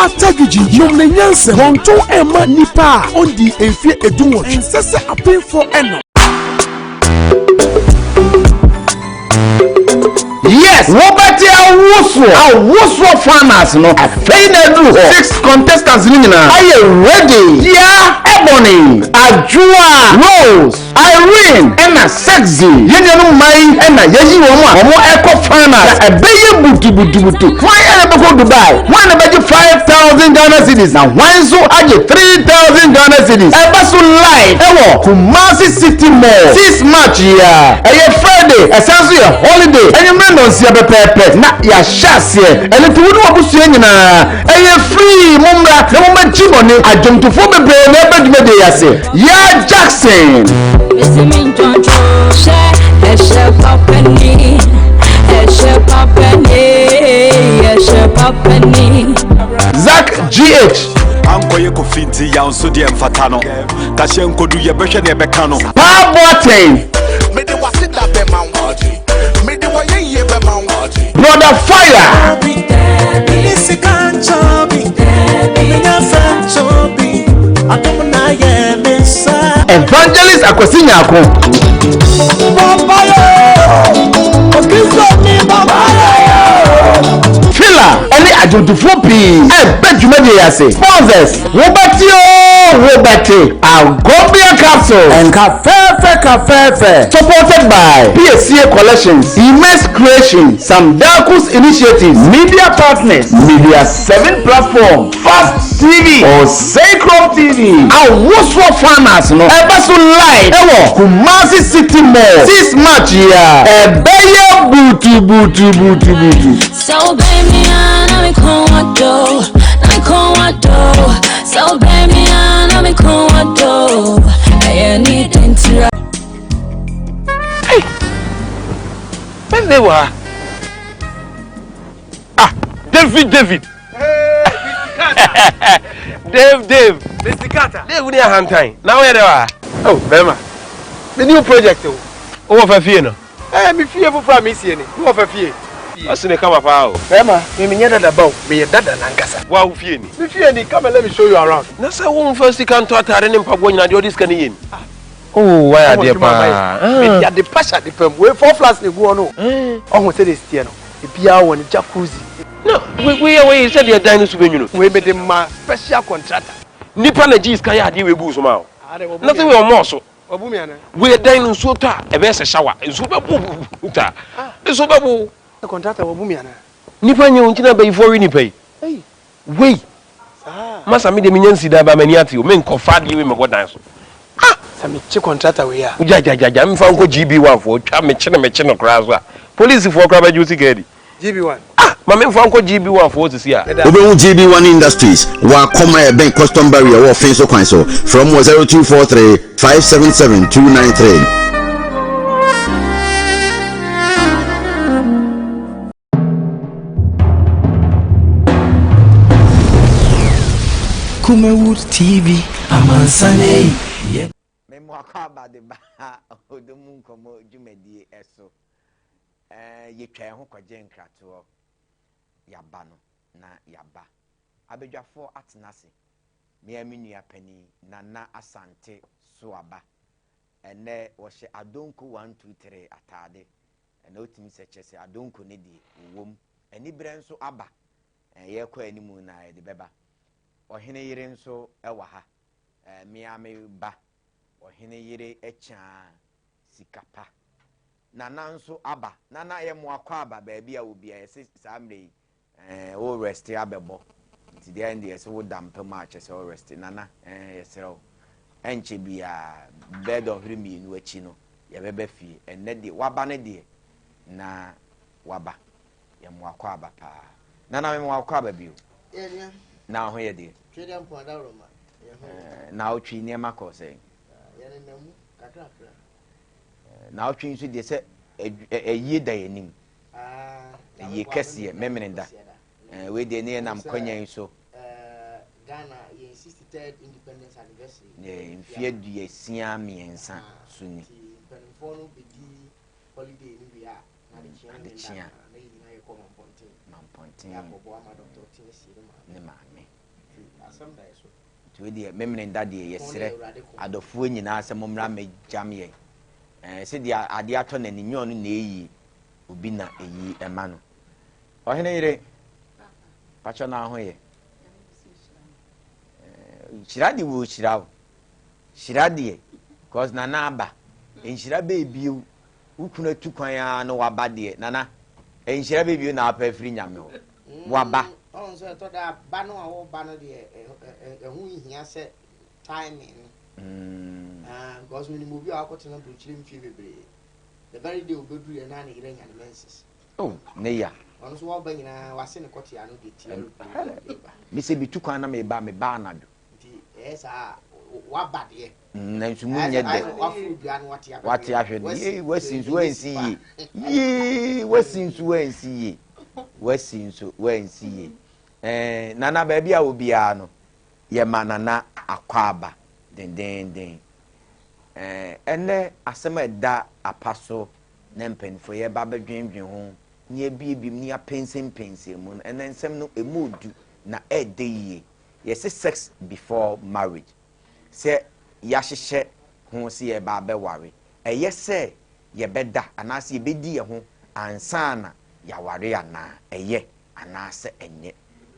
Atadwigyi, nom ne nyansa. Wɔntɔn ɛmma nnipa a ɔndii mfeɛ edunwɔtwe. Ɛnsɛ sɛ apemfoɔ ɛnom. Yes, wobɛte awosoɔ awosoɔ finals no afei na aduru hɔ. Six contestants no nyinaa ayɛ ready. Dia, Ebony, Adwoa, Rose, Irene ɛna Sexy. Yɛn nuanom mmaa yi ɛna yɛyi wɔn a wɔn ɛkɔ finals. Na ɛbɛyɛ butubutubutu. Hwan ɛna ɛbɛkɔ Dubai? Hwan na ɛbɛgye 5,000 Ghana cedis? Na hwan nso agye 3,000 Ghana cedis? Ɛba so live ɛwɔ Kumasi City Mall 6 March yi ara. Ɛyɛ Friday, ɛsan nso yɛ holiday. Anwummerɛ nnɔnsia pɛpɛɛpɛ na yɛahyɛ aseɛ. Ɛno nti wo ne w'abusua nyinaa, ɛyɛ free. Mommra na mommɛgye mo ani. Adwomtofoɔ bebree na ɛreba dwumadie yi ase. Yaa Jackson. Zack GH. Ankɔyɛ kofi nti yaw nso deɛ mfata no kahyɛ nkodu yɛbɛhwɛ nea ɛbɛka no. Paa Boateng. Mede w'aseda bɛma wo. Mede w'ayɛyie bɛma wo. Brother Fire. Evangelist Akwasi Nyarko. Fila ne adwomtofoɔ pii ɛbɛ dwumadie yi ase. Sponsors, Wobɛte oo wobɛte, Agobia Capsule. Nka fɛɛfɛ ka fɛɛfɛ. Supported by Piesie Collections, Imes Creation, Sam Darkus Initiatives, Media Partners, Media 7 Platform, Fast TV, Osei-Krom TV. Awosoɔ Finals no ɛba so live ɛwɔ Kumasi City Mall 6 March yi ara. Ɛbɛyɛ butubutubutubutu. So baby, I me call do, I call do. So baby, I me call do. I need to. Hey, birthday wɔ ha. Ah, David, David. Dave, Dave. Mr. Carter. Dave ni ahantan. Na woyɛ dɛ wɔ ha. Oh, bɛrima. Me new project o. Wowɔ fa fie no? Eh, me fie foforɔ a mesie ni. Wowɔ fa fie. Ɔsi ne kama paa o. Bɛrima, me menyɛ dada ba o. Meyɛ dada nankasa. Wa wo fie ni? Me fie ni. Come and let me show you around. Na sɛ womfa sika ntɔ atare ne mpaboa nyinaa deɛ ɔde sika no yɛ ni. Oh, wayɛ adeɛ paa. Mede ade pa hyɛ ade pa mu. Wei four flats na egu hɔ no. Ɔho sɛdeɛ esi teɛ no, ebiara wɔ ne jacuzzi. Na wei yɛ wei sɛdeɛ dan no so bɛnwunu. Wei mede ma special contractor. Nipa na gye sika yɛ adeɛ wei guu so ma wo. Na sɛ wei ɔmmɔɔ so. Wabu me anaa? Wei dan no nsuo tɔ a ɛbɛyɛ sɛ shower. Nsuo bɛbo wo taa. Nsuo bɛbo wo. Contractor wabu me anaa? Nipa nyɛ o nti na abayifoɔ we nipa yi. Wei. Masa me deɛ menya nsi dan ba m'ani ate o. Menkɔ fa adeɛ wei mɛbɔ dan so. Ah! Sɛ mekye contractor wei a. Gya gya gya gya mfa nkɔ GB1 foɔ twa mekye no mekye no koraa so a. Police foɔ koraa bɛgye wo sika adi. GB1. Ah! Ma memfa nkɔ GB1 foɔ sisi a. Wobɛhu GB1 Industries wɔ Akɔm a ɛbɛn Custom Barrier wɔ Ɔfee so kwan so. Frɛ wɔn wɔ 0243 577 293. Kumawood TV, amansane. Mema wakɔ aba de ba ɔdɔ mu nkɔmmɔ dwumadie so. Ɛɛ yɛtwa yɛn ho kɔgye nkratoɔ. Yɛaba no na yɛaba. Abadwafoɔ atena ase. Me ara me nua panin Nana Asante Soaba. Ɛnnɛ wɔhyɛ Adonko 123 ataade. Ɛna wotumi sɛ kyerɛ sɛ Adonko no deɛ wɔwɔ mu. Aniberɛ nso aba. Ɛɛ yɛrekɔ anim na yɛde bɛba. Ɔhene yere nso wɔ ha. Ɛɛ me ara me ba. Ɔhene yere kyaa sika pa. Nana nso aba. Nana yɛ mo akwaaba baabi a wɔ biara yɛse saa mmerɛ yi ɛɛ wo rest abɛbɔ nti deɛ ɛnde yɛse wo da mpa mu a kyerɛ sɛ wo rest. Nana ɛɛ yɛsrɛ wo ɛnkyɛ biara bɛɛ dɔnhwere mmienu akyi no yɛbɛba fie. Ɛnnɛ deɛ waba no deɛ na waba. Yɛ mo akwaaba paa. Nana me mo akwaaba bio. Na ho yɛ deɛ. Na wotwi nneɛma kɔɔ sɛn? Naawɔtwe nso deɛ sɛ ayie da yɛn anim. Ayie kɛseɛ memene da. Wei deɛ ne yɛnam kwanya yi so. Mfeɛ aduasia mmiɛnsa so ni. Holiday no wie a, na adekyea ne Adekyea. nda na yɛn nyinaa yɛkɔ Mampɔnten. Mampɔnten. Yɛakɔbɔ ama Dr. Ɔte asie ne maame. Ne maame. Nti asɛm da yɛ so. Nti wei deɛ Memene da deɛ Ko ne yɛsrɛ Awurade ko. adɔfoɔ nyinaa sɛ mommra mmɛgyam yɛn. Ɛɛ sɛdeɛ adeɛ atɔ n'ani nyɛ ɔno na ɛyi obi na ɛyi ɛma no. Ɔhene yere, pakyɛ na ho yɛ. Ɛɛ hyira de wɔ hyira o. Hyira deɛ, cause nana aba. Nhyira bɛɛ bio. Wo kunu atu kwan ara na waba deɛ, nana. Nhyira bɛɛ bio na apɛ afiri nyame hɔ. Waba. Ɔn sɛ ɛtɔ da ba no a wɔba no deɛ ɛho nhia sɛ timing no. Ah, because menim obi a wakɔtena burokyire mfie bebree. The very day obɛduru yɛ na ne yere anya ne menses. Oh, ne ya. Ɔno nso wɔba nyinaa wase ne kɔtea no de tia aeroplane ba. Mesɛ metu kwan na meba, meba anadwo. Nti ɛyɛ saa waba deɛ. Nanso mu nyɛ dɛ. Waforo dua no wate ahwɛ. Wate ahwɛ no. Yee, wasi nso wansi yie. Yee, wasi nso wansi yie. Wasi nso wansi yie. Ɛɛ, nana baabi a obiara no, yɛma nana akwaaba dendeenden. Ɛɛ, ɛnɛ asɛm a ɛda apa so na mpanimfoɔ yɛba abɛdwendwen ho na yɛabiebie mu na yɛapɛnsɛmpɛnsɛn mu no, ɛnɛ nsɛm no ɛmu odu na ɛɛdɛ yie. Yɛse sex before marriage, sɛ yɛahyehyɛ ho sɛ yɛreba abɛware, ɛyɛ sɛ yɛbɛda anaasɛ yɛbɛdi yɛn ho ansa na yɛaware anaa? Ɛyɛ anaasɛ ɛnyɛ?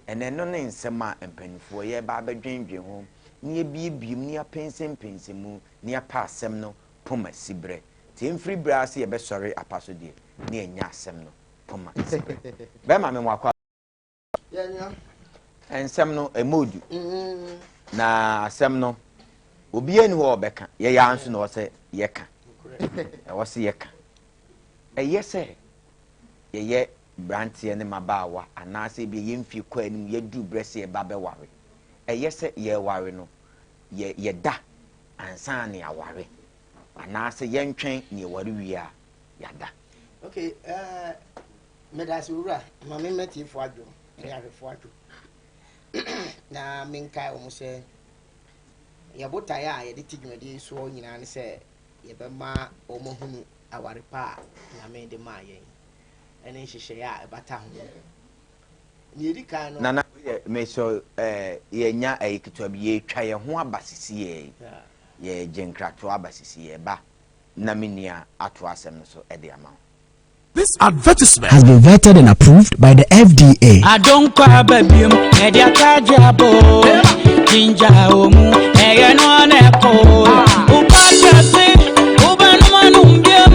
Ɛnɛ ɛno ne nsɛm a mpanimfoɔ yɛreba abɛdwendwen ho na yɛabiebie mu na yɛapɛnsɛmpɛnsɛn mu na yɛapɛ asɛm no poma siberɛ. Nti ɛmfiri berɛ ara sɛ yɛbɛsɔre apa so deɛ na yɛanya asɛm no poma siberɛ. Bɛrima me wakɔ nsɛm no ɛmu odu na asɛm no obiara ni hɔ a ɔbɛka yɛyɛ ara nso na ɛwɔ sɛ yɛka ɛwɔ sɛ yɛka ɛyɛ sɛ yɛyɛ mmeranteɛ ne mmabaawa anaasɛ ebi yɛn mfie kɔ anim yɛduru berɛ sɛ yɛba bɛware ɛyɛ sɛ yɛware no yɛ yɛda ansa na yɛaware anaasɛ yɛntwɛn na yɛware wie a yɛada. Okay, uh, Medase owura, ma me mma adwo ne ahwɛfoɔ adwo na menkae wɔn sɛ yɛ botaeɛ a yɛde te dwumadie yi soɔ nyinaa ne sɛ yɛbɛma wɔn ahunu aware pa a Nyame de maa yɛn ɛne nhyehyɛeɛ a ɛbata ho. Nea ɛdi kan no. Nana, mesɔ eh, yɛnya ɛyi ketewa bi, yɛtwa yɛn ho aba sisi yɛ, yɛgye nkratoɔ aba sisi yɛ ba na me nua ato asɛm no so de ama wo. This advertisement has been vetted and approved by the FDA. Adonkɔ aba biom, ɛde atagye abo. Ginger omu, ɛyɛ no na ɛkɔ. Wopate ase, wobɛnom anom biom.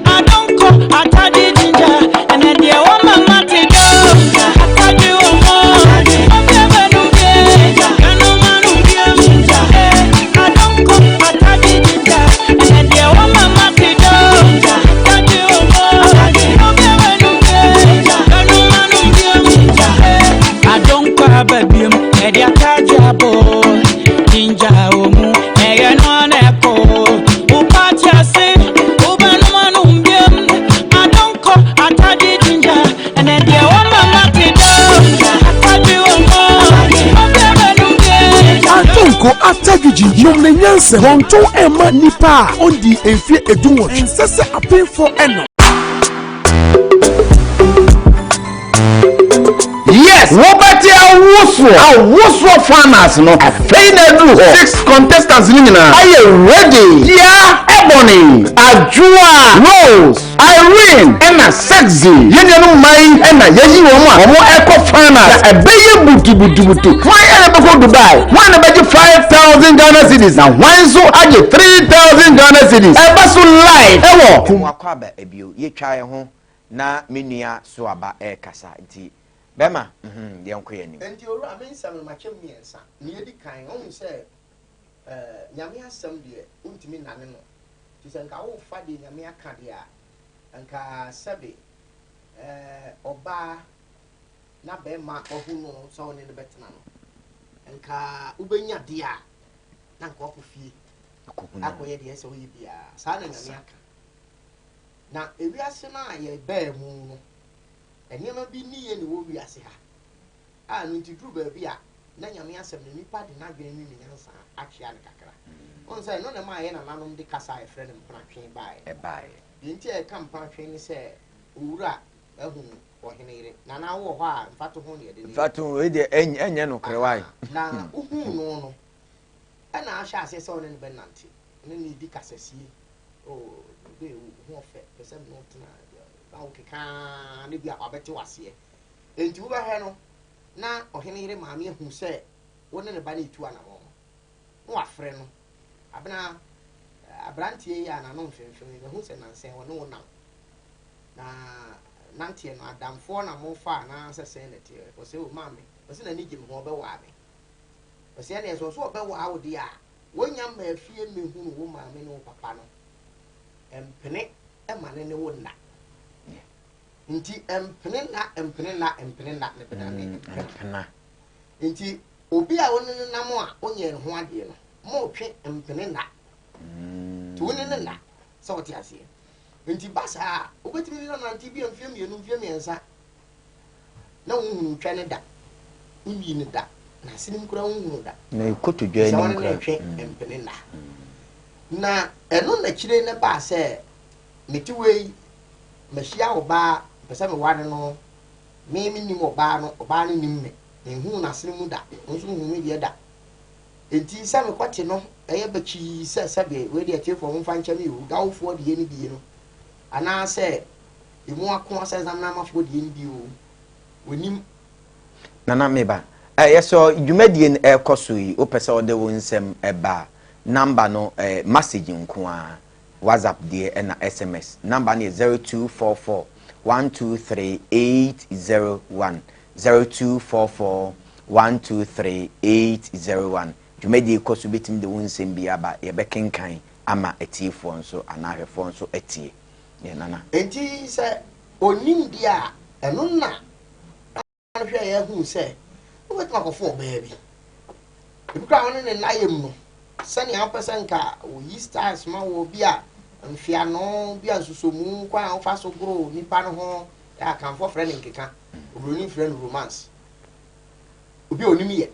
Adonkɔ atagye ginger, ɛnɛ deɛ wɔma mate dɔ. Atagye wɔ mu, obi abɛnom biem. Kanom anom biom. Eh, adonkɔ atagye ginger, ɛnɛ deɛ wɔma mate dɔ. Atagye wɔ mu, obi abɛnom biem. Kanom anom biom. Eh, adonkɔ aba biom, ɛde atagye abo. Ginger omu, ɛyɛ no na ɛkɔ. Wopate ase, wobɛnom anom biom. Adonkɔ atagye ginger, ɛnɛ deɛ wɔma mate dɔ. Atagye wɔ mu, obi abɛnom biem. Adonko atadwigyi nom ne nyansa wɔntɔn ɛma nipa a ɔndi mfie 18 ɛnsɛ sɛ apemfoɔ ɛnom. Yes, wobɛte awosoɔ awosoɔ finals no afei na aduru hɔ. Six contestants no nyinaa ayɛ ready. Dia Ebony, Adwoa, Rose, Irene ɛna Sexy. Yɛn nuanom mmaa yi ɛna yɛyi wɔn a wɔn ɛkɔ finals na ɛbɛyɛ butubutubutu. Hwan ɛna bɛkɔ Dubai? Hwan na bɛgye 5,000 Ghana cedis na hwan nso agye 3,000 Ghana cedis? Ɛba so live ɛwɔ. Wakɔ aba ebio yɛtwa yɛn ho na me nua so aba ɛrekasa nti bɛrima mhm yɛnkɔ yɛn anim. Nti owura me nsɛm no makyɛ mu mmiɛnsa. Nea edi kan, wohu sɛ eh, Nyame asɛm deɛ wontumi nnane no. Nti sɛ nka wofa deɛ Nyame aka deɛ a, nka sɛbe eh, ɔbaa na bɛrima wahu no sɛ ɔne no bɛtena no, nka wobɛnya deɛ a, na nka wakɔ fie akɔyɛ deɛ ɛsɛ woyɛ biara. Saa na Nyame aka. Na ewiase no a yɛbaa mu no, nneɛma bi ne yɛ ne wɔ wiase ha a ɛno nti duru baabi a na Nyame asɛm no nipa de n'adwene ne ne nyansa atwea no kakra. Wohu sɛ ɛno na ɛmaa yɛn nananom de kasa a yɛfrɛ no mpenatwe baeɛ. Ɛbaeɛ. Deɛ nti a yɛka mpa twe ne sɛ owura ahu ɔhene yere. Nana wowɔ hɔ a mfatoho na yɛde no yɛ. Mfatoho, wei deɛ ɛnyɛ nokorɛ wae. Na wohuu no no, ɛna ahyɛ aseɛ sɛ ɔne no bɛnante, ne no redi kasasie. Oh, babe, wo ho ɔfɛ, pɛ sɛ me ne wo tena, na wokeka ara na bi a wabɛte w'aseɛ. Enti wobɛhwɛ no, na ɔhene yere maame ahu sɛ wo ne ne ba no retu anammɔn, na wafrɛ no, Abena, aberanteɛ yi a n'ano mfemfem yi, mahu sɛ nnansa yi ɔne wo nam. Na nanteɛ no, adamfoɔ na mofa anaasɛ sɛn na ɛteɛ? Ɔse, o maame, ɔse n'ani gye me ho, ɔbɛwaa me. Ɔse ɛneɛ sɛ ɔse ɔbɛwaa wo deɛ a, wonya mmaa fie mmɛhunu wo maame ne wo papa no, mpene ma ne ne wo nna. Nti mpene nna, mpene nna, mpene nna, ne bena ne mpena. Nti obi a wo ne no nam a wonyɛɛ ne ho adeɛ no, motwe mpene nna. Nti wo ne no nna, sɛ wote aseɛ. Nti ba saa a, wobɛtumi ne no anante bi a mfeɛ mmienu, mfeɛ mmiɛnsa, na wonhunu twɛ no da, wonyii no da, n'asenem koraa wonhunu da. Na kotodwe Sɛ anim wo ne no koraa. retwe mpene nna. Na ɛno na akyire no baa sɛ, mete wei, mahyia ɔbaa, mepɛ sɛ meware no, me mennim ɔbaa no, ɔbaa no nnim me, menhuu n'asene mu da, ɔno nso nhuu me deɛ da. Enti sɛ mekɔte no, ɛyɛ bɛkyii sɛ sɛbe, wei deɛ atiefoɔ momfa nkyɛ me o, Gawofoɔ deɛ no bie no, anaasɛ emu ako asɛ Zamnamafoɔ deɛ no bi o, wɔnim. Nana meba. Eh, yɛsɔ dwumadie no ɛrekɔ so yi, wopɛ sɛ wode wo nsɛm ɛba a, number no eh, message nko ara, WhatsApp deɛ ɛna SMS. Number no yɛ 0244 123 801, 0244 123 801. Dwumadie kɔ so, wobɛtumi de wo nsɛm bi aba, yɛbɛkenkan ama atiefoɔ nso anaa ahwɛfoɔ nso atie. Yɛ Nana. Enti sɛ ɔnnim deɛ a, ɛno na no hwɛeɛ huu sɛ wobɛtumi akɔfo ɔbaa bi. Ebi koraa wo ne ne nna yam no, sɛnea wopɛ sɛ nka oyi styles ma wɔ bi a mfeano bi a nsusomu kwan a wofa so goro nipa no ho, Akanfoɔ frɛ no nkeka, oburoni frɛ no romance. Obi a onim yɛ.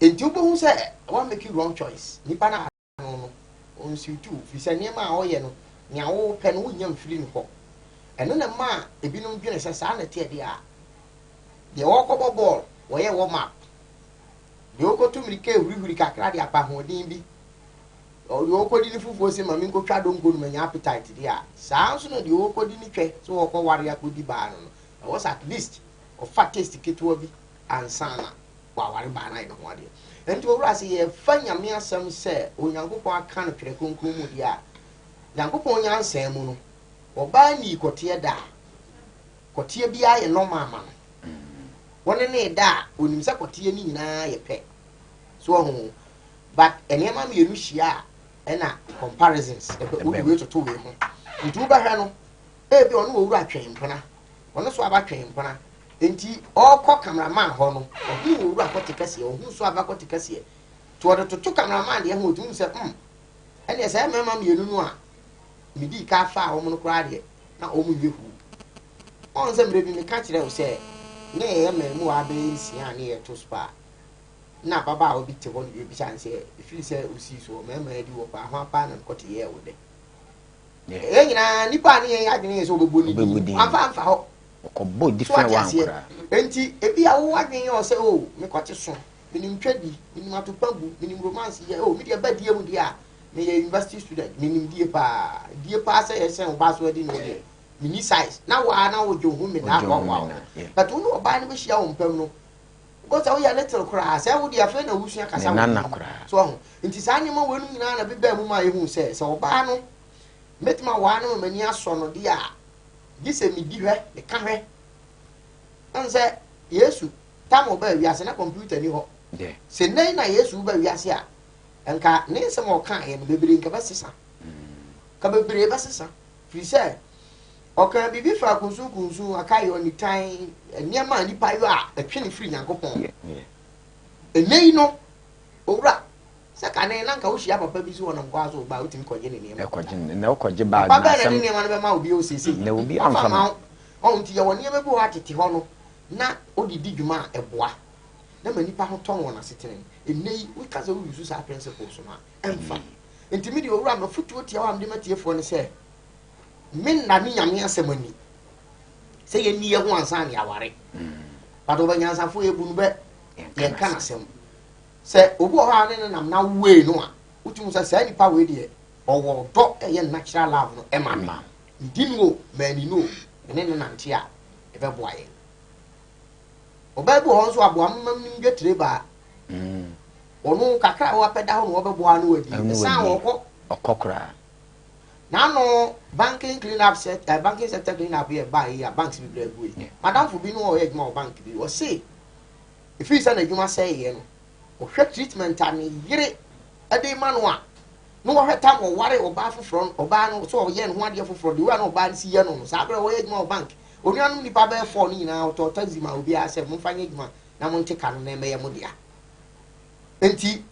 Enti wobɛhu sɛ wa make wrong choice. Nipa no a no no, ɔnsiw tu, firi sɛ nneɛma a ɔyɛ no, nea wopɛ no, wonnya mfiri ne hɔ. Ɛno na ɛma ebinom dwene sɛ saa na ɛteɛ deɛ a, deɛ ɔrekɔbɔ bɔɔl, wɔyɛ warm up, deɛ ɔrekɔtu mmirika ehurihuri kakra de apa ahoɔden bi, deɛ ɔrekɔdi ne fufuo sɛ ma menkɔtwa donko no manya appetite deɛ a, saa nso na deɛ ɔrekɔdi ne twɛ sɛ ɔrekɔware akɔdi baa no no, ɛwɔ sɛ at least ɔfa taste ketewa bi ansa na waware baa no ayɛ ne ho adeɛ. Ɛnti owura sɛ yɛfa Nyame asɛm sɛ Onyankopɔn aka no twerɛ kronkron mu deɛ a, Nyankopɔn nyansa mu no, ɔbaa nnii kɔteɛ da a, kɔteɛ biara yɛ normal ma no. Wɔne no reda a, ɔnim sɛ kɔteɛ no nyinaa yɛ pɛ. So wahu? But nneɛma mmienu hyia a, ɛna comparisons, ɛbɛ, wode wei toto wei ho. Nti wobɛhwɛ no, ebi ɔne owura twɛn mpena, ɔno so aba twɛn mpena. Enti ɔrekɔ cameraman hɔ no, ɔhuu owura kɔte kɛseɛ, ɔhuu so aba kɔte kɛseɛ. Nti ɔde toto cameraman deɛ ho, ɔtumi hu sɛ, hmm, ɛnneɛ saa mmarima mmienu no a medii ka faa wɔn no koraa deɛ, na wɔn nyɛ huu. Ɔn sɛ mmerɛ bi meka kyerɛɛ wo sɛ, na yɛyɛ mmaamua bɛyɛ nsia a ne yɛto spa, na ababaawa bi te hɔ na yɛbisa no sɛ, ɛfiri sɛ ɔsii soɔ, mmarima adi wɔ paa, hwan paa na ne kɔte yɛɛ wo dɛ? Yɛn nyinaa, nnipa a ne yɛn adwene yɛ sɛ wɔbɛbɔ ne din, wamfa amfa hɔ. Ɔkɔbɔ So different wate one aseɛ? koraa. Enti ebia wo adwene yɛ wo sɛ, oh, me kɔte so, menim twa di, menim atopa gu, menim romance yɛ, oh, me deɛ ba die mu deɛ a, meyɛ university student, menim die paa. Die paa sɛ yɛsɛn wo ba so adi no deɛ, menni size. Na wo ara na wogye wo ho menaa Wogye wo ho hoahoa wo menaa, ho. yeah. But wo ne ɔbaa no bɛhyia wo mpam no, wobɛhu sɛ woyɛ little koraa, sɛ wo deɛ afei na wosua kasa Ne wɔ nana mu. koraa. So wahu? Nti saa nneɛma weinom nyinaa na ɛbebaa mu maa yɛhuu sɛ, sɛ ɔbaa no, mɛtumi awaa no ma m'ani asɔ no deɛ a, gye sɛ medi hwɛ, meka hwɛ. Ɛne sɛ Yesu, tam ɔbaa wiase na kɔmputa ni hɔ. Sɛ nnɛ yi na Yesu ba wiase a, nka ne nsɛm a ɔkaeɛ no bebree nka bɛsesa. Ka bebree bɛsesa. Firi sɛ, ɔkaa biribi faa kunsunkunsun, akayɔ, nitan, nneɛma a nnipa yɔ a ɛtwe ne firi Nyankopɔn. Ɛnnɛ yi no, owura, Sɛ kane na nka wohyia papa bi sɛ ɔnam kwan so reba a, wotumi kɔgye ne nneɛma. Ɛkɔgye ne, na wokɔgye bag Papa na bɛn na asɛm. ne nneɛma no bɛma wo bio seesei? Na obi Ɔmfa amfa mma ma. wo. Ɔho nti yɛwɔ nneɛma bi wɔ hɔ a tete hɔ no na wode di dwuma a ɛboa na ma nnipa ho tɔ wɔn asetena mu. Ɛnnɛ yi woka sɛ wo use saa principles no a, ɛmfa. Nti me deɛ owura m'afotuo tiawa a mede ma tiefoɔ ne sɛ, Me nna ne Nyame asɛm ani sɛ yɛnni yɛ ho ansa ne aware. But ɔbɛnyansafo yɛbu no bɛ yɛnka n'asɛm. Sɛ obi wɔ hɔ a ne ne nam na wei no a, wotumi sɛ saa nipa wei deɛ ɔwɔ ɔdɔ ɛyɛ natural love no ɛma me. Medi no o, manni no o, me ne no nante a ɛbɛboa yɛn. Ɔbaa bi wɔ hɔ nso aboa mema nim dwetire baa. Ɔno kakra a wapɛ da hɔ na wɔbɛboa no wadi. Ɛsan wɔkɔ. Ɔkɔ koraa. N'ano banking clean up set eh, banking sector clean up yɛ baa yi a banks bebree agu yi. Madamfo bi no ɔyɛ adwuma wɔ bank bi. Ɔse efiri sɛ n'adwuma sɛeɛ no, ɔhwɛ treatment a ne yere de ma no a, na wɔhwɛ tam ɔware ɔbaa foforɔ no, ɔbaa no sɛ ɔyɛ ne ho adeɛ foforɔ, the way a na ɔbaa no si yɛ no no, saa berɛ ɔyɛ adwuma wɔ bank. Onuanom nnipa bɛyɛ four no nyinaa ɔtɔɔ taxi maa obiara sɛ momfa nyɛ adwuma na monte ka no na ɛmmɛyɛ mo dea. Enti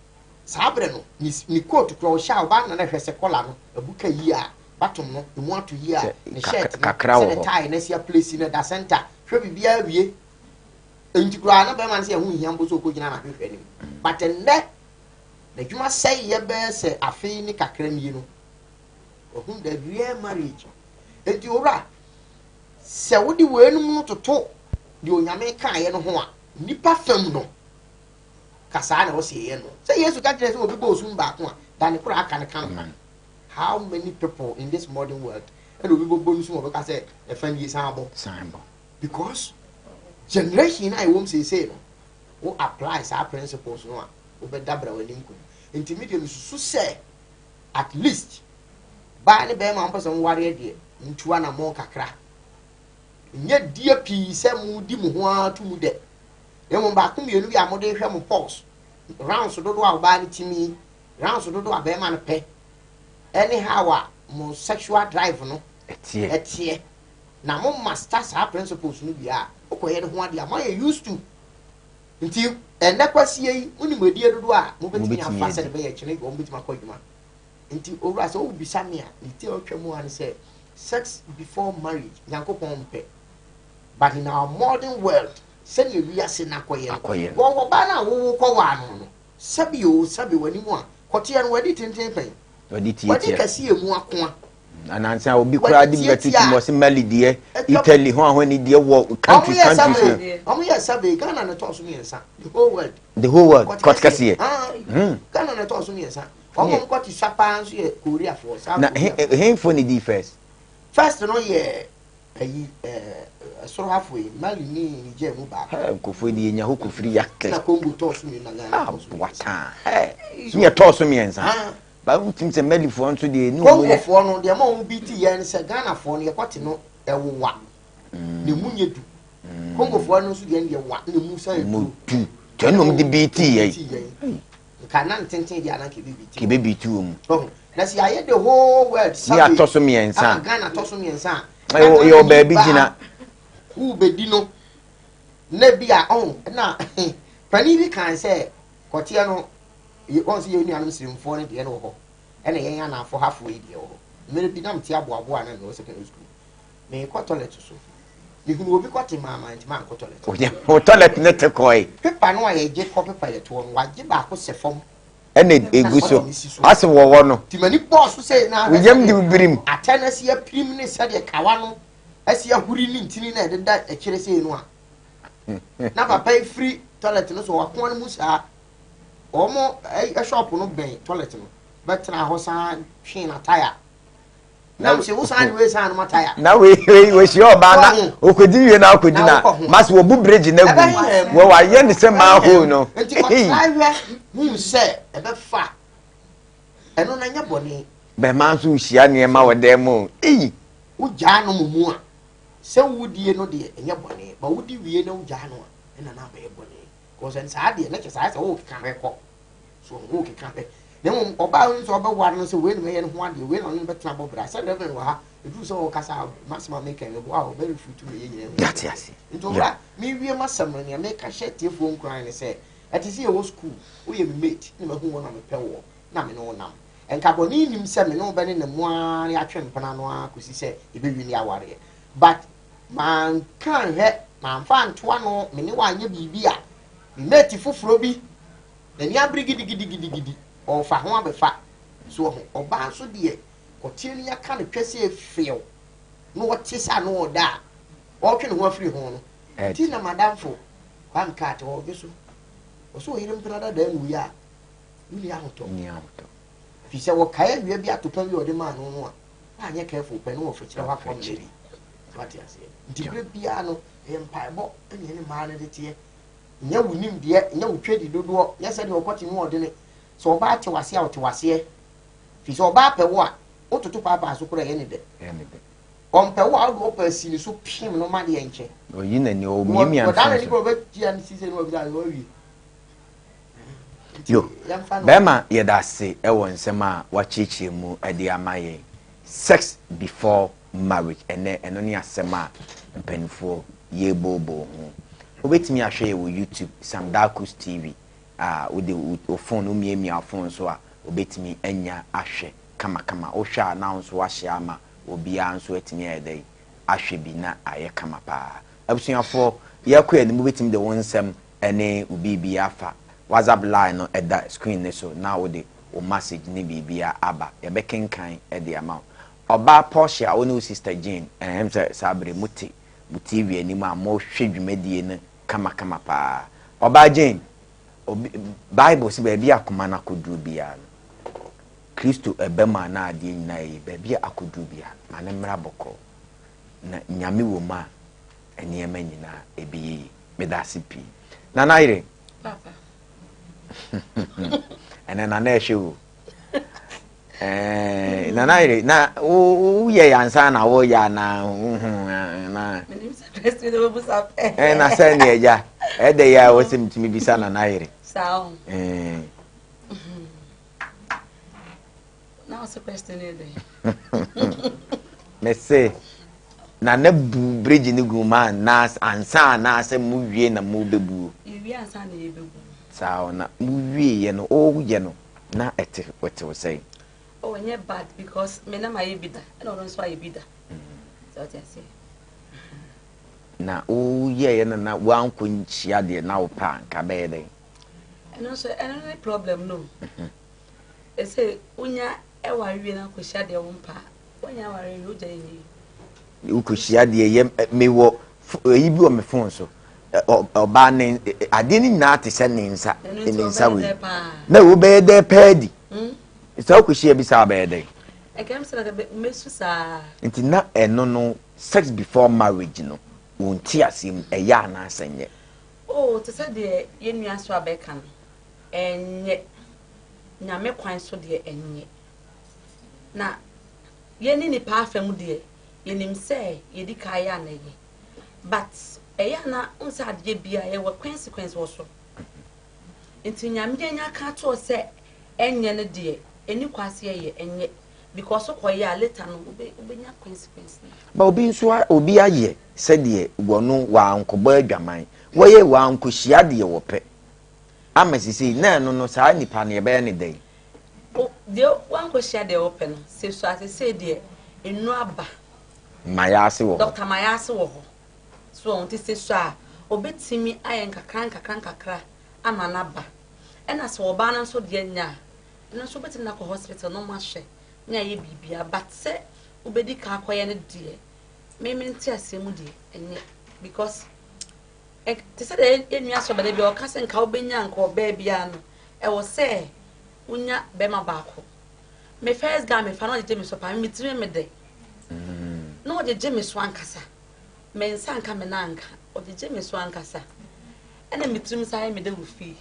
saa berɛ no, ne, ne coat kora ɔhyɛ a ɔbaa no na na ɛhwɛ sɛ kɔla no abu ka yie a, batom no emu ato yie a, ne shirt no, kakra sɛ wɔ ne hɔ. tie no asi aplesi no ɛda center, hwɛ biribiara wie. Enti koraa na bɛrima no sɛ ɛho nhia mpo sɛ ɔkɔgyina n'ahwehwɛ anim. But ɛnnɛ, n'adwuma sɛeɛ bɛyɛ sɛ afe ne kakra nie no, wahunu the real marriage. Enti owura, sɛ wode weinom no toto deɛ Onyame kaeɛ no ho a, nnipa fam no, ka saa na ɛwɔ sɛ yɛyɛ no. Sɛ Yesu ka kyerɛ sɛ obi bɔ osum baako a, da ne koro a aka no ka no. How many people in this modern world ɛna obi bɔbɔ no sum a ɔbɛka sɛ ɛfa nie san bɔ? San bɔ. Because generation a ɛwɔ mu seesei no, wo apply saa principles no a, wobɛda bra w'ani nkum. Nti me deɛ mesusu sɛ at least baa ne bɛrima a wɔpɛ sɛ wɔwareɛ deɛ, ntu anammɔn kakra. Nyɛ die pii sɛ modi mo ho ara to mu dɛ. Na mmom baako mmienu bi a mode rehwɛ mo pulse, rounds dodoɔ a ɔbaa no tumi, rounds dodoɔ a bɛrima no pɛ, ɛne how a mo sexual drive no ɛteɛ. ɛteɛ. Na mo master saa principles no wie a, wokɔyɛ ne ho adeɛ a moayɛ used to. Nti ɛnnɛ kwasie yi, monim adie dodoɔ a mobɛtumi Mobɛtumi afa adi. sɛde bɛyɛ kyene wɔn bɛtumi akɔ adwuma. Nti owura sɛ wobisa me a, ne ti a ɔtwa mu ara ne sɛ sex before marriage Nyankopɔn mpɛ. But in our modern world, sɛnea wiase no akɔyɛ no, Akɔyɛ no. wɔwɔ ɔbaa no a wowo kɔwaa no no, sɛbi o sɛbi w'anim a, kɔteɛ no wadi tenten pɛn. Wadi Wadi tiatia. kɛse emu akoa. Anansa obi koraa Wadi de bi bɛto tiatia tim ɔse Mali deɛ, atwa. Italy ho ahoni deɛ wɔ Wɔn countries yɛ countries no. survey, wɔn yɛ survey, Ghana na ɛtɔɔ so mmiɛnsa, the whole world. The whole world, Kɔte kɔte kɛseɛ. kɛseɛ. Ah, Ghana na ɛtɔɔ so mmiɛnsa. Wɔn a wɔkɔte sua paa nso yɛ Koreafoɔ, South Na Koreafoɔ. henfoɔ na ɛdii first? First no yɛ ayi ɛɛ soro hafoɔ yi, Mali ne Niger mu baako. Hɛ, nkurɔfoɔ yi deɛ yɛnya hɔ kɔfiri yakɛ. Na Congo tɔɔ so mmienu na Ghana tɔɔ so mmiɛnsa. Aboatan. Hɛ, so yɛ tɔɔ so mmiɛnsa. Ah. Ba wotim sɛ Malifoɔ nso deɛ ne wɔn yɛ. Congofoɔ no deɛ ma wɔn bi ti yɛn ne sɛ Ghanafoɔ no yɛkɔte no ɛwowa na emu nyɛ du. Congofoɔ no nso deɛ no deɛ wa na emu san yɛ Mu duro. du. Kyɛ nom de bi ti yɛn. Ti yɛn. Nka na ntenten deɛ ananka ebi bi ti. Kebe bi ti wɔn mu. Ɔho. Na sɛ yɛayɛ the whole world Ne survey. atɔ so mmiɛnsa. Ama Ghana tɔ so mmiɛnsa a. Yɛwɔ yɛwɔ baabi gyina. Wobɛdi no na bi a ɔho na panin bi kan sɛ kɔteɛ no wɔn sɛ yɛn nuanom sirimfoɔ no deɛ no wɔ hɔ ɛna yɛn anaafo hafoɔ yi deɛ wɔ hɔ. Mmerɛ bi na mete aboaboa na mewɔ secondary school. Meekɔ toilet so. Mehunu obi kɔte maa maa nti mankɔ toilet. Wo toilet ne te kɔe. Pepa no a yɛgye kɔ pepa yɛtoɔ no wagye baako sɛ fam. Ɛna egu so. Ase wɔwɔ no. Nti m'ani bɔɔ so sɛ na Wo yam de wo birim. Atɛ no asi apirim ne sɛdeɛ kawa no asi ahuri ne ntini na ɛdeda akyire sei no a. Na papa yi firi toilet no so wakoa no mu saa. Wɔn shop no bɛn toilet no bɛtena hɔ san twee n'ataya. Nam se wo san de wei san no mataya. Na wei wei wɔhyia ɔbaa na okodi wie na akodi na masi wɔbu bridge na gu wɔ wayɛ ne sɛ manhole no. Nti kɔtra hwɛ hu sɛ ɛbɛfa ɛno na nyɛ bɔne. Bɛma nso hyia nneɛma wɔ dan mu eyi. Wogyaa no mu a sɛ wodie no deɛ ɛnyɛ bɔne ba wodi wie na wogyaa no a ɛna na abɛyɛ bɔne. Kɔsɛ saa deɛ na kyɛ saa sɛ wokeka hwɛ kɔ. So wokeka hwɛ. Na mmom ɔbaa no sɛ ɔbɛware no sɛ wei na mɛyɛ no ho adeɛ, wei na ɔne no bɛtena bɔ bra. Sɛ Reverend wɔ ha, ɛduru sɛ ɔkasa a, m'asɛm a meka yi, meboa a ɔbɛ refute me yɛ nyinaa hu. Yɛate ase. Nti owura, mewie m'asɛm no, nea meka hyɛ atiefoɔ nkuran ne sɛ, ɛte sɛ yɛwɔ sukuu, woyɛ me mate, na mahu wo na mepɛ woɔ, na me ne wo nam. Nka bɔne nnim sɛ me ne wo bɛnenam mu ara na yɛatwe mpena no ara kɔsi sɛ yɛbɛwini awareɛ. But manka anhwɛ, mamfa anto ano, me ne wo anyɛ biribi a, me mate foforɔ bi N'ani abere gidigidigidigidi, ɔrefa ho abɛfa. So wahu? Ɔbaa nso deɛ, kɔteɛ no yɛaka no twɛ sɛ few. na ɔte sɛ ano ɔda a ɔretwe ne ho afiri ho no. Nti na madamfo Kwame kaa te ɔdwe so. Ɔsɛ ɔyere mpena dadaa nwui a, wonni ahotɔ. Nni ahotɔ. Firi sɛ wɔkae awia bi atopa bi a ɔde maa no no a, woanyɛ careful pɛ ne wɔfekyerɛ hɔ akɔ mmerɛ bi. So wate aseɛ? Nti berɛ biara no, ɛyɛ mpaebɔ ɛne ɛne mmaa no de teɛ. Nyɛ wo nimdeɛ, nyɛ wo twɛdi dodoɔ, nyɛ sɛdeɛ ɔkɔte mu ɔdene. Sɛ ɔbaa te waseɛ a, ɔte waseɛ. Firi sɛ ɔbaa pɛ wo a, wototo paapaa so koraa ɛyɛ ne dɛ. Ɛyɛ ne dɛ. Ɔmpɛ wo a, wode ɔpɛ asi ne so pem no ma deɛ nkyɛ. Ɔyi n'ani, ɔmiamia ne Ɔdan phone n'ani so. koraa ɔbɛtua ne sise no wabisa sɛ wawie. Yo, bɛrima yɛda ase wɔ nsɛm a wakyerɛkyerɛ mu de ama yɛn. Sex before marriage, ɛnɛ ɛno ne asɛm a mpanimfoɔ yɛrebooboo ho. Wobɛtumi ahwɛ yɛ wɔ YouTube, Sam Darkus TV, a wode wo phone, womiamia wo phone so a, wobɛtumi anya ahwɛ kamakama. Wohwɛ a na wo nso wahyɛ ama obiara nso atumi ayɛ dɛn ahwɛ bi na ayɛ kama paa. Abusuafoɔ, yɛrekɔ yɛn anim, wobɛtumi de wo nsɛm ne wo biribiara afa WhatsApp line no ɛda screen no so na wode wo message ne biribiara aba. Yɛbɛkenkan de ama wo. Ɔbaa Portia, wo ne wo sister Jane, ɛhem sɛ saa bere mote mo TV anim a mohwɛ dwumadie no kamakama paa. Ɔbaa Jane, obi, Bible sɛ baabi a akoma no akɔduru biara no, Kristo ɛba mu a na adeɛ nyinaa yɛ baabi a akɔduru biara, ma no mmra bɔkɔɔ. Na Nyame wɔ mu a, nneɛma nyinaa ɛbɛyɛ yie. Meda ase pii. Nana yere. Papa. Ɛnɛ nana ɛhwɛ o. Eh, nana yere na woyɛ yɛ ansa na woyɛ anaa wohu na. Eh, na sɛ ne agya ɛdɛ yɛ a wɔsɛ metumi bisa nana yere. Saa o. Eh. Na ɔsɛ question ne dɛ. Mese na na bu bridge no gu ma na ansa anaasɛ mo wie na mo bɛbuo. Yɛwie ansa na yɛbɛbu. Saa na mo wie yɛ no ɔyɛ no na ɛte ɛte wo sɛn. Oh, ɛnyɛ bad because me na ma yɛ bi da ɛna ɔno nso ayɛ bi da. Sɛ ɔte aseɛ. Na woyɛeɛ no na woankɔ nhyia deɛ na wopɛ a nka bɛyɛ dɛn? Ɛno nso ɛno ne problem no. Ɛsɛ wonya ɛware wie na akɔhyia deɛ wompɛ a wonya aware wie wogya yɛ yie. Wokɔhyia deɛ yɛ mewɔ eyi bi wɔ me phone so ɔbaa ne adeɛ no nyinaa te sɛ ne nsa ne nsa wei na wobɛyɛ dɛ pɛɛ di sɛ wokɔhyia bi saa bɛyɛ dɛn. Ɛkɛm sɛ mɛsu saa. Nti na ɛno no sex before marriage no wɔn ti aseɛ mu ɛyɛ anaasɛ nyɛ. Oh te sɛ deɛ yɛn nua so abɛka no ɛnyɛ. Nyame kwan so deɛ ɛnyɛ. Na yɛne nipa afa mu deɛ, yɛnim sɛ yɛdi kan yɛ a na ɛyɛ. But ɛyɛ a na wohu sɛ adeɛ biara yɛwɔ consequence wɔ so. Nti Nyame anya aka ato hɔ sɛ ɛnyɛ no deɛ, ɛni kwan sɛ yɛyɛ, ɛnyɛ. Because wokɔyɛ a later no wobɛnya consequence no. But obi nso obi ayɛ sɛdeɛ wɔno wankɔbɔ adwaman, wɔyɛ wankɔhyia deɛ wɔpɛ. Ama sesei na ɛno no saa nipa no yɛbɛyɛ no dɛn? O deɛ wankɔhyia deɛ wɔpɛ no sɛ sua sesei deɛ nnuro aba. Mayase wɔ hɔ. Doctor Mayase wɔ hɔ. So wɔn ti sɛ sua a obetumi ayɛ nkakra nkakra nkakra ama no aba. Ɛna sɛ ɔbaa no nso deɛ nya a ɛno nso obetumi akɔ hospital na wɔn ahwɛ ne ayɛ biribiara but sɛ wobɛdi kan akɔyɛ no deɛ me me nte aseɛ mu deɛ ɛnyɛ because. Te sɛ deɛ yɛn nua sɔbɛ da bi ɔka sɛ nka wobɛnya nka ɔbaa biara no ɛwɔ sɛ wonya bɛrima baako. Me first guy mefa na ɔgyegye me so paa me tiri me dɛ na ɔgyegye me so ankasa me nsa nka me nan nka ɔgyegye me so ankasa ɛna me tirim saa yɛ me dɛ wɔ fie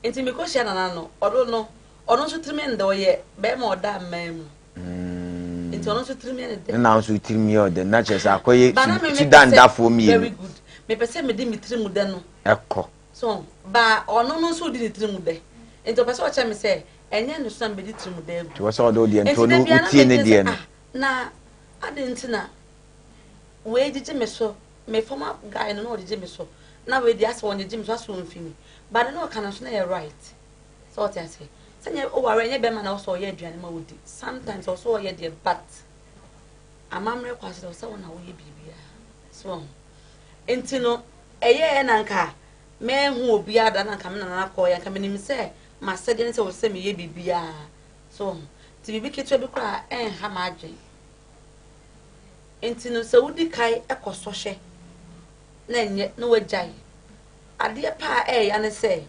nti mekɔhyia nana no ɔno no ɔno nso tirim ndɛ ɔyɛ bɛrima ɔda mmaa mu. Mm. Nti ɔno nso tirim yɛ ne dɛ. Na nso tirim yɛ ɔdɛ na kyerɛ sɛ akɔyɛ Sudan dafoɔ mmienu. Very good. Mepɛ sɛ mede me tirim dɛ no. Ɛkɔ. So ba ɔno no nso di ne tirim dɛ. Nti ɔpɛ sɛ ɔkyerɛ me sɛ ɛnyɛ ne so na mebɛdi tirim dɛ agu. Nti wɔ sɛ ɔde wo deɛ nti ɔno wotie ne deɛ no. Ah, na ade nti na wei gyegye me so me former guy no na ɔgyegye me so na wei deɛ asɛ ɔngyegye me so asɛ ɔmfi mi ba de na ɔka no nso na yɛ right. Sɛ ɔte aseɛ. Sɛnyɛ oware ɛnyɛ bɛrima na ɔsɛ ɔyɛ aduane ma wodi. Sometimes ɔsɛ ɔyɛ deɛ but amammerɛ kwan so sɛ wo na woyɛ biribiara. So ɔho. Nti no ɛyɛɛ na nka mɛhu obiara da na nka me nana kɔɔ yɛ nka menim sɛ masɛdeɛ ne sɛ wɔ sɛ meyɛ biribiara. So ɔho. Nti biribi ketewa bi koraa ɛnha m'adwen. Nti no sɛ wodi kan kɔ sɔhwɛ na ɛnyɛ na wagyae. Adeɛ paa a ɛɛya ne sɛ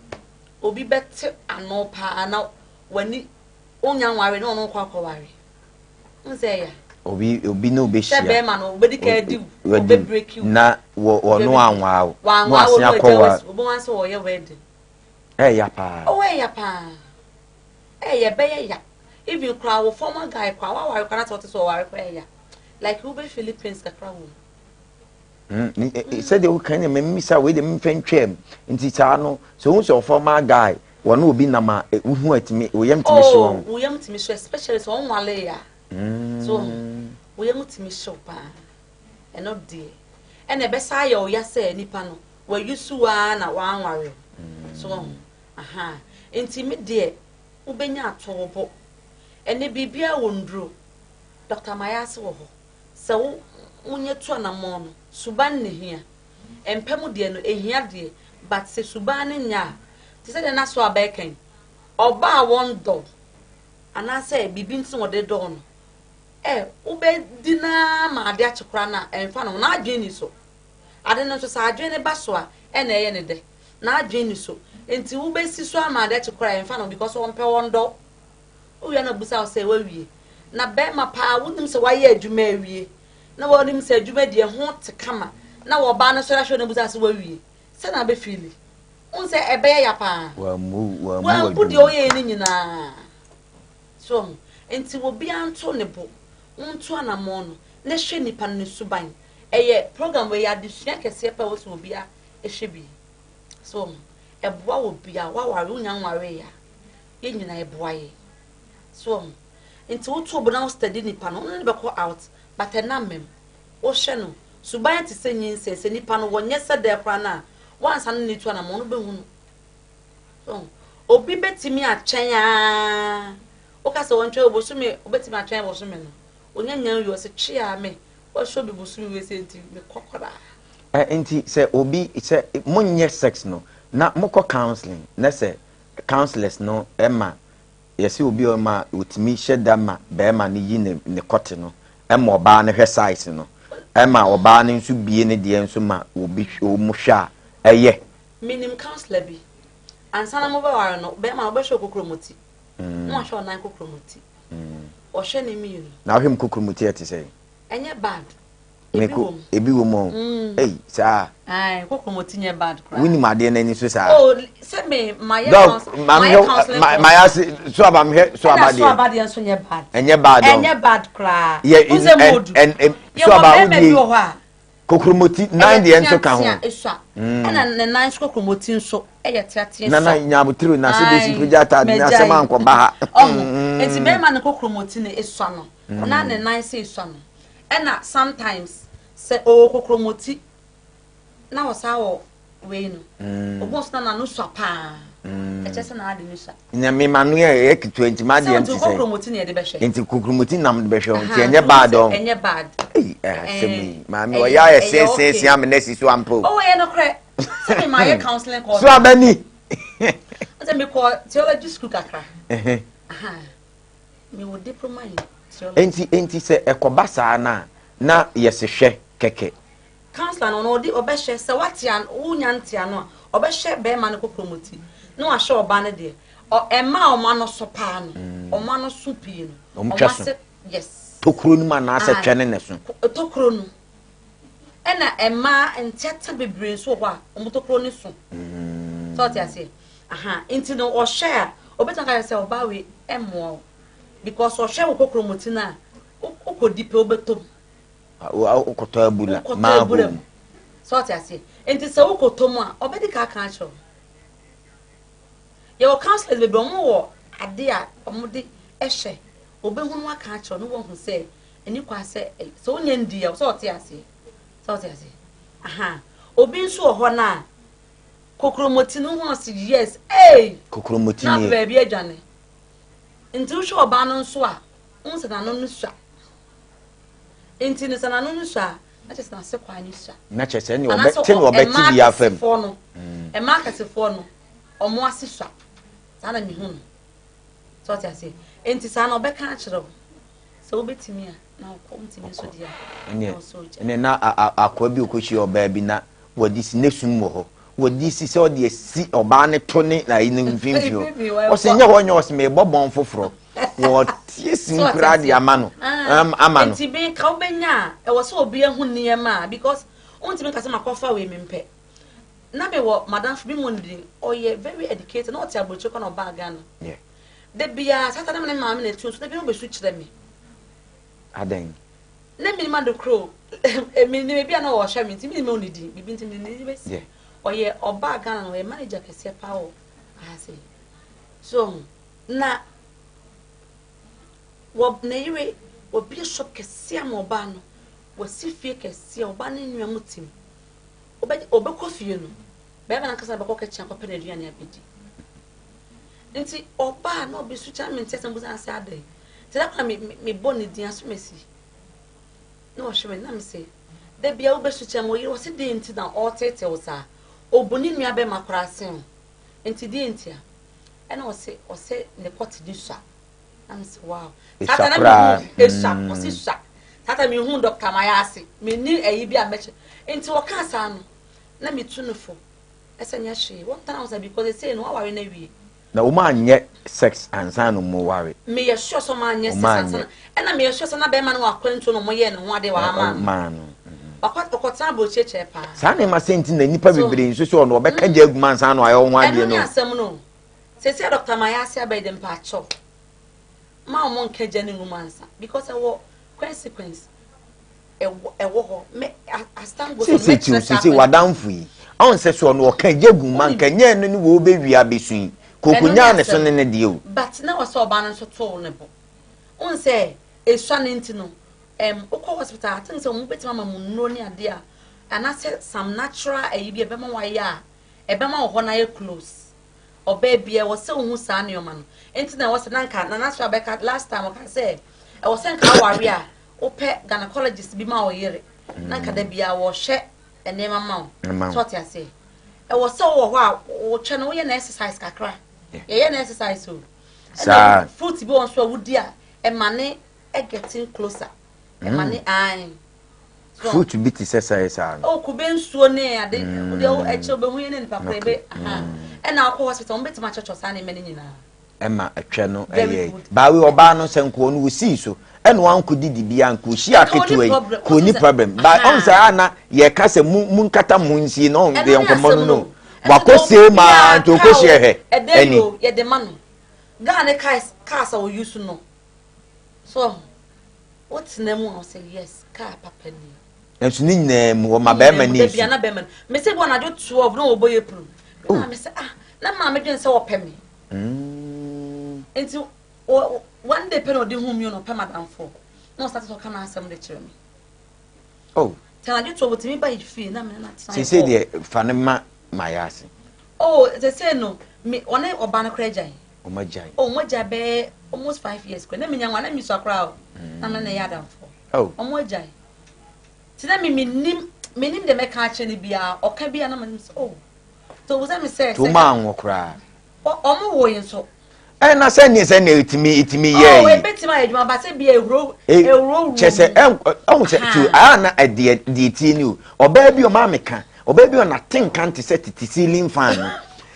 obi bɛte ano paa na w'ani wonya nware na ɔno kɔ akɔware. Wohu sɛ ɛya? Obi obi ne obehyia. Sɛ bɛrima no obedi kan adi wo, obe break wo. Na wɔ ɔno anwaa wo. Wanwaa wo na wagya wo asi. Wobɛhu ara sɛ wɔyɛ wedding. Ɛɛya paa. Oh ɛɛya paa. Ɛɛya ɛbɛyɛ ya. Even koraa wo former guy koraa waware koraa na sɛ ɔte sɛ ɔware koraa ɛɛya. Like wobɛ feel pains kakra wɔ mu. Mm, sɛdeɛ woka ne mmisa wei de memfa ntwam nti saa no sɛ wohu sɛ ɔformer guy wɔne obi nam a wohu atumi wo yam tumi hye wɔn. Oh, wo yam tumi hye especially sɛ ɔnwale ya. So wo yam tumi hyew paa. Ɛno deɛ ɛna ɛbɛsa ayɛ wo ya sɛ nipa no wayi so waa na wanware. So aha nti me deɛ wobɛnya ato wo bo. Ɛne biribiara wɔ nduro. Dr. Mayase wɔ hɔ. Sɛ wo wonyɛ tu anamɔn no, suban na ehia. Mpɛ mu deɛ no, ehia deɛ, but sɛ suban no nyɛ a, te sɛ deɛ na so aba ɛka yi, ɔbaa a wɔndɔ wo, anaasɛ biribi nti na wɔde dɔ wo no, ɛ, wobɛdi no ara ma ade akye koraa no a, ɛmfa ne ho, n'adwene nni so. Ade no nso, sɛ adwene no ba so a, ɛna ɛyɛ ne dɛ. N'adwene nni so. Nti wobɛsi so ama ade akye koraa a, ɛmfa ne ho because ɔmpɛ wɔndɔ wo. Wowie a na ɔbisa wo sɛ woawie. Na bɛrima paa wonim sɛ wayɛ adwuma awie na wonim sɛ adwuma deɛ ho te kama na ɔbaa no sɔre ahwɛ na ɔbisa sɛ woawie. Sɛ na abɛfiili. Wohu sɛ ɛbɛyɛ ya paa. Wammu wammu Wambu deɛ adwuma. ɔyɛɛ no nyinaa. So ho. Nti obiara nto ne bo, wonto anammɔn no na hwɛ nipa no ne suban. Ɛyɛ program wei yɛ adesua kɛseɛ paa ɛwɔ sɛ obiara hwɛ bi. So ho. Ɛboa obiara, woaware wonya nwareeɛ a. Yɛn nyinaa ɛboa yɛn. So wahu? Nti woto wo bo na wo study nipa no, wo ne no bɛkɔ out but ɛna mmam. Wohwɛ no, suban te sɛ nyinsɛn, sɛ nipa no wɔnyɛ sɛ dɛɛ koraa no a, woansa ne no tu anamɔn no wobɛhu no. So wahu? Obi bɛtumi atwɛn aa, woka sɛ ɔntwɛn bosome, wobɛtumi atwɛn bosome no, ɔnya nya nwie, ɔse twe aa me, wɔahyɛ obi bosome wei sɛ nti mekɔ koraa. Ɛ nti sɛ obi sɛ monyɛ sex no na mokɔ counseling na sɛ Counsellors no ma yɛse obi a ɔma otumi hyɛ da ma bɛɛma no yi ne ne kɔte no ma ɔbaa no hwɛ size no ɛma ɔbaa no nso bie ne deɛ nso ma obi ɔmo hwɛ a ɛyɛ. Menim counsellor bi, ansa na mobɛware no bɛɛma no ɔbɛhwɛ wo kokromoti na wahwɛ wo nan kokromoti, ɔhwɛ ne mmienu. Na wohwɛ me kokromoti a ɛte sɛn? Ɛnyɛ bad. Ebi wɔ mu. Ebi wɔ mu o. Mm. Ei, saa. Ayi, kokromoti nyɛ bad koraa. Wonim adeɛ n'ani so saa. Oh, sɛ me ma yɛ counsel. Ma yɛ counseling course. Ma yɛ ase so aba mehwɛ so aba deɛ. Ɛna so aba deɛ nso nyɛ bad. Ɛnyɛ bad o. Ɛnyɛ bad koraa. Yɛ Wosɛ mu odu. ɛn ɛn so aba wodie. Yɛ wɔ bɛrima bi wɔ hɔ a. Kokromoti nan deɛ nso ka ho. Ɛyɛ teatea esua. Ɛna ne nan nso kokromoti nso ɛyɛ teatea esua. Nana nyabotire na se besi pagya ataade na asɛm ankɔ ba ha. Ɔho eti bɛrima ne kokromoti no esua no na ne nan sɛ esua no. Ɛna sometimes sɛ ɔwɔ kokromoti na ɔsan wɔ wei no, mm. obi nso na n'ano sua paa. Mm. Ɛkyɛ sɛ n'ade no sua. Na me ma no yɛ ɛyɛ ketewa nti ma deɛ nti sɛ. Kokromoti na yɛde bɛhwɛ. Nti kokromoti nam de bɛhwɛ nti ɛnyɛ bad ɔn. Ɛnyɛ bad. Ɛyi asɛm yi maame ɔyɛ ayɛ sɛnsɛn ame na si so ampa o. Ɔwɔ yɛ no korɛ sɛ me ma yɛ counseling course. So abani. Sɛ me kɔ theology school kakra. Mewɔ diploma in theology. Enti enti sɛ ɛkɔba saa no a, na yɛse hwɛ kɛkɛ. Councillor no ɔno ɔde ɔbɛhwɛ sɛ wate ano wonya nte ano a ɔbɛhwɛ bɛrima no kokromoti na wahwɛ ɔbaa no deɛ ɔ ɛma a ɔmo ano so paa no mm. ɔmo ano so pii no ɔmo twa so yes tokuro no mu anaasɛ twɛ ne ne so tokuro no ɛna ɛmaa nteate bebree nso wɔ hɔ a ɔmo tokuro no so mm. sɛ ɔte aseɛ Aha nti no ɔhwɛ a obetumi aka sɛ ɔbaa wei ɛmmoa wo because ɔhwɛ wo kokromoti no a wokɔdi pɛ wobɛtɔ mu. Wokɔtɔ abura wokɔtɔ abura mu sɛ ɔte aseɛ nti sɛ wokɔtɔ mu a ɔbɛdi ka aka akyerɛ wo. Yɛwɔ councillors bebree wɔn wɔ ade a wɔn de ɛhwɛ obɛhunu aka akyerɛ no wɔhu sɛ ɛni kwa sɛ sɛ wonya ndi a sɛ ɔte aseɛ sɛ ɔte aseɛ aha obi nso wɔ hɔ no a Kokromoti no ho ɔse yes eei. Kokromoti nie. Na nie. baabi adwane. Nti wohwɛ ɔbaa no nso a, wohu sɛ n'ano no sua. Nti no sɛ n'ano no sua a, na kyerɛ sɛ n'ase kwan no sua. Na kyerɛ sɛ ɛne ɔbɛ te na ɔbɛte bi afam. Anaasɛ no, mm. mmaa akɛsefoɔ no, ɔmo ase sua. Saa na mehu no. Sɛ ɔte aseɛ. Nti saa na ɔbɛka akyerɛ wo sɛ wobɛtumi a. na wokɔ, wontumi nso deɛ a, Ɛneɛ na wo sɛ ogya. ɛneɛ na akoa bi ɔkɔhyia ɔbaa bi na wɔde si ne sum wɔ hɔ wɔde si sɛ ɔde asi ɔbaa ne to ne ayi no mfimfini hɔ ɔsɛ nyɛ hɔ nyɛ ɔsɛ mebɔ bɔn foforɔ wɔtie sim koraa de ama no ama no. Nti bi ka wobɛnya a ɛwɔ sɛ obi ahu nneɛma a because wontumi nka sɛ makɔfa wei mempɛ na mewɔ madamfo bi mu ne ɔyɛ very educated na ɔte aburokyire kɔ na ɔbaa Ghana da biara saa ta na me ne maame na ɛtu nso da biara ɔbɛsu kyerɛ me. Adɛn? Na menim ade koro menim ebi a na ɔhwɛ me nti menim ne din biribi nti mede ne din bɛsi. Ɔyɛ ɔbaa Ghana no ɔyɛ manager kɛseɛ paa wɔ aha sei. So na wɔ ne yere wɔbie shop kɛseɛ ama ɔbaa no wɔsi fie kɛseɛ ɔbaa ne nua mu tim ɔbɛkɔ fie no bɛrima no ankasa bɛkɔ kitchen akɔpɛ n'aduane abɛdi. Nti ɔbaa na ɔbɛsu kyerɛ me nti asɛm busa ase adɛn. Nti da koro na mebɔ ne din asomasi na ɔhwɛ me na me se da bia wobɛsu kyerɛ me ɔyere ɔse deɛ nti na ɔreteetee wo saa ɔbu ne nua bɛma koraa sen wo nti deɛ nti a ɛna ɔse ɔse ne kɔte ne sua na me se wow saa ta na mehu esua ɔse sua saa ta mehu dɔkta mayɛ ase menni ayi bi a mɛkyɛ nti ɔkaa saa no na metu no fo ɛsɛ nyɛ hwee wɔntena ho sa because ɛsei no waware no awie. Na wɔn anyɛ sex ansa na wɔn ware. Meyɛ sure sɛ wɔn anyɛ sex ansa na ɛna meyɛ sure sɛ na bɛrima no wɔ akwantuo na wɔn yɛɛ ne ho adeɛ wɔ ha maa no. Maa no. Wakɔ ɔkɔtena aburokyire kyɛɛ paa. Saa nneɛma sɛ nti na nnipa bebree nso sɛ ɔno ɔbɛka gya agu mu ansa na wayɛ wɔn ho adeɛ Ɛno no. ne asɛm no. Sɛsi a Dr. Mayase abɛyɛ de mpaakyɛw ma wɔn nka gya no ngu mu ansa because ɛwɔ consequence. ɛwɔ hɔ mɛ as time goes on sese tiw sese wadanfo yi ɔn sɛ so ɔno ɔka gye gu ma nka nyɛ no ne wɔ bɛwie abɛsu yi koko nyaa ne so ne ne deɛ o. But na wɔ sɛ ɔbaa no nso too ne bo wohu sɛ esua no nti no ɛm wokɔ hospital I think sɛ wɔn bɛtumi ama mo nnuro ne adeɛ a anaasɛ some natural ayi bi ɛbɛma wayɛ a ɛbɛma wɔ hɔ no ayɛ close ɔbaa bi ɛwɔ sɛ wohu saa nneɛma no nti na ɛwɔ sɛ na nka nana so abɛka last time ɔka sɛ ɛwɔ sɛ nka aware a Wopɛ gynecologist bi ma wo yere na nka da biara wɔhwɛ nneɛma ma wo. So ɔte aseɛ. Ɛwɔ sɛ wowɔ hɔ a wotwɛ no woyɛ no exercise kakra. Yɛyɛ no exercise o. Saa. Fruit bi wɔ nso a wodi a ɛma ne getting closer. Ɛma ne ae. Fruit bi te sɛ sɛɛ saa no. Oh, kube nsuo ne ade. Deɛ ɛkyɛ wobɛhu yɛ ne nipa korɔ ebe. Ɛna wokɔ hospital wɔn bɛtumi akyerɛkyerɛ saa nneɛma no nyinaa. ɛma ɛtwɛ no ɛyɛ baawi ɔbaa no sɛ nkoɔ no wɔsii so ɛna wanko didi bia nko hyia ketewa yi kò ni problem ba ɔn sɛ ana yɛka sɛ mu mu nkata mu nsie na ɔn deɛ nkɔmɔ no no wakɔ sie maa nti ɔkɔ hyia hɛ ɛni. yɛde ma no ghana cars cars a wɔyi so no so wotena mu a ɔsɛ yes car papa ni. Nso ne nyinaa mu wɔma bɛrima ni nsu. Dabi ana bɛrima no mese bi anadwo 12 na wɔbɔ yɛ punu. Na mese ah na maame dwen sɛ wɔpɛ me. Mm. Nti one day pɛ na ɔde hu mi na ɔpɛ madamfo na ɔsate sɛ ɔka n'asɛm de kyerɛ me. Oh. Tɛn adwo 12 otumi ba yɛ fie na mene na tena. Sese deɛ fa ne ma ma yɛ ase. Oh sese no me ɔne ɔba no koraa gyae. Ɔmo agyae. Oh ɔmo agyae bɛyɛ almost 5 years koraa na menya nwa na misua koraa o. Na mene na ɛyɛ adamfo. Oh. Ɔmo agyae. Ti na me menim menim deɛ mɛka akyerɛ no biara ɔka biara na menim sɛ oh to wusa me sɛ. To maa nwo koraa. Ɔmo wo yi nso. Ɛna sɛ ne sɛ ne etimi etimi yɛ yi. Oh ebetumi ayɛ adwuma ba sɛ bia ehuro ehuro wuro. Kyɛ sɛ ɛn ɔmo sɛ tu a na ɛdeɛ deɛ tie ni o ɔbaa bi ɔmaa mi ka ɔbaa bi ɔna te nka nte sɛ tete ceiling fan no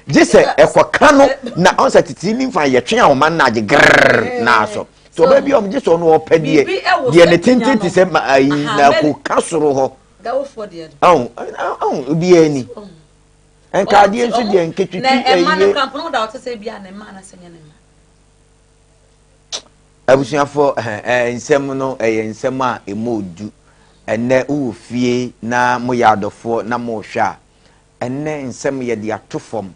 gye sɛ ɛkɔka no na ɔn sɛ tete ceiling fan yɛtwe ahoma no na agye grrrr na asɔ. Sɛ ɔbaa bi a ɔgye sɛ ɔno ɔpɛ deɛ deɛ ne tenten te sɛ ayi na ko ka soro hɔ. Ɔn ɔn obiara ni. Nkaadeɛ nso deɛ nketwitwi ɛyie. Abusuafoɔ ɛɛ nsɛm no ɛyɛ nsɛm a emu odu. Ɛnɛ wowɔ fie na moyɛ adɔfoɔ na mohwɛ a ɛnɛ nsɛm yɛde ato fam.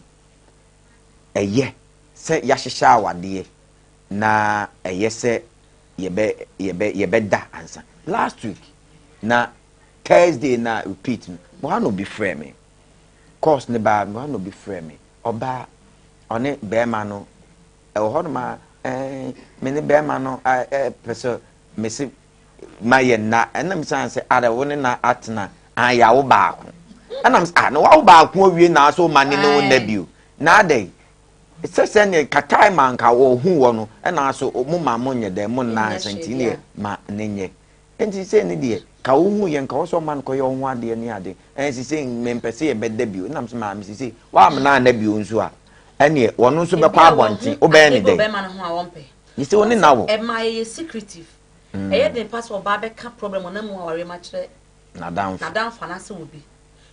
Ɛyɛ sɛ yɛahyehyɛ awadeɛ. na ɛyɛ sɛ yɛbɛ yɛbɛ yɛbɛda ansa last week na thursday na repeat no mo ha na obi frɛ me course ne baa mo ha na obi frɛ me ɔbaa ɔne bɛrima no ɛwɔ hɔ nom a ɛɛ me ne bɛrima no ɛɛ pɛ sɛ mesi ma yɛ nna ɛna mi san sɛ ara wo ne na atena an yawo baako ɛna mi sɛ ah na wawo baako awie na aso ma ne ne wo nna bio na adɛn Sɛ sɛdeɛ nka time a nka wɔhu wɔ no ɛna so mo ma mo nyɛ dɛ mo nna ansa nti neɛ ma ne nyɛ. Enti sesei no deɛ, ka wohuu yɛ nka wo sɛ ɔma no kɔyɛ wo ho adeɛ ne ade. Ɛn sesei mempɛ sɛ yɛbɛda bio. Ɛna mese maame sesei woamena anna bio nso a, ɛneɛ wɔno nso bɛkɔ Ebi a abɔnten, wɔhu wobɛyɛ ade ne bi wɔ dɛn? bɛrima no ho a wɔmpɛ. Sesei wo ne no awo. Ɛma yɛyɛ secretive. Ɛyɛ den pa sɛ ɔbaa bɛka problem ɔnam mu awareɛ mu akyerɛ N'adamfo. n'adamfo anaasɛ obi.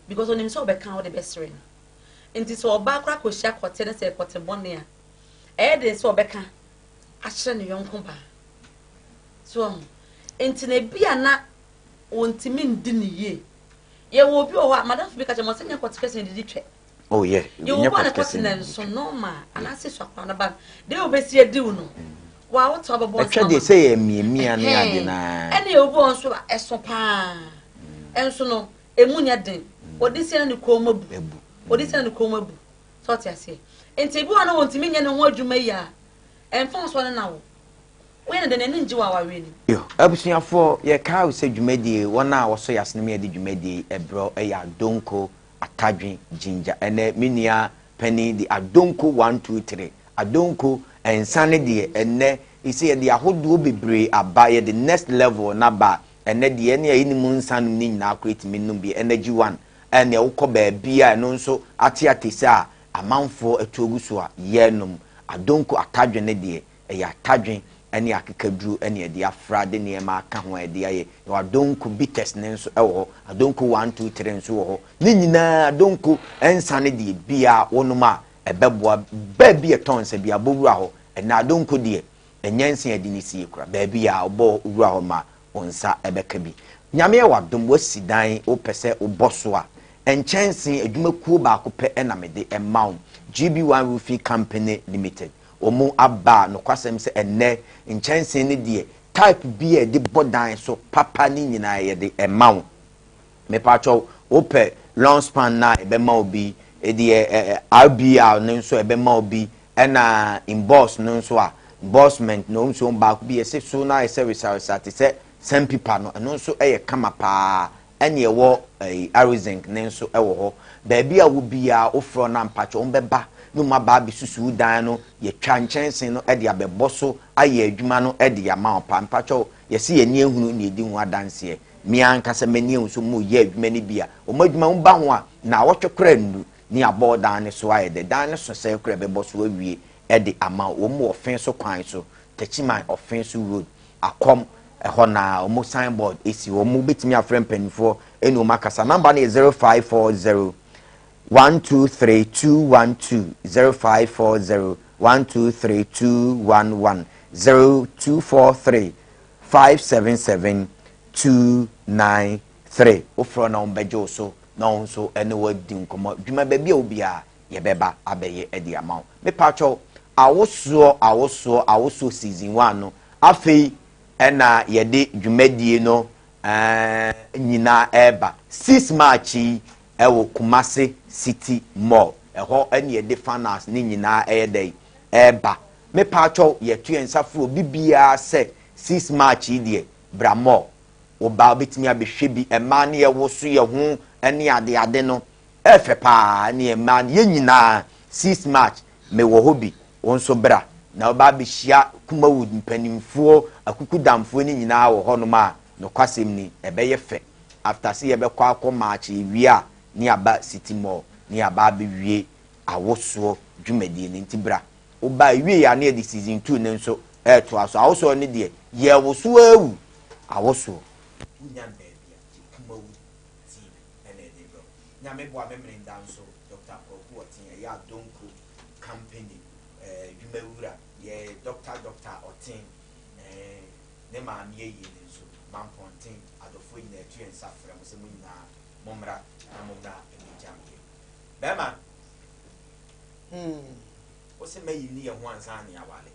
Because onim sɛ ɔbɛka a wode bɛsere no. Nti sɛ ɔbaa koraa kɔhyia kɔte ne sɛ kɔte bɔne a, ɛyɛ den sɛ ɔbɛka akyerɛ ne yɔnko baa. So wahu? Nti na ebi a na wɔntumi ndi no yie. Yɛwɔ obi wɔ hɔ a, madamfo bi ka kyerɛ me, ɔsɛ nyɛ kɔte kɛse na didi twɛ. Oh yeah, Yɛwɔ nyɛ obi a ne kɔte kɔte kɛse na na didi nso twɛ. normal anaasɛ suakora no ba no, deɛ obɛsi adi wo no, wa wote wabɛbɔ Ɛtwɛ nsɛm ama deɛ no. sɛ yɛ miamia ne ade Ɛhɛn. naa. Ɛne yɛwɔ obi wɔ hɔ nso a ɛso paa. Ɛnso no, emu nyɛ den. Ɔde sie na ne kɔn mu abu. Abu. Ɔde sie na ne kɔn mu abu. Sɛ ɔte aseɛ. Nti ebi wɔ hɔ a na wɔntumi nyɛ ne ho adwuma yi a, ɛmfa ho sɛ ɔne no awo. Woyɛ no dɛn n'ani ngye wɔ awareɛ no mu. Yo, abusuafoɔ, yɛkae wo sɛ dwumadie yi, wɔn a wɔsɔ yɛn asenom yɛde dwumadie yi brɛ wo yɛ Adonko Atadwe Ginger. Ɛnnɛ, me nua panin de Adonko 1, 2, 3. Adonko, nsa no deɛ, ɛnnɛ, sɛ yɛde ahodoɔ bebree aba, yɛde next level no aba a, ɛnnɛ deɛ, ɛne a yɛnim nsa nom no nyinaa koraa tumi nom bi. Energy One, ɛnneɛ wokɔ baabi a ɛno nso ate atese a amanfoɔ atu agu so a, yɛnom. Adonko Atadwe no deɛ, Ɛyɛ atadwen ne akekaduro na yɛde afra de nneɛma aka ho a yɛde ayɛ. Yɛwɔ adonko bitters no nso wɔ hɔ, adonko 1, 2, 3 nso wɔ hɔ. Ne nyinaa adonko nsa no deɛ biara wonom a ɛbɛboa. Baabi a ɛtɔn nsa biara bɔ wura hɔ. Ɛnnɛ adonko deɛ ɛnyɛ nsa a yɛde no sie koraa. Baabi a wobɔ wura hɔ ma wo nsa bɛka bi. Nyame ayɛ w'adom woasi dan wopɛ sɛ wobɔ so a, nkyɛnse adwumakuo baako pɛ na mede ma wo, GB1 Roofing Company Limited. Wɔn aba a, nokwasɛm sɛ ɛnnɛ nkyɛnsee no deɛ type bi a yɛde bɔ dan so papa ne nyinaa yɛde ma wo. Mepakyɛw, wopɛ long span no a yɛbɛma wo bi, deɛ RBR no nso yɛbɛma wo bi, ɛna emboss no nso a, embossment no nso baako bi yɛse so no ayɛ sɛ resaresa te sɛ sandpaper no, ɛno nso yɛ kama paa. Ɛne ɛwɔ ɛyi Arizink ne nso ɛwɔ hɔ. Baabi a wɔ biara wofrɛ wɔn a mpakyɛ wɔn bɛba ne wɔn aba abɛsusu wo dan no, yɛtwa nkyɛnse no de abɛbɔ so ayɛ adwuma no de ama wo paa. Mpakyɛ yɛse yɛn ani ahunu na yɛdi ho adanseɛ. Me ankasa m'ani ahu sɛ wɔreyɛ adwuma no bi a, wɔn adwuma wo ba ho a, naawɔtwe koraa nnu ne yɛabɔ wo dan no so ayɛ dɛ. Dan no so sɛɛ koraa yɛbɛbɔ so awie de ama wo. Wɔn wɔ Ɔfee so kwan so, Techiman Ɔfee so road. Akɔm, ɛhɔ na wɔn sign board si hɔ. Wɔbɛtumi afrɛ mpanimfoɔ ne wɔn akasa. Number no yɛ 0540 123 212, 0540 123 211, 0243 577 293. Wofrɛ na wɔbɛgye wo so na wɔn nso ne wo adi nkɔmmɔ. Dwuma baabi a wo biara yɛbɛba abɛyɛ de ama wo. Mepakyɛw, awosoɔ, awosoɔ, awosoɔ season 1 no, afei ɛna yɛde dwumadie no eh, nyinaa ɛreba. 6 March yi ɛwɔ Kumasi City Mall. Ɛhɔ ɛna yɛde finals ne nyinaa ɛyɛ dɛ ɛreba. Mepakyɛw, yɛto yɛn nsa frɛ obi biara sɛ 6 March yi deɛ, bra mall. Wo ba wobɛtumi abɛhwɛ bi, mmaa ne yɛwoso yɛ ho ne adeade no, ɛfɛ paa ne mmaa no, yɛn nyinaa 6 March mewɔ hɔ bi, wo nso bra na woba abɛhyia Kumawood mpanimfoɔ, akukudamfoɔ no nyinaa wɔ hɔnom a, nokwasɛm ni, ɛbɛyɛ fɛ. After sɛ yɛbɛkɔ akɔ March yɛwie a, ne yɛaba City Mall, ne yɛaba abɛwie awosoɔ dwumadie no, nti bra. Woba ewie a, ne yɛde season 2 no nso ɛretoa so. Awosoɔ no deɛ, yɛwoso awu awosoɔ. Wonya no baabi a, gye Kumawood TV ɛna ɛde brɛ wo. Nyame boa me mene nda nso, Doctor Kwaku Ɔten, ɛyɛ Adonko Company adwumawura, yɛ Doctor Doctor Ɔten, ne maame ayie no nso, Mampɔnten adɔfoɔ nyinaa ɛto yɛn nsa frɛ mo sɛ mo nyinaa mommra na mommra mmɛgyam yɛn. Bɛrima, wo sɛ mayi ne yɛ ho ansa ne awale.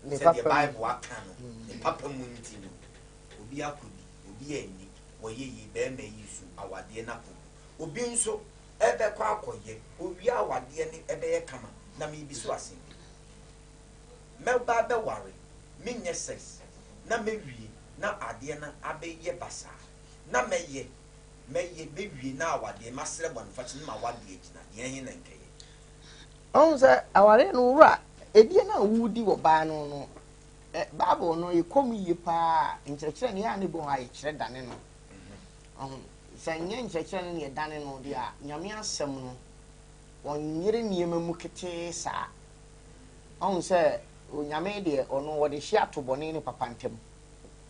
Ne Sɛdeɛ papa mu. Bible aka no, ne papa mu nti no, obi akɔdi, obi anni, wɔyɛ yie, bɛrima yi so awadeɛ no akɔgu. Obi nso ɛbɛkɔ akɔyɛ, owie awadeɛ no ɛbɛyɛ kama, na meebi so asɛm bi. Mɛba bɛware, menyɛ sex, na mɛwie, na adeɛ no abɛyɛ basaa. Na mɛyɛ, mɛyɛ, mɛwie na awadeɛ, masrɛ bɔnefakyɛ na m'awadeɛ agyina, deɛ ɛhe na nkɛyɛ? Ɔhu sɛ awareɛ no wura, ɛdeɛ no a wodi wɔ baa no no, Bible no yɛkɔ mu yie paa a, nkyerɛkyerɛ no yɛ a na ebi wɔ hɔ a yɛkyerɛ dane no. Ɔho, sɛ nyɛ nkyerɛkyerɛ no na yɛdane no deɛ a, Nyame asɛm no, wɔnyere nneɛma mu ketee saa. Ɔho sɛ, Onyame deɛ ɔno wɔde hyeɛ ato bɔne ne papa ntam.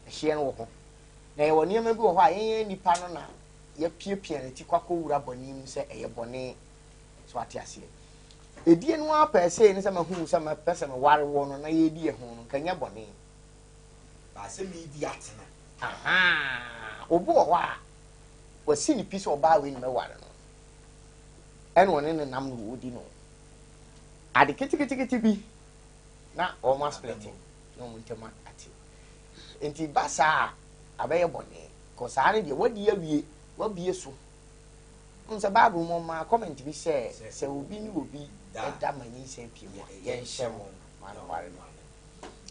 Ɛhyeɛ no wɔ hɔ. Na yɛwɔ nneɛma bi wɔ hɔ a yɛn yɛn nnipa no na yɛapiapia ne ti kɔ akɔwura bɔne mu sɛ ɛyɛ bɔne. So ate aseɛ? Edie no ara pɛɛ sei ne sɛ mahu sɛ mɛpɛ sɛ meware woɔ no na yɛredi yɛ ho no, nka nyɛ bɔne. Baa sɛ meredi atena. Ahaa, obi wɔ hɔ a, wasi ne pi sɛ ɔbaa wei na mɛware no. Ɛna ɔne ne nam no wɔdi no. Ade ketekete bi na wɔn asplɛte na wɔn ntam ate. Nti ba saa a, abɛyɛ bɔne. Kɔ saa no deɛ, wadi awie, wabie so. Wohu sɛ Bible mu ɔmaa comment bi sɛ, sɛ obi ne obi da ma nyinsɛn pie mu a, yɛnhyɛ wɔn ma no nware no.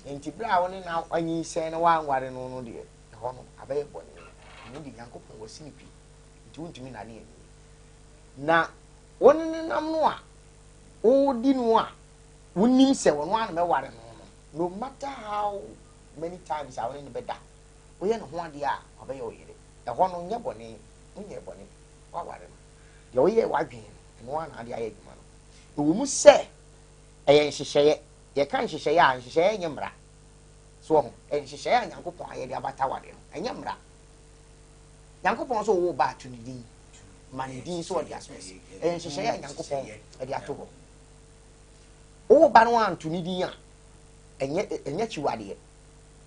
Enti berɛ a wo ne no anyinsɛn na woanware no no deɛ, ɛhɔ no abɛyɛ bɔne. Ɛno deɛ Nyankopɔn wasi no pi, nti wontumi nnane ani. Na wo ne no nam no a, wodi no a, wonim sɛ ɔno ara na mɛware no no, no matter how many times a wo ne no bɛda, woyɛ ne ho adeɛ a, wabɛyɛ wo yere. Ɛhɔ no nyɛ bɔne. Wonyɛɛ bɔne, woaware no. Deɛ woyɛɛ w'adwene no, ɛno ara na wode ayɛ adwuma no. Ɛwɔ mu sɛ ɛyɛ nhyehyɛeɛ. Yɛka nhyehyɛeɛ a, nhyehyɛeɛ nyɛ mmara. So wɔ ho? Ɛyɛ nhyehyɛeɛ a Nyankopɔn ayɛ de abata awareɛ ho. Ɛnyɛ mmara. Nyankopɔn sɛ ɔwɔ ba a, to ne din. Ma ne din sɛ ɔde asom asi. Ɛyɛ nhyehyɛeɛ a Nyankopɔn de ato hɔ. Wowɔ ba no anto ne din a, ɛnyɛ ɛnyɛ akyiwadeɛ.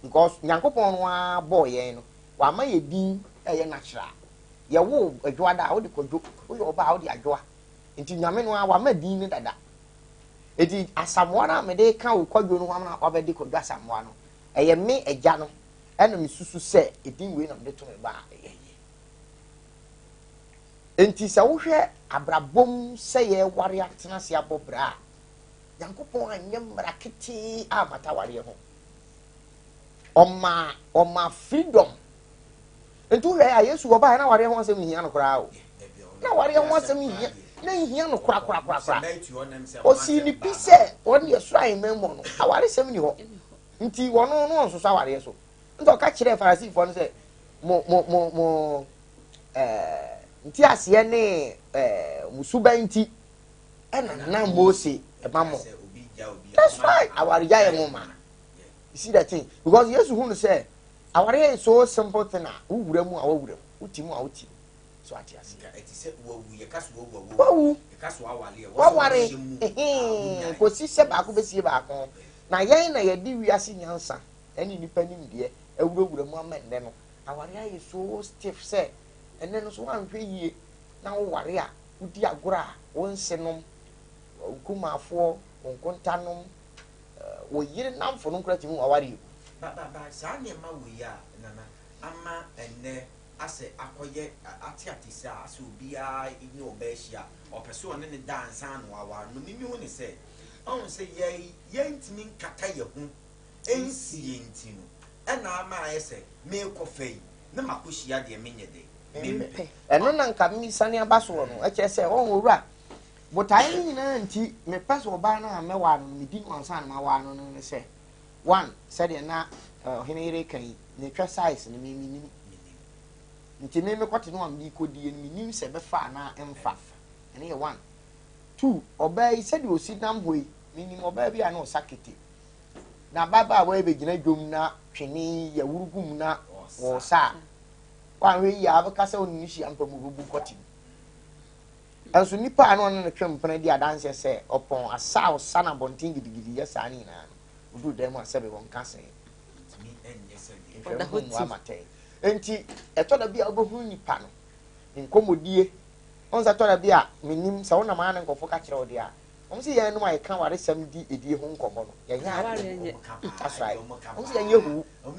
Because Nyankopɔn no ara bɔɔ yɛn no, Wama yɛ din a ɛyɛ natural. Yɛwoo Adwoa da a, wode Kwadwo, woyɛ ɔbaa a, wode Adwoa. Nti Nyame no ara wama din no dada. Nti Asamoah no a mede ka wo Kwadwo no ho ama wabɛde Kwadwo Asamoah no, ɛyɛ me agya no ɛna mesusu sɛ edin wei na mede to me ba a ɛyɛ yie. Nti sɛ wohwɛ abrabɔ mu sɛ yɛreware atena ase abɔ bra a, Nyankopɔn anyɛ mmara ketee a mata awareɛ ho. Ɔmaa ɔmaa freedom. Nti wohwɛ a Yesu ɔbaeɛ na awareɛ ho asɛm nhia no koraa o. Na awareɛ ho asɛm nhia na nhia no korakorakorakora. Ɔsii ne pi sɛ ɔne deɛ soro ahemman mu no awaresɛm ni hɔ. Nti ɔno no ɔnsoso awareɛ so. Nti ɔka kyerɛɛ Farisifoɔ no sɛ mo mo mo mo ɛɛ nteaseɛ ne ɛɛ mo suban nti ɛna na Mose ɛma mo. That's right awaregyaeɛ nwoma. You see the thing? Because Yesu hu no sɛ awareɛ is so simple thing a wowura mu a wawura mu, wote mu a wote mu. So ate ase. Wawu. Waware. Kɔsi sɛ baako bɛsie baako. Na yɛn na yɛde wiase nyansa ɛne nnipa nimdeɛ awurawura mu ama nnɛ no awareɛ ayɛ so stiff sɛ ɛnnɛ no so woanhwɛ yie na woware a wodi agorɔ a wo nsenom, wo nkumaafoɔ, wo nkontanom, wo yere nnamfo no koraa tumi waware gu. Ba ba ba saa nneɛma wei a Nana ama ɛnnɛ asɛ akɔyɛ ate ate sɛ asɛ obiara ne ɔbaa ahyia a ɔpɛ sɛ ɔne no da ansa na waware no me mehu ne sɛ ɔhu sɛ yɛ yɛntumi nkata yɛ ho nsie nti no ɛna ama ayɛ sɛ meekɔ fa yi na makɔhyia deɛ menyɛ dɛ mempɛ. Ɛno na nka mesane aba soɔ no ɛkyerɛ sɛ ɔho owura Botaeɛ no nyinaa nti mepɛ sɛ ɔbaa no a mɛwaa no no medi no ansa na mawaa no no ne sɛ, one, sɛdeɛ na ɔhene yere reka yi, ne twɛ size no me mennim. Nti me mekɔte no a mede kɔdie no mennim sɛ ɛbɛfa anaa ɛmfa. Ɛno yɛ one. Two, ɔbaa yi sɛdeɛ ɔsi nam hɔ yi, menim ɔbaa bi a na ɔsa kete. Na ababaawa yi bɛgyina dwom na twene yi yɛworo gu mu na wɔsa a, woanhwɛ yie a wobɛka sɛ wo ne no hyia mpa mu wobɛbu nkɔte mu. Nanso nnipa a na ɔne no twe mpena di adanseɛ sɛ ɔpɔn asa a ɔsa no abɔnten gidigidi yɛ saa no nyinaa no, ɔduru dan mu a sɛbe wɔnka see. Nhwɛ ho mmua amatɛn. Enti ɛtɔ da bi a wobɛhunu nipa no, ne nkɔmmɔdie. Wohu sɛ ɛtɔ da bi a, mennim, sɛ wonam ara ne nkurɔfoɔ ka kyerɛ wo deɛ a, wɔn sɛ yɛn nom a yɛka awaresɛm di edie ho nkɔmmɔ no, yɛnyɛ adeɛ. That's right. Wɔn sɛ yɛnyɛ huu. So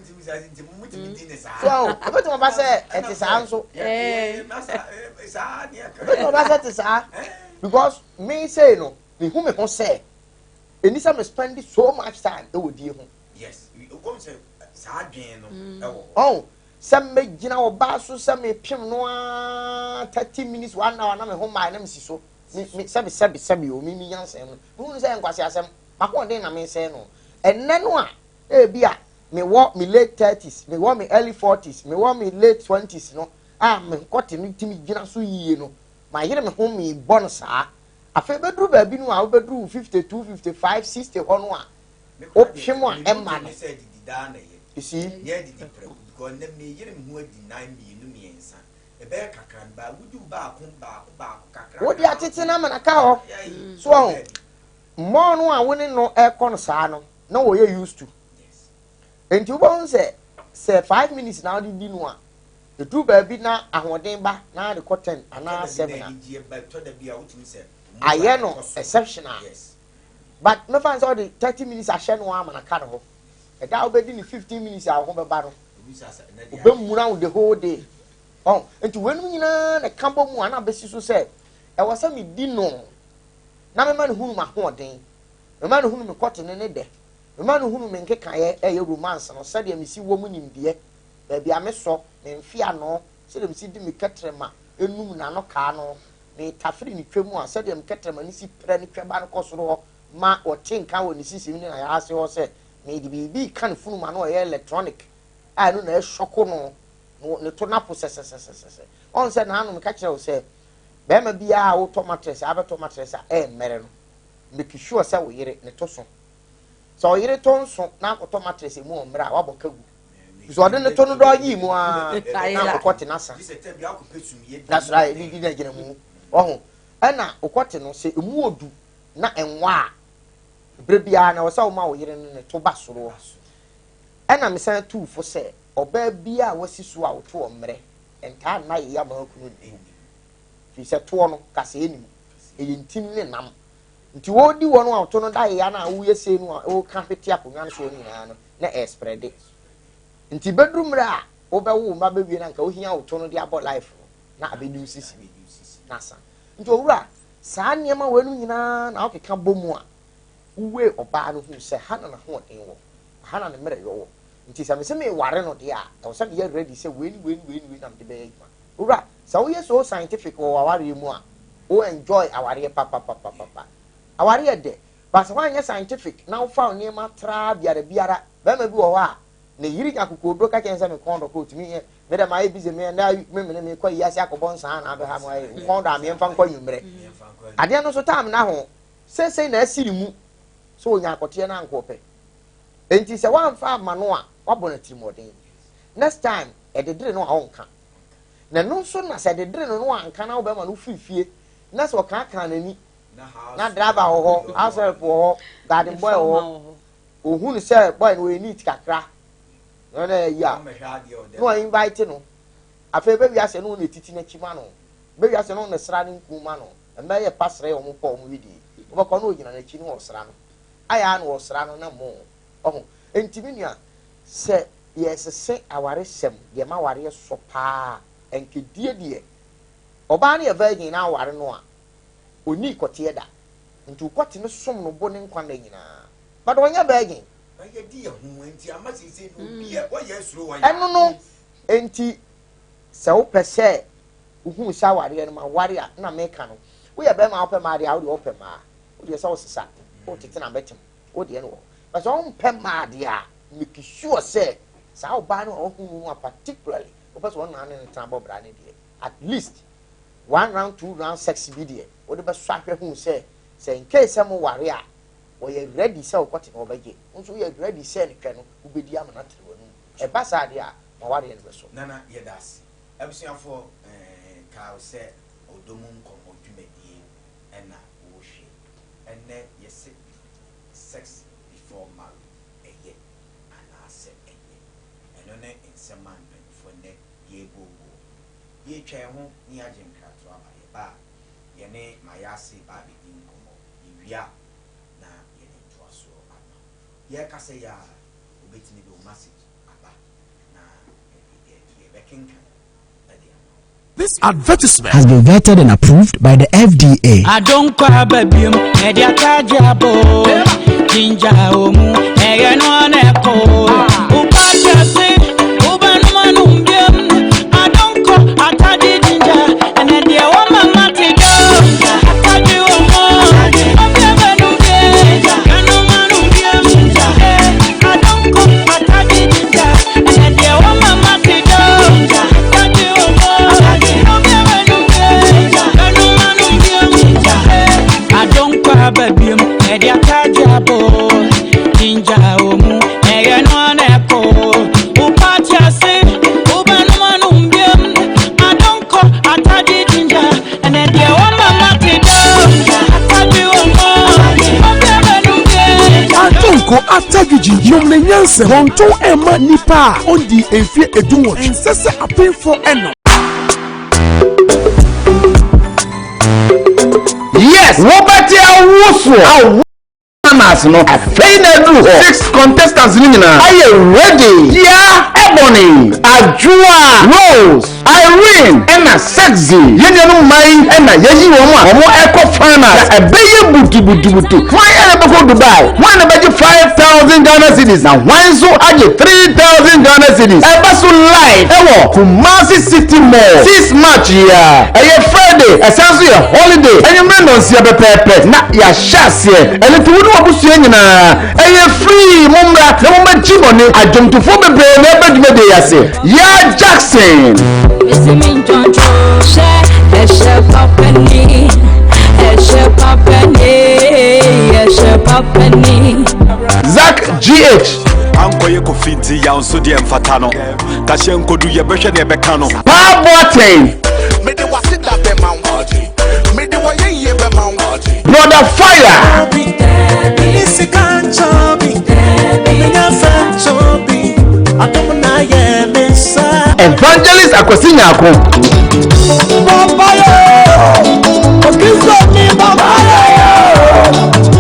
ɛbɛtumi aba sɛ ɛte saa nso. Ɛbɛtumi aba sɛ ɛte saa because me sei no, mehu me ho sɛ ɛni sɛ me spend so much time ɛwɔ die ho. Yes, wɔn sɛ saa adwene no ɛwɔ hɔ. Oh, sɛ megyina ɔbaa so sɛ mepem no aa 30 minutes one hour na me ho mmae na mesi so. Me me sɛbi sɛbi sɛbi o me mi nyansa mu. Mehu sɛ nkwasi asɛm. Mahoɔden na mesɛe no. Ɛnnɛ no a. Ebia mewɔ me late thirties, mewɔ me early forties, mewɔ me late twenties no a me nkɔte no tumi gyina so yie no, mayere me ho merebɔ no saa. Afei bɛduru baabi no a wobɛduru wo 52, 55, 60 hɔ no a, wopem a ɛmma no. You see? Wode atete no ama no aka hɔ. So ɔho, mmɔɔ no a wo ne no ɛkɔ no saa no, na wɔyɛ used to. Nti wobɛhu sɛ sɛ 5 minutes na wode di no a, ɛduru baabi na ahoɔden ba na de kɔ 10 anaa 7 a, ayɛ no exceptional. But mɛfa sɛ wode 30 minutes ahyɛ no ama no aka ne hɔ. Ɛda a wobɛdi ne 15 minutes a wo ho bɛba no, wobɛmuna wo the whole day. Ɔn nti weinom nyinaa na ɛka bɔ mu a na abɛsi so sɛ ɛwɔ sɛ medi no na mema no hunu m'ahoɔden, mema no hunu me kɔtene ne dɛ, mema no hunu me nkekaeɛ ɛyɛ romance no, sɛdeɛ mesi wɔ mu nimdeɛ, baabi a mesɔ me mfe ano, sɛdeɛ mesi di me kɛtrɛma enum n'ano kaa no, metafere ne twam a, sɛdeɛ me kɛtrɛma no si prɛ ne twɛba no kɔ soro hɔ ma ɔte nka wɔ ne sisim ne n'ayase hɔ sɛ mede biribi ka ne funum ano a ɛyɛ electronic a ɛno na ɛsɔko no ne to napo sɛsɛsɛsɛsɛ. Ɔn sɛ n'ano meka kyerɛ wo sɛ bɛrima biara a wotɔ mattress a abɛtɔ mattress a ɛyɛ no, make sure sɛ wo yere ne to so. Sɛ ɔyere to nso na akɔtɔ mattress emu ɔmmerɛ a, wabɔ ka gu sɛ ɔde ne to no dɔ yii mu aa na ɔkɔte n'asa. That's right, ne gyina gyina mu ɔho. Ɛna ɔkɔte no sɛ emu odu na ɛnwa a, ebere biara na wɔsɛ ɔma wo yere no ne to ba soro. Ɛna mesan tuu fo sɛ ɔbaa biara a wasi so a woto ɔmmerɛ ntaa nna yɛ ama akunu nni firi sɛ toɔ no kasa anim ɛyɛ ntim ne nam, nti wɔredi wɔn a ɔto no da yɛ no a woyɛ sei no a wɔka hwete akonnwa no soɔ no nyinaa no na ɛsprɛde. Nti bɛduru mmerɛ a wobɛwo mma bɛwie no, anka wohia wo to no de abɔ life no na abɛdi wo sisi na asa. Nti owura, saa nneɛma wɔ no nyinaa na wokeka bɔ mu a, wowee ɔbaa no hu sɛ ha na n'ahoɔden wɔ ha, na ne mmerɛ yɔ wɔ. Nti sɛ mese meware no deɛ a, ɛwɔ sɛ meyɛ ready sɛ wei ne wei ne wei ne wei na mede bɛyɛ adwuma. Owura, sɛ woyɛ so scientific wɔ w'awareɛ mu a, wo enjoy awareɛ papapapapa. Awareɛ dɛ, but sɛ woanyɛ scientific na wofa wo nneɛma traa biara biara, bɛrima bi wɔ hɔ a ne yere nya kokooduro ka kyɛn sɛ me kɔn dɔ kɔ otumi yɛ me dɛ mayɛ busy, me ɛnɛ me mene me kɔ yi ase akɔbɔ nsaa na abɛha mo ayɛ wo kɔn dɔ a meɛmfa nkɔ anwummerɛ adeɛ no so time na ho seesei na asi ne mu sɛ onya akɔteɛ no ankɔ pɛ. Nti sɛ woamfa ama no a, woabɔ no atirimuɔden. Next time ɛdedere no a ɔnka na ɛno nso na sɛ ɛdedere no no anka na wobɛma no firi fie na sɛ ɔkaakaa n'ani na driver wɔ hɔ, house help wɔ hɔ, garden boy wɔ hɔ, ohun sɛ boy no wɔyɛ neat kakra na ɔna ɛyi a na ɔyɛ invite no. Afei bɛwi asɛ no ɔna etiti n'akyi ma no, bɛwi asɛ no ɔna sra ne nku ma no. Mmaa yɛ pa srɛ wɔn pɔ wɔn widie, wɔbɛkɔ na ɔgyina n'akyi na ɔsra no ayɛ a na ɔsra no na mo ɔho. Ntumi nua sɛ yɛsese awaresɛm deɛ ma awareɛ sɔ paa nkedie deɛ, ɔbaa no yɛ virgin na aware no a oni kɔteɛ da, nti kɔte no som no bo ne nkwa nna nyinaa, but ɔnyɛ virgin. Ɛno no nti sɛ wopɛ sɛ wohunu sɛ awareɛ no ma ware a na meka no, woyɛ bɛrima a wopɛ mmaa deɛ a, wodeɛ wopɛ mmaa, wodeɛ sɛ wosesa wotete na bɛtem wodeɛ no wɔ hɔ. But sɛ wompɛ mmaa deɛ a, make sure sɛ saa ɔbaa no a wohunu no a, particularly wopɛ sɛ ɔnaa ne ne tena bɔ bra ne deɛ, at least one round, two round sex bi deɛ wode bɛsɔ ahwɛ hu sɛ in case sɛ mo ware a, wɔyɛ ready sɛ wokɔte na wɔbɛgye wo nso woyɛ ready sɛ ne twɛ no wobɛdi ama no atere w'anum. Ɛba saa deɛ a, ma wareɛ no bɛso. Nana, yɛda ase. Abusuafoɔ, kae sɛ Ɔdɔ Mu Nkɔmmɔ dwumadie ɛna wohwɛ. Ɛnnɛ yɛse sex before marriage, ɛyɛ anaasɛ ɛnyɛ? Ɛno ne nsɛm a mpanimfoɔ nnɛ yɛrebooboo ho. Yɛretwa yɛn ho ne yɛagye nkratoɔ aba. Yɛba a, yɛne Mayase ba abɛdi nkɔmmɔ. Yɛwie a, na yɛde ntoasoɔ ama. Yɛrekasa yi ara, wobɛtumi de wo message aba na yɛbɛkenkan de ama wo. This advertisement has been vetted and approved by the FDA. Adonkɔ aba biom, ɛde atagye abo, ginger wɔ mu, ɛyɛ no ana ɛkɔ. Wopate ase, wobɛnom anom biom. Adonkɔ atagye ginger, ɛnɛ deɛ wɔma mate dɔ. Atagye wɔ mu, ɔbea bɛnom bie, yɛnom anom biom. Adonkɔ. Go atadwigyi nom ne nyansa. Wɔntɔn ɛmma nnipa a ɔndii mfeɛ edunwɔtwe. Ɛnsɛ sɛ apemfoɔ ɛnom. Yes! Wobɛte awosoɔ awo Finals no afei na aduru hɔ. Six contestants no nyinaa ayɛ ready. Dia, Ebony, Adwoa, Rose, Irene ɛna Sexy. Yɛn nuanom mmaa yi na yɛayi wɔn a wɔrekɔ finals. Na ɛbɛyɛ butubutubutu. Hwan na ɛbɛkɔ Dubai? Hwan na ɛbɛgye 5,000 Ghana cedis? Na hwan nso agye 3,000 Ghana cedis? Ɛba so live ɛwɔ Kumasi City Mall, 6 March yi ara. Ɛyɛ Friday, ɛsan nso yɛ holiday. Anwummerɛ nnɔnsia pɛpɛɛpɛ na yɛahyɛ aseɛ. Ɛno nti wo ne w'abusua nyinaa, ɛyɛ free, mommra na mommɛgye mo ani. Adwomtofoɔ bebree na ɛba dwumadie yi ase. Yaa Jackson. Zack GH. Ankɔyɛ kofi nti yaw nso deɛ mfata no kahyɛ nkodu yɛbɛhwɛ deɛ ɛbɛka no. Paa Boateng. Mede w'aseda bɛma wo. Mede w'ayɛyie bɛma wo. Brother Fire. Evangelist Akwasi Nyarko.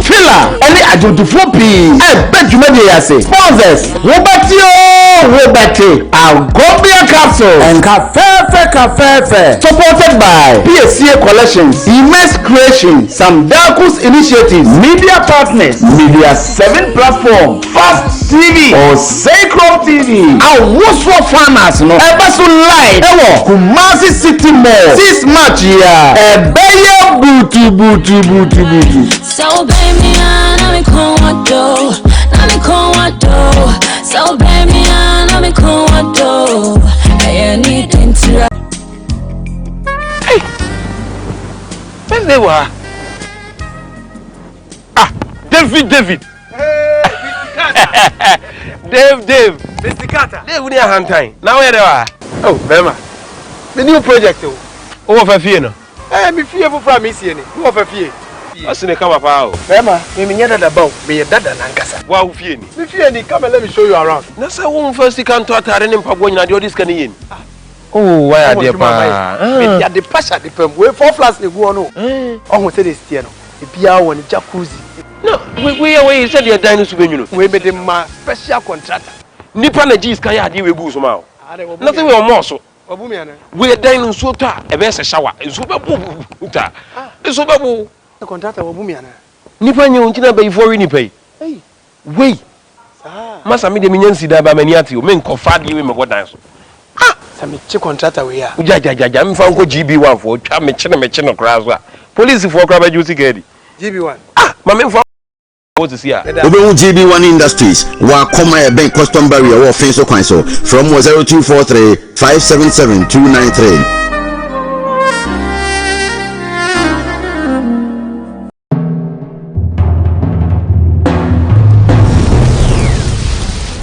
Fila ne adwomtofoɔ pii ɛbɛ dwumadie yi ase. Sponsors, Wobɛte oo wobɛte, Agobia Capsule. Nka fɛɛfɛ ka fɛɛfɛ. Supported by Piesie Collections, Immense Creation, Sam Darkus Initiatives, Media Partners, Media 7 Platform, Fast TV, Osei-Krom TV. Awosoɔ Finals no ɛba so live ɛwɔ Kumasi City Mall 6 March yi ara. Ɛbɛyɛ butubutubutubutu. Sɛ wobɛn me a na me kɔn wadɔ na me kɔn wadɔ Sɛ wobɛn me a na me kɔn wadɔ ɛyɛ ne dɛn tira. Hey! Birthday wɔ ha. Ah, David David. Dave Dave. Mr. Carter. Dave ni ahantan. Na woyɛ dɛ wɔ ha. Oh, bɛrima. Me new project o. Wowɔ fa fie no? Eh, me fie foforɔ a mesie ni. Mewɔ fa fie. Ɔsi ne kama paa o. Bɛrima, me menyɛ dada ba o. Meyɛ dada nankasa. Wa wo fie ni? Me fie ni. Come and let me show you around. Na sɛ womfa sika ntɔ ataade ne mpaboa nyinaa deɛ ɔde sika no yɛ ni? Ah. Oh, wayɛ adeɛ paa. Mede ade pa hyɛ ade pa mu. Wei four flats na egu hɔ no. Ɔho sɛdeɛ esi teɛ no. Ebiara wɔ ne jacuzzi. Na wei yɛ wei sɛdeɛ dan no so bɛnwunu. Wei mede ma special contractor. Nipa na gye sika yɛ adeɛ wei gu so ma wo. Na sɛ wei ɔmmɔɔ so. Wabu me anaa? Wei dan no nsuo tɔ a ɛbɛyɛ sɛ shower. Nsuo bɛbo wo ta. Nsuo bɛbo wo. Contractor wabu me anaa? Nipa nyɛ o nti na abayifoɔ we nipa yi. Wei. Masa me deɛ menya nsi dan ba m'ani ate o. Menkɔ fa adeɛ wei mɛbɔ dan so. Ah! Sɛ mekye contractor wei a. Gyagyagyaga mfa nkɔ GB1 foɔ twa mekye no mekye no koraa so a. Police foɔ koraa bɛgye wo sika adi. GB1. Ah! Ma memfa wɔ sisi a. Wobɛhu GB1 Industries wɔ Akɔm a ɛbɛn Custom Barrier wɔ Ɔfenso kwan so. Frɛ wɔn wɔ 0243 577 293.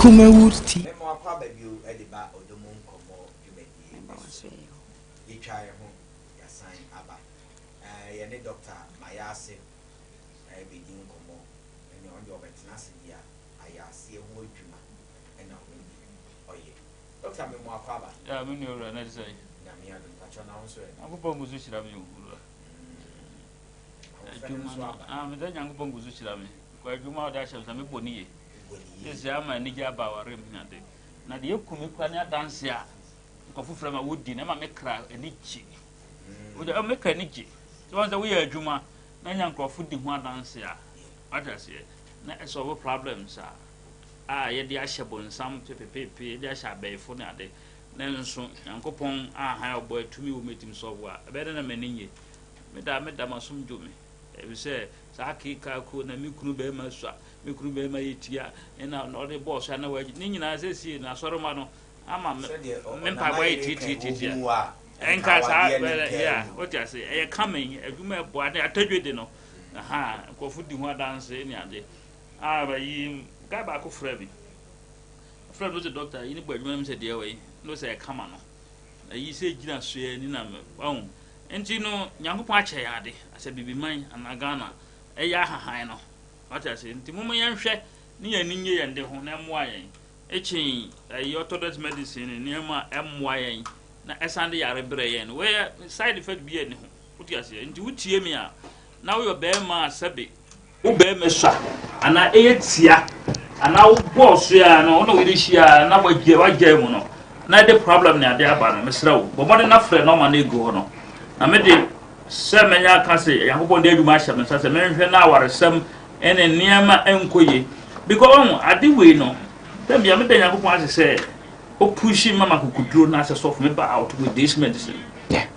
Kumawood T. Mema wakɔ aba bio de ba ɔdɔ mu nkɔmmɔ dwumadie so. Yɛtwa yɛn ho, yɛasan aba. Yɛne Dɔkta Mayase bɛdi nkɔmmɔ. Ɛnna ɔno deɛ ɔbɛtena ase deɛ a, ayaseɛ ho adwuma ɛna ɔno deɛ ɔyɛ. Dɔkta mema wakɔ aba. Ya, me nua wura, na ɛte sɛn? Nyame adom, mpakyɛw na wo nso ɛ? Nyankopɔn gu so hyira me o, wura. Adwuma no, ah, meda Nyankopɔn gu so hyira me. Kɔ adwuma a ɔde ahyɛ me sɛ mebɔ ne yie. Sɛsɛ ama anigye aba aware mu ne ade. Na deɛ ɛku me kora ne adanse a nkurɔfo frɛ ma wodi na ɛma me kra ani gye. Mm. Me kra ani gye. Sɛ wɔn sɛ woyɛ adwuma na nya nkurɔfo di ho adanse a, wate aseɛ, na ɛsɔlve problems a a yɛde ahyɛ bonsam pepepepe, yɛde ahyɛ abɛɛfo ne ade. Nanso Nyankopɔn ahan ɔbɔ atumi wɔ mu ɛtumi sɔlve a, ɛbɛyɛ dɛ na m'ani nye. Me da me da m'asom dwo me efisɛ saa keekaako na me kunu bɛrima sua me kunu bɛrima yɛ tia ɛna ɔde bɔɔ so a na wagye ne nyinaa sɛsie na asɔrema no ama me mpaebɔ ayɛ tiatiatiatia ɛnka saa yɛ wote ase ɛyɛ kame adwuma ɛbɔ ade atadwe de no ha nkurɔfo di ho adanse ne ade a bayi guy baako frɛ me frɛ no sɛ dɔkta yi ne bɔ adwuma no sɛ deɛ wɔ yi no sɛ ɛkama no Ayi sɛ gyina soɛ ni na wahu. Nti no Nyankopɔn akyɛ yɛn ade asɛ bibiman anaa Ghana ɛyɛ ahahan no. Wate ase? Nti mom yɛnhwɛ Ne yɛn ani nnye yɛn de ho na ɛmmoa yɛn. Ekyen ɛyi orthodox medicine ne nneɛma a ɛmmoa yɛn na ɛsan de yare brɛ yɛn no. Wei yɛ side effect biara nni ho. Wote aseɛ? Nti wotie me a, na woyɛ ɔbarima a sɛbe wo barima sua anaa ɛyɛ tia anaa wobɔɔ so a na wo ne wo yere hyia a na wagyae wagyae mu no na ɛde problem ne ade aba no, mesrɛ wo bɔ mmɔden na frɛ nɔma no egu hɔ no. Na me de sɛ manya aka sɛ Nyankopɔn de adwuma ahyɛ me nsa sɛ menhwɛ na awaresɛm ne nneɛma nkɔ yie because wahu ade wei no tɛm bia meda Nyankopɔn ase sɛ o pushi ma makokoduro na sɛ sɔfo me ba out with this medicine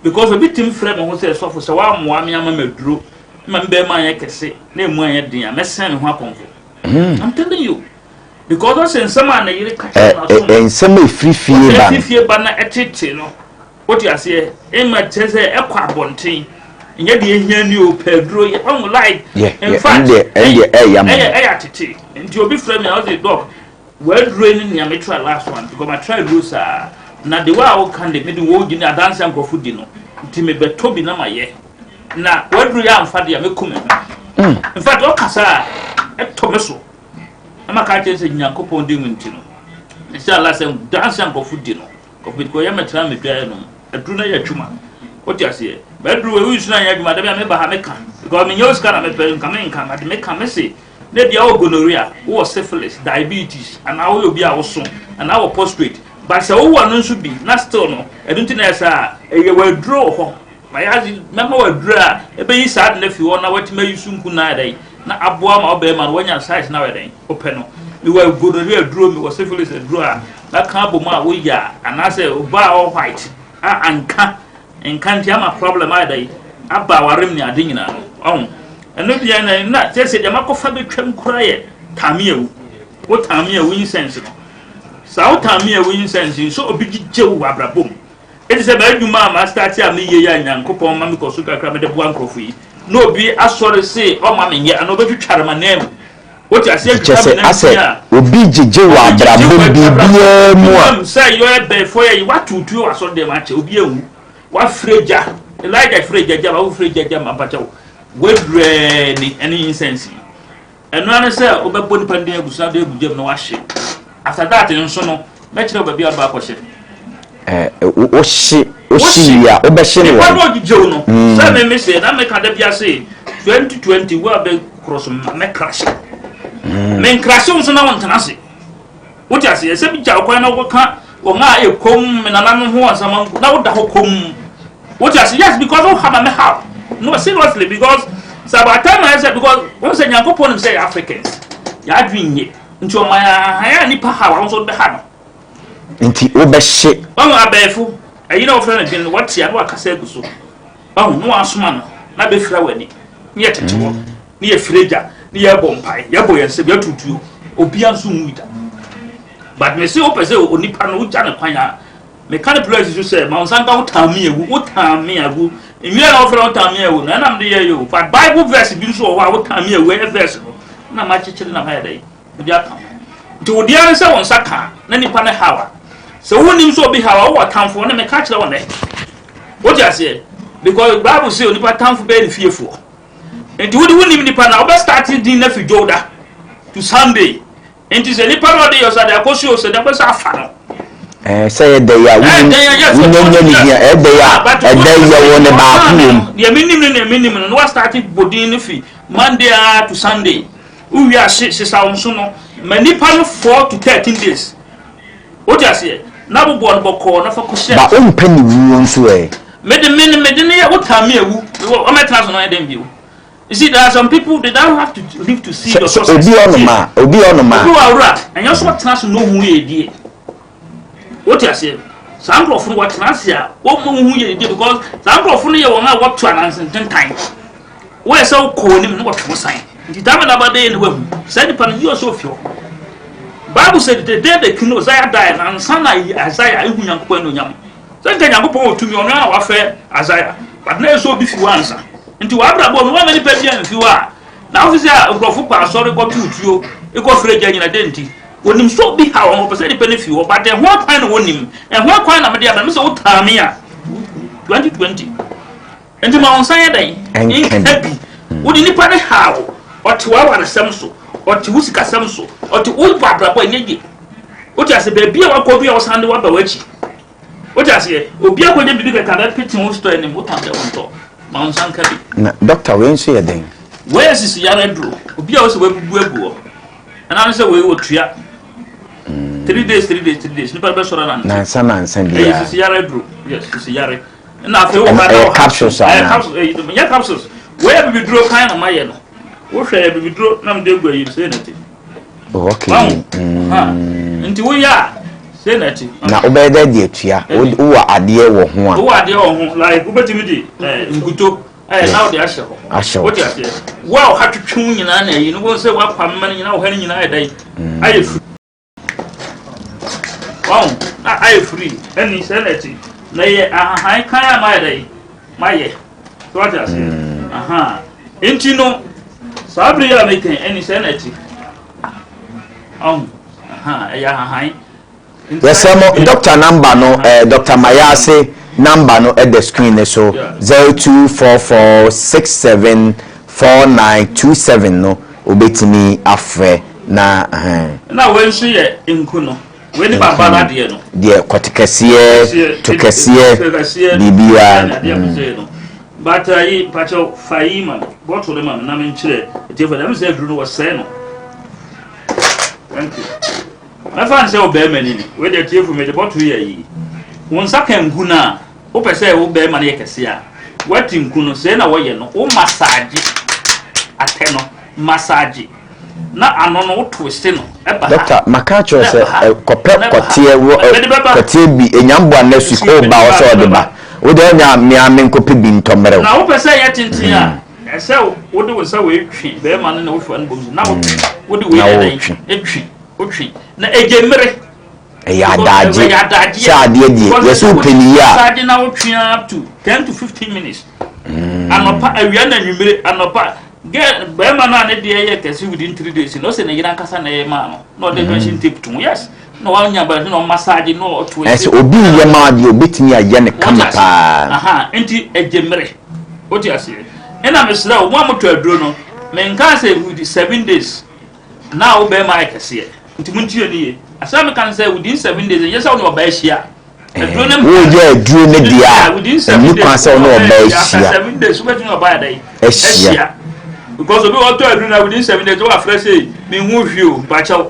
because obi tim frɛ me ho sɛ sɔfo sɛ woammoa me ama maduro ma me bɛrima anyɛ kɛse na emu anyɛ den a mɛsɛn me ho akɔmfo. I'm telling you because ɔsɛ nsɛm a ne yere ka kyerɛ no aso no nsɛm a ɛfiri fie ba no ɛfiri fie ba na ɛtete no. Wote aseɛ? Ema kyerɛ sɛ ɛkɔ abɔnten. Nyɛ deɛ ehia ni o, pɛ aduro yɛ ɔmo like. In fact, ɛyɛ ɛyɛ ɛyɛ ɛyɛ atete. Nti obi frɛ mi a ɔse doc, w'aduro yi ne nea me try last one because ma try aduro saa. Na de wa a woka de me de wɔn di ne adanse a nkurɔfo di no. Nti me bɛtɔ bi na ma yɛ. Na w'aduro yɛ amfa deɛ me ku me ho. In fact, ɔkasa a ɛtɔ me so. Na ma ka kyerɛ sɛ Nyankopɔn di mu nti no. Inshallah sɛ danse a nkurɔfo di no. Kɔfit kɔ yɛ mɛtena me dwaɛ nom aduru na yɛ adwuma wote aseɛ mɛduru wɔ ewi suna yɛ adwuma dabi a meba ha meka because menyɛ wo sika na mepɛ nka me nka but meka me se na bia wɔ gonorrhea wowɔ syphilis diabetes anaa woyɛ obi a woso anaa wɔ prostrate but sɛ wowɔ no nso bi na still no ɛno nti na ɛsɛ a ɛyɛ wɔ aduro wɔ hɔ Mayɛ adze, mɛma wo edur a ebeyi saa ade no efi hɔ na woetumi ayi so nku no ayɛ dɛn na aboa ma wo barima no woenya size no ayɛ dɛn wopɛ no. Mewɔ gonorrhea aduro, mewɔ syphilis aduro a mɛka abɔ mu a woyɛ a anaasɛ ɔbaa a ɔwɔ white a anka nka nti ama problem ayɛ dɛn aba awarem ne ade nyinaa no ɔho ɛno deɛ na na kyerɛ sɛ deɛ makɔfa bɛtwam koraa yɛ taame awu wo taame awu incense no saa wo taame awu incense nso obi gyigye wo wɔ abrabɔ mu Enti sɛ m'adwuma a m'astarte a meyɛ yi a Nyankopɔn ma mekɔ so kakra mede boa nkurɔfo yi, na obi asɔre se ɔmma menyɛ anaa obetwitware m'ananmu, wote aseɛ, Nti kyerɛ twitwa sɛ me nan asɛ ti a, obi gyegye wɔ obi gyegye abrabɔ wɔ mu abrabɔ biribiara mu a. mu sɛ yɛ bɛɛfoɔ yɛ yi, woato tuo wɔ asɔre dɛm akyɛ, obi anwu, woafrɛ gya, Elijah frɛ gya gya ma, wofrɛ gya gya ma, mpakyɛw, woadurɛɛ ni ɛne incense yi. Ɛno ara ne sɛ wobɛbɔ nipa no din agu so na wode agu gya mu na wahye. After that nso no, mɛkyerɛ wo baabi a wode akɔhyɛ. Eh, wohye wohye wie a wobɛhye no wɔ. Nipa no ɔgyegyew no. Sɛ me me se na meka da bia se 2020 wo a bɛ korɔ so mɛkrahye. Menkrahye wo nso na wontena ase. Wote aseɛ? Sɛ bi gya wo kwan na wokɔka wɔn a ɛyɛ komm, me nananom ho nsɛm a, na woda hɔ komm. Wote aseɛ? Yes, because wo ha ma me haw. No, seriously, because sɛ about time ayɛ sɛ, because wɔn sɛ Nyankopɔn nim sɛ yɛ Africans, yɛ adwene nye, nti ɔma yɛ ahan a nipa haw a wɔn nso bɛha no. Nti wobɛhye. Wɔn abɛɛfo, ɛyi na wɔfrɛ no dwen no, wɔte a na wakasa agu so. Wahu, na wasoma no, na bɛfira w'ani, ne yɛtete hɔ, ne yɛfira gya, ne yɛbɔ mpae, yɛbɔ yɛn nsam, yɛto tuo, obia nso nwui da. But me se wopɛ sɛ onipa no wogya ne kwan a, meka ne place so sɛ ma wo nsa nka wo tan me awu, wo tan me awu. Nwira na wɔfrɛ wo tan me awu no, ɛna mede yɛ yo. But Bible verse bi nso wɔ hɔ a wo tan me awu, ɛyɛ verse no, na makyekyere na mayɛ dɛn? Mede aka ho. Nti wo deɛ ne sɛ wo nsa ka na nipa no haw a, sɛ wonnim sɛ obi haw a, wowɔ tamfo ne meka kyerɛ wo nnɛ. Wote aseɛ? Because Bible say onipa tamfo bɛyɛ ne fiefoɔ. Nti wode wonim nipa na wobɛ start din na fi dwowda to Sunday. Nti sɛ nipa na ɔde yɛ ɔsɛ de akɔsi o sɛ de akɔsi afa no. Ɛɛ sɛ yɛ dɛ yɛ a wonim wonya ne hia ɛdɛ yɛ a ɛdɛ yɛ wɔ ne baako wɔ mu. Deɛ menim no deɛ menim no na wa start bɔ din no fi Monday a to Sunday. Wowie a sesa wo nso no ma nipa no 4 to 13 days. Wote aseɛ? Na bobɔ no bɔkɔɔ na fa kɔhyɛ. Ba wompɛ ne wuo nso ɛ? Mede me no mede no yɛ wotaa me awu ɔmɛtena so no ɔyɛ dɛn bio? You see there are some people they don't have to live to see your success. Obi ɔnom a obi ɔnom a. Obi wɔ awura ɛnyɛ so ɔtena so na ohun yɛ die. Wote aseɛ? Saa nkurɔfo no wɔtena ase a wɔn mu hu yɛ die because saa nkurɔfo no yɛ wɔn a wɔto ananse ntentan. Woyɛ sɛ wokɔ wɔn anim na wɔtwe wo san. Nti daa na ba dɛn na wahu saa nipa no yi ɔsɛ ofi hɔ. Bible said the day the king Uzziah died na ansa na Isaiah ehu Nyankopɔn anuonyam. Sɛ nka Nyankopɔn wɔ tumi ɔno ara na wafrɛ Isaiah but na ɛsɛ obi fi hɔ ansa. Nti w'abrabɔ no wamma nipa bi amfi hɔ a na wofi sɛ nkurɔfo kɔ asɔre kɔto tuo kɔ frɛ gya nyina dɛn nti? Wɔnim sɛ obi haw wɔn wɔpɛ sɛ nipa no fi hɔ but ɛho akwan na wɔnim ɛho akwan na mede aba no sɛ wotaa me a 2020 Enti ma wo nsa nyɛ dɛn? Nka bi. Wode nipa no haw wo. Ɔte w'awaresɛm so. Ɔte wo sikasɛm so. Ɔte wobɔ abrabɔ ɛnyɛ yie. Wote ase baabi a wakɔ bi a wɔsan de waba w'akyi. Wote aseɛ obi akɔgye biribi kɛkɛ abɛpete wo store anim wotɔn sɛ wontɔ ma wo nsa nka bi. Na dɔkta wei nso yɛ dɛn? Wei yɛ sisi yare aduro. Obi a wosɛ wabubu agu hɔ. Ɛna ne sɛ wei wɔtua. 3 days, 3 days, 3 days nipa bɛsɔrɔ nante. Nansa nansa biara. Ɛyɛ sisi yare aduro. Yes, sisi yare. Ɛna afei wɔ ha na Ɛyɛ capsules ɛyɛ anaa? Capsules, ɛyɛ nyɛ capsules. Wei yɛ bibiduro kan na ma yɛ no. Wohwɛ yɛ bibiduro na mede egu ayi sɛ na ti. Oh, okay. Wahu? Ha. Nti woyɛ a sɛ na ti. Na wobɛyɛ dɛ de atua? Wowɔ adeɛ wɔ ho a? Wowɔ adeɛ wɔ ho like wobɛtumi de nkuto na wode ahyɛ hɔ. Ahyɛ hɔ. Wote aseɛ. Wo a ɔha twetwe wo nyinaa na ayi no wo sɛ woakɔ amema no nyinaa ɔha no nyinaa ayɛ dɛn ayɛ firi. Wahu? Na ayɛ firi ɛni sɛ na ɛte. Na yɛ ahahan kan a mayɛ dɛn mayɛ. So wate aseɛ. Aha. Nti no saa bere yi a meka yi ɛni sɛ na ɛte. Wahu? Aha ɛyɛ ahahan. Yɛsrɛ mo doctor number no eh, Doctor Mayase number no ɛda screen no so 0244674927 no wobɛtumi afrɛ na ɛhɛn. Na wei nso yɛ nku no. Wei ne baba no adeɛ no. Deɛ kɔte kɛseɛ, to kɛseɛ, biribiara. Mm. But ayi mpakyɛw fa yi ma me bottle no ma me na menkyerɛ atiefo dɛm sɛ aduru no wɔsɛe no. Thank you. Mɛfa no sɛ wo barima ni ni. Wei deɛ tiefo mede bɔtoro yɛ ayi. Wo nsa ka nku no a, wopɛ sɛ wo barima no yɛ kɛse a, woate nku no, sei na wɔyɛ no, wo massage atɛ no, massage na ano no wo twist no ɛba ha. Doctor, maka akyerɛ wo na sɛ ɛba ha, kɔpɛ na ɛba ha. kɔteɛ wɔ ɛ, Mede bɛba. kɔteɛ bi, Enyamboa next week Mede woba hɔ bɛba, sɛ ɔde mede ba. bɛba. Wo deɛ ɔnyɛ a me ara menkɔpɛ bi ntɔ mmerɛ wo. Na wopɛ sɛ ɛyɛ tenten a, ɛsɛ wode wo nsa wei twe barima no na wofa no bom so na wode wei Na yɛ dɛn? wotwe. Etwe. Wotwe na egye mmere. Ɛyɛ adaagye. Sɛ adeɛ deɛ yɛsɛ wopɛ ne yie a. Massage na wotwe up to 10 to 15 minutes. Anɔpa, awia na anwummere anɔpa. Girl bɛrima no a ne deɛ yɛ kɛse within 3 days no, ɔsɛ ne yere ankasa na ɛyɛ maa no na ɔde measuring tape to mu, yes, na wanya ba na ɔmassage na ɔto. Ɛsɛ obi yɛ maa deɛ obetumi ayɛ ne kama paa. Aha, nti egye mmere. Wote aseɛ? Ɛna mesrɛ wo, mo a motɔ aduro no, menkaa sɛ within 7 days na wo bɛrima ayɛ kɛseɛ, nti montie no yie. Asɛm a meka no sɛ within 7 days, ɛnyɛ sɛ wo ne ɔbaa ahyia. Aduro no Woyɛ aduro no deɛ a within seven ɛni days kwan sɛ wo ne ɔbaa ahyia. 7 days wobɛtumi ɔbaa yɛ dɛn? Ahyia. Because obi wɔtɔ aduro na within 7 days wɔafrɛ sɛ mehu hwee o, mpakyɛw,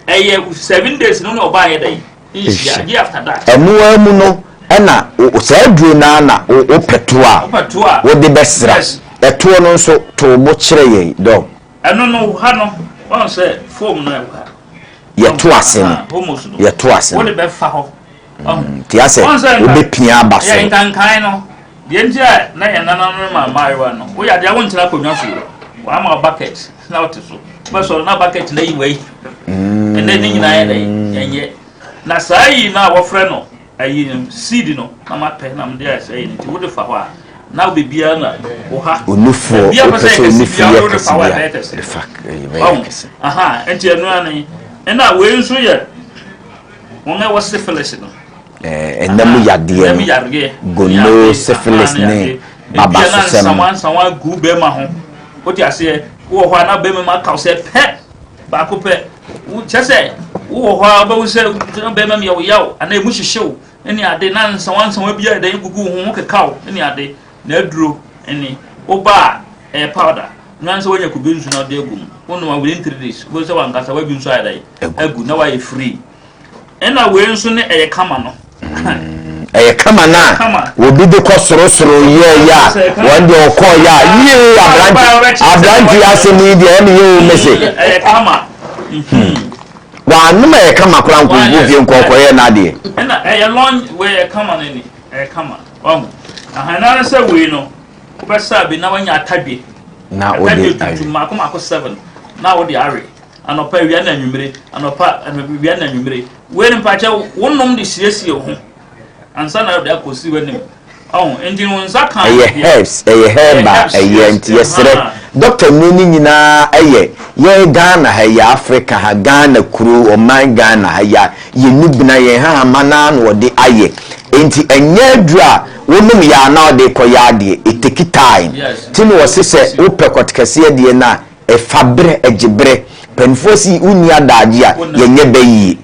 ɛyɛ 7 days no ne ɔbaa yɛ dɛn nhyia gye after that. Ɛno ara mu no ɛna saa aduro no ara na wopɛ to a Wopɛ to a wode bɛsra. Ɛtoɔ no nso to wo bo kyerɛ yɛn dɔg. Ɛno no ha no wɔn sɛ foam no ɛwɔ ha. Yɛto ase no. Homos no. Yɛto ase no. Wode bɛfa hɔ. Nti asɛ wobɛpia aba Yɛ soro. nkankan no deɛ nti a na yɛn nananom ma mmaayewa no woyɛ adeɛ a wontena akonnwa so, wɔama wo bucket na wote so, wobɛsɔre na bucket na yi wei. Ɛnɛ ne nyinaa yɛ dɛ yɛnyɛ na saa yi no a wɔfrɛ no ayi no seed no na mapɛ na mede ayɛ sɛ yi no, nti wode fa hɔ a na wo baabiara na wo ha Onufoɔ baabi a wopɛ pɛ sɛ sɛ yɛ kɛse onufoɔ biara yɛ wode kɛse fa hɔ a bi a ɛbɛyɛ kɛse. de fa ɛbɛyɛ Ɔho kɛse. Aha, nti ɛno ara ne ɛna wei nso yɛ wɔn a ɛwɔ syphilis no. Ɛnna mu yadeɛ Ɛnna mu no yareɛ. gono, syphilis ne babasosɛm. Nsawa nsawa gu bɛrima ho, wote aseɛ? Wowɔ hɔ a na bɛrima mu aka wo sɛ pɛ baako pɛ, wo kyɛ sɛ wowɔ hɔ a wobɛhu sɛ bɛrima mu yɛ wo yaw anaa emu hyehye wo ne ade na nsawa nsawa bi a ɛdɛn gugu wo ho keka wo ne ade na aduro ne woba a ɛyɛ powder na sɛ woanya kube nsu na wode agu mu, wonom a within 3 days wobɛhu sɛ wankasa woadwu nso ayɛ dɛn agu na woayɛ free. Ɛna wei nso ne ɛyɛ kama no. Ɛyɛ kama no a obi de kɔ sorosoro yɛɛyɛ a wɔn deɛ ɔkɔɔ yɛ a yie aberante aberante asɛm yi deɛ ɛne yɛ o mese. Ɛyɛ kama. Wɔanom ɛyɛ kama koraa nkonko fie nkɔkɔyɛ n'adeɛ. Ɛna ɛyɛ long wei ɛyɛ kama no ni, ɛyɛ kama wahu ahanna no sɛ wei no wobɛsa bi na wanya atadwe na wode atadwe tuntum mako mako seven na wode awe anɔpa, awia na anwummere, anɔpa, awia na anwummere. Wei no mpakyɛ wonom de siesie wo ho ansa na wode akɔsi w'anim ɔho, nti wo nsa ka. Ɛyɛ herbs, ɛyɛ herb a ɛyɛ, nti yɛsrɛ doctor nnuro no nyinaa ɛyɛ yɛn Ghana ha yɛ Africa ha, Ghana kuro ɔman Ghana ha yɛ yɛn nubena yɛn hahama naa na wɔde ayɛ, nti ɛnyɛ aduro a wonom yɛ a na wɔde kɔ yɛ adeɛ, it take time. Ti na wɔse sɛ wopɛ kɔtekɛseɛ deɛ no a ɛfa berɛ, ɛgye berɛ. Mpanimfoɔ si wonni adaagye a yɛnyɛ bɛyie.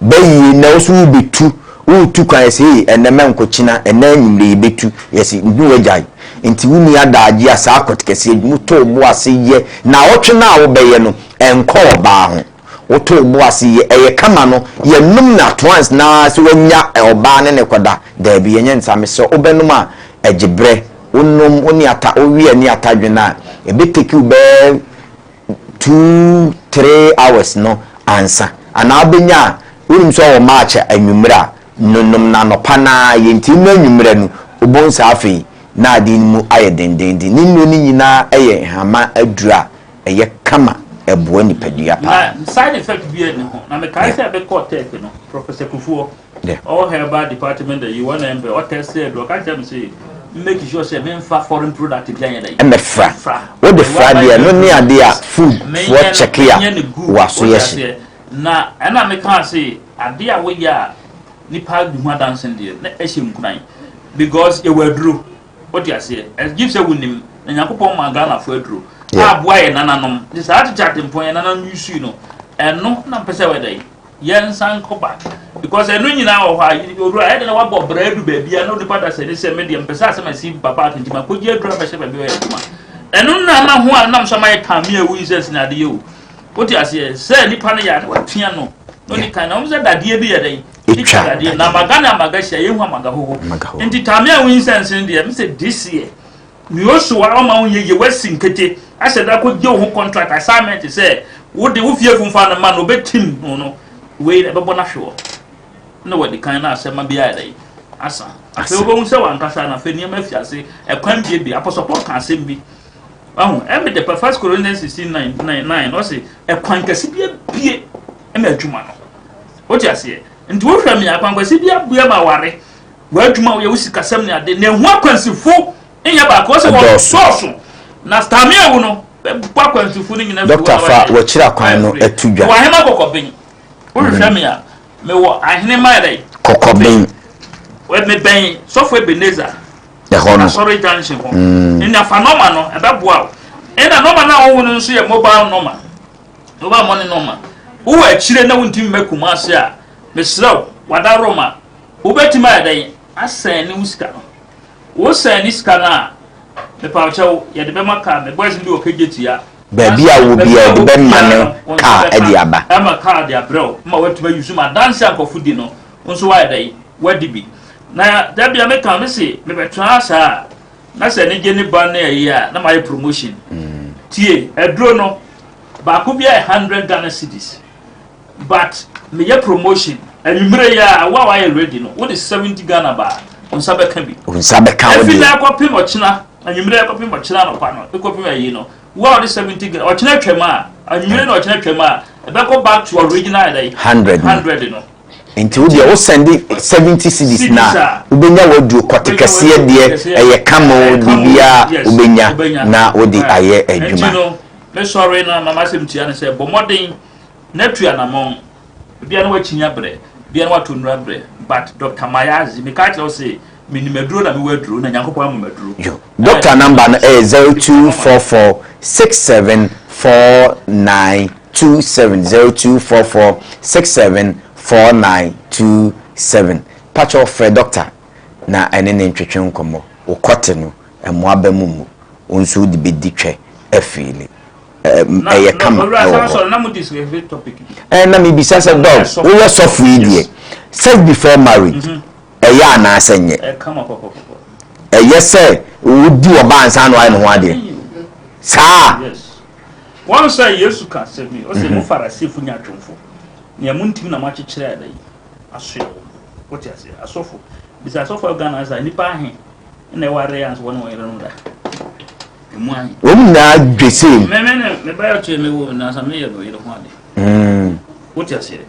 Bɛyie na wo so wobɛtu, woretu kwan yɛsɛ ei ɛnɛ mɛnkɔ kyina, ɛnɛ anwummerɛ yɛbɛtu, yɛse nhu wagyae. Nti wonni adaagye a saa kɔte kɛseɛ moto wo bo ase yɛ naawɔtwe no a wobɛyɛ no ɛnkɔ ɔbaa ho. Woto wo bo ase yɛ ɛyɛ kama no yɛnom no at once na sɛ wanya ɔbaa ne no kɔda daabi yɛnyɛ no saa mesrɛ wo wobɛnom a ɛgye berɛ wonom wo ne ata wowe ani atadwene a ɛbɛ take wo bɛyɛ 2, 3 hours no ansa anaa wobɛnya a wonim sɛ ɔwɔ march anwummerɛ a nonom no anɔpa no ara yɛnti no anwummerɛ no wobɛhu sɛ afei na adeɛ no mu ayɛ dendenden ne nnuro no nyinaa yɛ nhama aduro a ɛyɛ kama ɛboa nipadua paa. Na side effect biara nni ho. Na mekae sɛ mekɔɔ Turkey no, Professor Kufuor, ɔwɔ herbal department ayi, wɔn na ɛmpɛ, ɔtɛstee aduro, ɔka kyerɛ me sɛ make sure sɛ memfa foreign product bi anyɛ dɛn. Ɛmɛfra. Wode fra deɛ ɛno ne adeɛ a food foɔ kyɛke a waso yɛ hye. Na ɛna mekaa se adeɛ a woyɛ a nipa di ho adanse deɛ na ɛhyɛ nkuran because yɛwɔ aduro. Wote aseɛ? Ɛgye sɛ wonim. Na Nyankopɔn maa Ghanafoɔ aduro a aboa yɛn nananom. Nti saa tete atempɔn yɛn nananom usui no, ɛno na mpɛ sɛ wɔyɛ dɛn? Yɛnsan nkɔ back. Because ɛno nyinaa wɔ hɔ a, owura, ɛyɛ dɛn na wabɔ bra adu baabi a na onipa da sɛ ne sɛ me deɛ mpɛ sɛ asɛm asi ba back nti makɔgye aduro abɛhyɛ baabi a ɔyɛ adwuma. Ɛno na ama ho a nam so ama yɛ tan me a woyi sɛ sini adeɛ o. Wote aseɛ? Sɛ nipa no yɛ a na watua no. Na ɔni kan na wɔn sɛ dadeɛ bi yɛ dɛn? Etwa dadeɛ. Na amaga ne amaga hyia yɛhu amaga hoho. Nti taame a woyinsɛn sen deɛ mesɛ this year mioso a ɔma wo yɛ yie wasi nkete ahyɛ da kɔ gye wo ho contract assignment sɛ wode wo fie funfa no ma no obɛtim no no wei na ɛbɛbɔ no ahwe hɔ na wadi kan na asɛm bi ayɛ dɛn asa. Afei wobɛhu sɛ wankasa na afei nneɛma afi ase ɛkwan biebie apɔsɔpɔ ka asɛm bi Wahu? Ɛmi de pa First Corinthians 16 9 9 9 ɔse ɛkwan kɛse bi abie ɛma adwuma no. Wote aseɛ? Nti wohwɛ me a kwan kɛse bi abue ma aware, w'adwuma woyɛ wo sikasɛm ne ade na ɛho akwansifo nyɛ baako ɔsɛ wɔn dɔɔso na stame awu no bɛbɔ akwansifo no nyina Dɔkta fa wakyiri akwan no to dwa. Wɔ ahema kɔkɔben. Wohwehwɛ me a mewɔ ahenema yɛ dɛ? Kɔkɔben. Mebɛn sɔfo Ebenezer. Ɛhɔ no. Asɔre junction hɔ. Mm. Nna fa nɔma no, ɛbɛboa wo. Ɛna nɔma no a wohu no nso yɛ mobile nɔma. Mobile money nɔma. Wowɔ akyire na wontumi mma Kumasi a, mesrɛ wo, wada Roma. Wobɛtumi ayɛ dɛn? Asɛn ne wo sika no. Wosɛn ne sika no a, mepawkyɛw, yɛde bɛma kaa. Me boys no bi wɔ Kejetia. Baabi a wɔ biara yɛde bɛma no kaa de aba. Ɛma kaa de abrɛ wo ma woatumi ayi so ma adanse a nkurɔfo di no, wo nso woayɛ dɛn? Woadi bi. Na da bia meka me se mebɛtena ha saa a na sɛ anigye ne ba ne ayi a na mayɛ promotion. Mm. Tie, aduro no baako bi ayɛ 100 Ghana cedis but meyɛ promotion anwummerɛ yi a wo a wayɛ ready no wode 70 Ghana ba a wo nsa bɛka bi. Wo nsa bɛka wo deɛ. Efi na ɛkɔpem ɔkyena anwummerɛ ɛkɔpem ɔkyena anɔpa no ɛkɔpem ayi no wo a wode 70 Ghana ɔkyena twam a anwummerɛ na ɔkyena twam a ɛbɛkɔ back to original ɛdɛ 100 100 no. Nti wo deɛ wo sɛnde 70 cedis na wobɛnya w'aduro kɔte kɛseɛ deɛ ɛyɛ kama o biribiara wobɛnya na wode ayɛ adwuma. Nti no mesɔre na mama asɛm tia no sɛ bɔ mmɔden na tu anamɔn bia na wakyinya brɛ bia na wato nnura brɛ but Dr. Mayazi meka kyerɛ wo se menim aduro na mewɔ aduro na Nyankopɔn ama me aduro. Doctor number no ɛyɛ 0244 67 49 27 0244 67 4927 Pakyɛw frɛ doctor na ɛne ne ntwetwe nkɔmmɔ. Wo kɔte no mmoa ba mu mmu. Wo nso wode bɛdi twɛ afiili. Ɛyɛ kama ɛwɔ hɔ. Ɛɛ na mebisa sɛ dɔg woyɛ sɔfo yi deɛ sex before marriage ɛyɛ anaasɛ nyɛ? Ɛyɛ sɛ wodi ɔbaa ansa na wayɛ ne ho adeɛ saa? Wɔn sɛ Yesu ka asɛm yi, ɔsɛ mo Farisifo nyaatwomfo, nea montumi na moakyekyere ada yi asoɛ wɔn. Wote aseɛ? Asɔfo. Bisa asɔfo a Ghana sɛ nnipa ahe na ɛware ansa wɔne wɔn yerenom da. Emu ahe. Wɔn nyinaa dwe sei. Me me ne me ba yɛ me wɔ nansa meyɛ me yere ho ade. Mm. Wote aseɛ?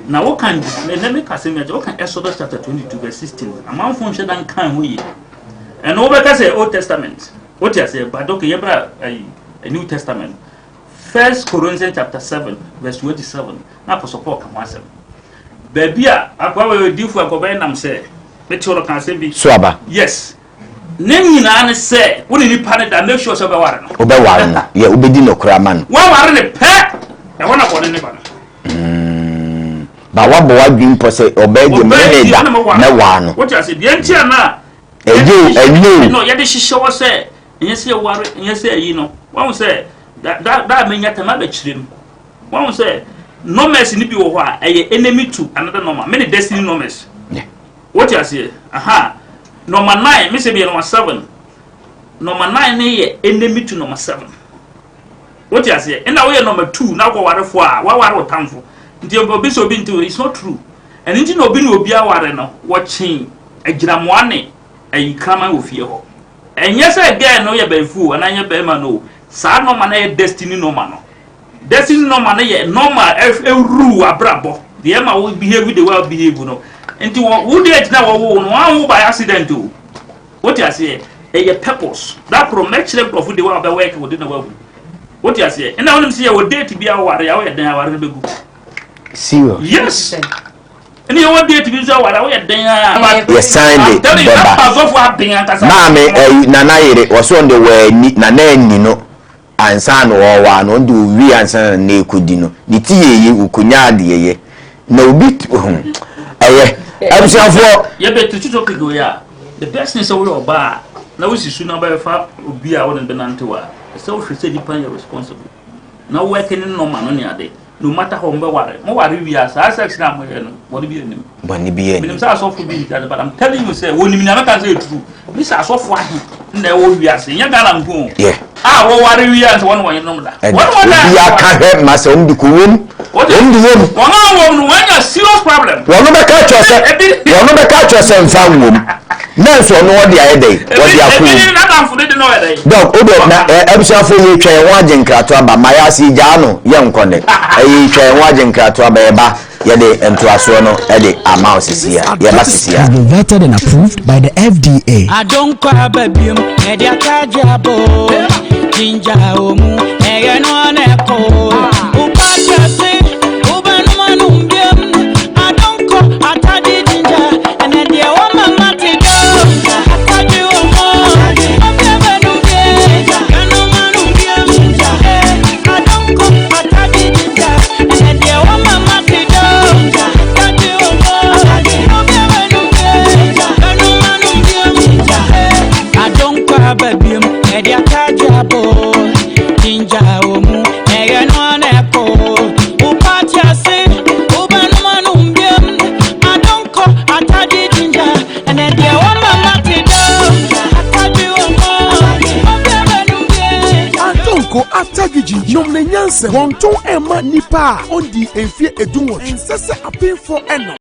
Na woka ɛnɛ meka asɛm yi akyɛ woka Exodus chapter 22 verse 16 amanfo nhyɛ da nkan ho yie. Ɛno wobɛka sɛ Old Testament. Wote aseɛ? But okay yɛbra ayi New Testament. First Corinthians chapter 7 verse 27 na Apostle Paul ka ho asɛm. Baabi a akoa wɔ odifo a nkɔbɛyɛ nam sɛ mete hɔ no ka asɛm bi. So aba. Yes. Ne nyinaa ne sɛ wo ne nipa no da make sure sɛ wobɛware no. Wobɛware no. Yɛ wobɛdi nokorɛ ama no. Woaware no pɛ. Ɛhɔ na bɔne ne ba no. Ba wabɔ w'adwene mpɔ sɛ ɔbaa deɛ mene ne da mɛwaa no. Wote ase deɛ nti a na ɛyɛ o ɛnyɛ o. No yɛde hyehyɛ wɔ sɛ ɛnyɛ sɛ yɛware ɛnyɛ sɛ ɛyi no wɔn sɛ da da da a menya tɛm abɛkyerɛ mu wɔn sɛ numbers ni bi wɔ hɔ a ɛyɛ enemy to another number mene destiny numbers. Wote aseɛ aha number 9 me sɛ bi yɛ number 7 number 9 ne yɛ enemy to number 7. Wote aseɛ? Ɛna woyɛ number 2 na wokɔ ware fo a waware wo tamfo. Nti obi sɛ obi nti it's not true. Ɛno nti na obi ne obi aware no wɔkye agyinamoa ne ayi kraman wɔ fie hɔ. Ɛnyɛ sɛ girl no yɛ bɛyifu o anaa nyɛ bɛrima no o. Saa nɔma no yɛ destiny nɔma no. Destiny nɔma no yɛ nɔma ɛwuru abrabɔ. Deɛ ɛma wo behave the way wo behave no. Nti wɔ wo date na wɔwo no wɔn wo by accident o. Wote aseɛ? Ɛyɛ purpose. Da koro mɛkyerɛ nkurɔfo de wa bɛ work wo de na wahu. Wote aseɛ? Ɛna wonim sɛ yɛwɔ date bi aware a woyɛ dɛn aware no bɛgu. Serious? Yes. Ɛne yɛwɔ date bi nso aware a woyɛ dɛn a. Yɛsan de bɛba. Maame ɛyi nana yere wɔsɔ ɔno de wɔani nana ani no ansa na ɔwaa no ɔno de owie ansa na nana ekodi no ne ti yɛ ye okonya adeɛ yɛ na obi hmm ɛyɛ abusuafoɔ. Yɛbɛ tutu topic wei a the best thing sɛ woyɛ ɔbaa a na wosi su na wobɛfa obi a wode no bɛnantew a ɛsɛ wohwɛ sɛ nipa no yɛ responsible na work ne nɔma no ne ade no matter how mobɛware moware wie a saa sex no a moyɛ no bɔne bi anim bɔne bi anim menim sɛ asɔfo bi nti ade but I'm telling you sɛ wɔnim nea mɛka sɛ ɛturu ne sɛ asɔfo ahe na ɛwɔ wiase nyɛ Ghana nko o a wɔware wie a sɛ wɔne wɔn yerenom da wɔne wɔn da obi aka hwɛ ma sɛ wɔn de kɔ wɔm wɔn de wɔm wɔn a wɔm no wɔanya serious problem wɔn bɛka kyerɛ sɛ wɔn bɛka kyerɛ sɛ nfa nwom nanso ɔno ɔde ayɛ dɛ ɔde akɔ mu dɔk o dɔ na ɛ abusuafo yɛ twa yɛn ho agye nkrato aba ma yɛ ase gyaa no yɛ nkɔ nɛ ɛyɛ twa yɛn ho agye nkrato aba yɛ ba yɛde ntoasoɔ no ɛde ama wo sisi a yɛba sisi a. Has been vetted and approved by the FDA. Adonkɔ aba biom, ɛde atagye abo. Ginger omu, ɛyɛ no ana ɛkɔ. Upa kyase, wobɛnom anom biom. Adonkɔ atagye ginger, ɛnɛ deɛ wɔma mate dɔ. Atagye omu, obi abɛnom bie. Bɛnom anom biom. Eh, adonkɔ atagye ginger, ɛnɛ deɛ wɔma mate dɔ. Atagye omu, obi abɛnom bie. Bɛnom anom biom. Eh, adonkɔ aba biom, ɛde atagye abo. Ginger omu, ɛyɛ no ana ɛkɔ. Upa kyase, wobɛnom anom biom. Adonkɔ atagye ginger, ɛnɛ deɛ wɔma mate dɔ. Atagye omu, obi abɛnom bie. Adonko atagigi nom ne nyansa wɔntɔn ɛma nipa a ɔndi mfie 18 ɛnsɛ sɛ apemfoɔ ɛnom.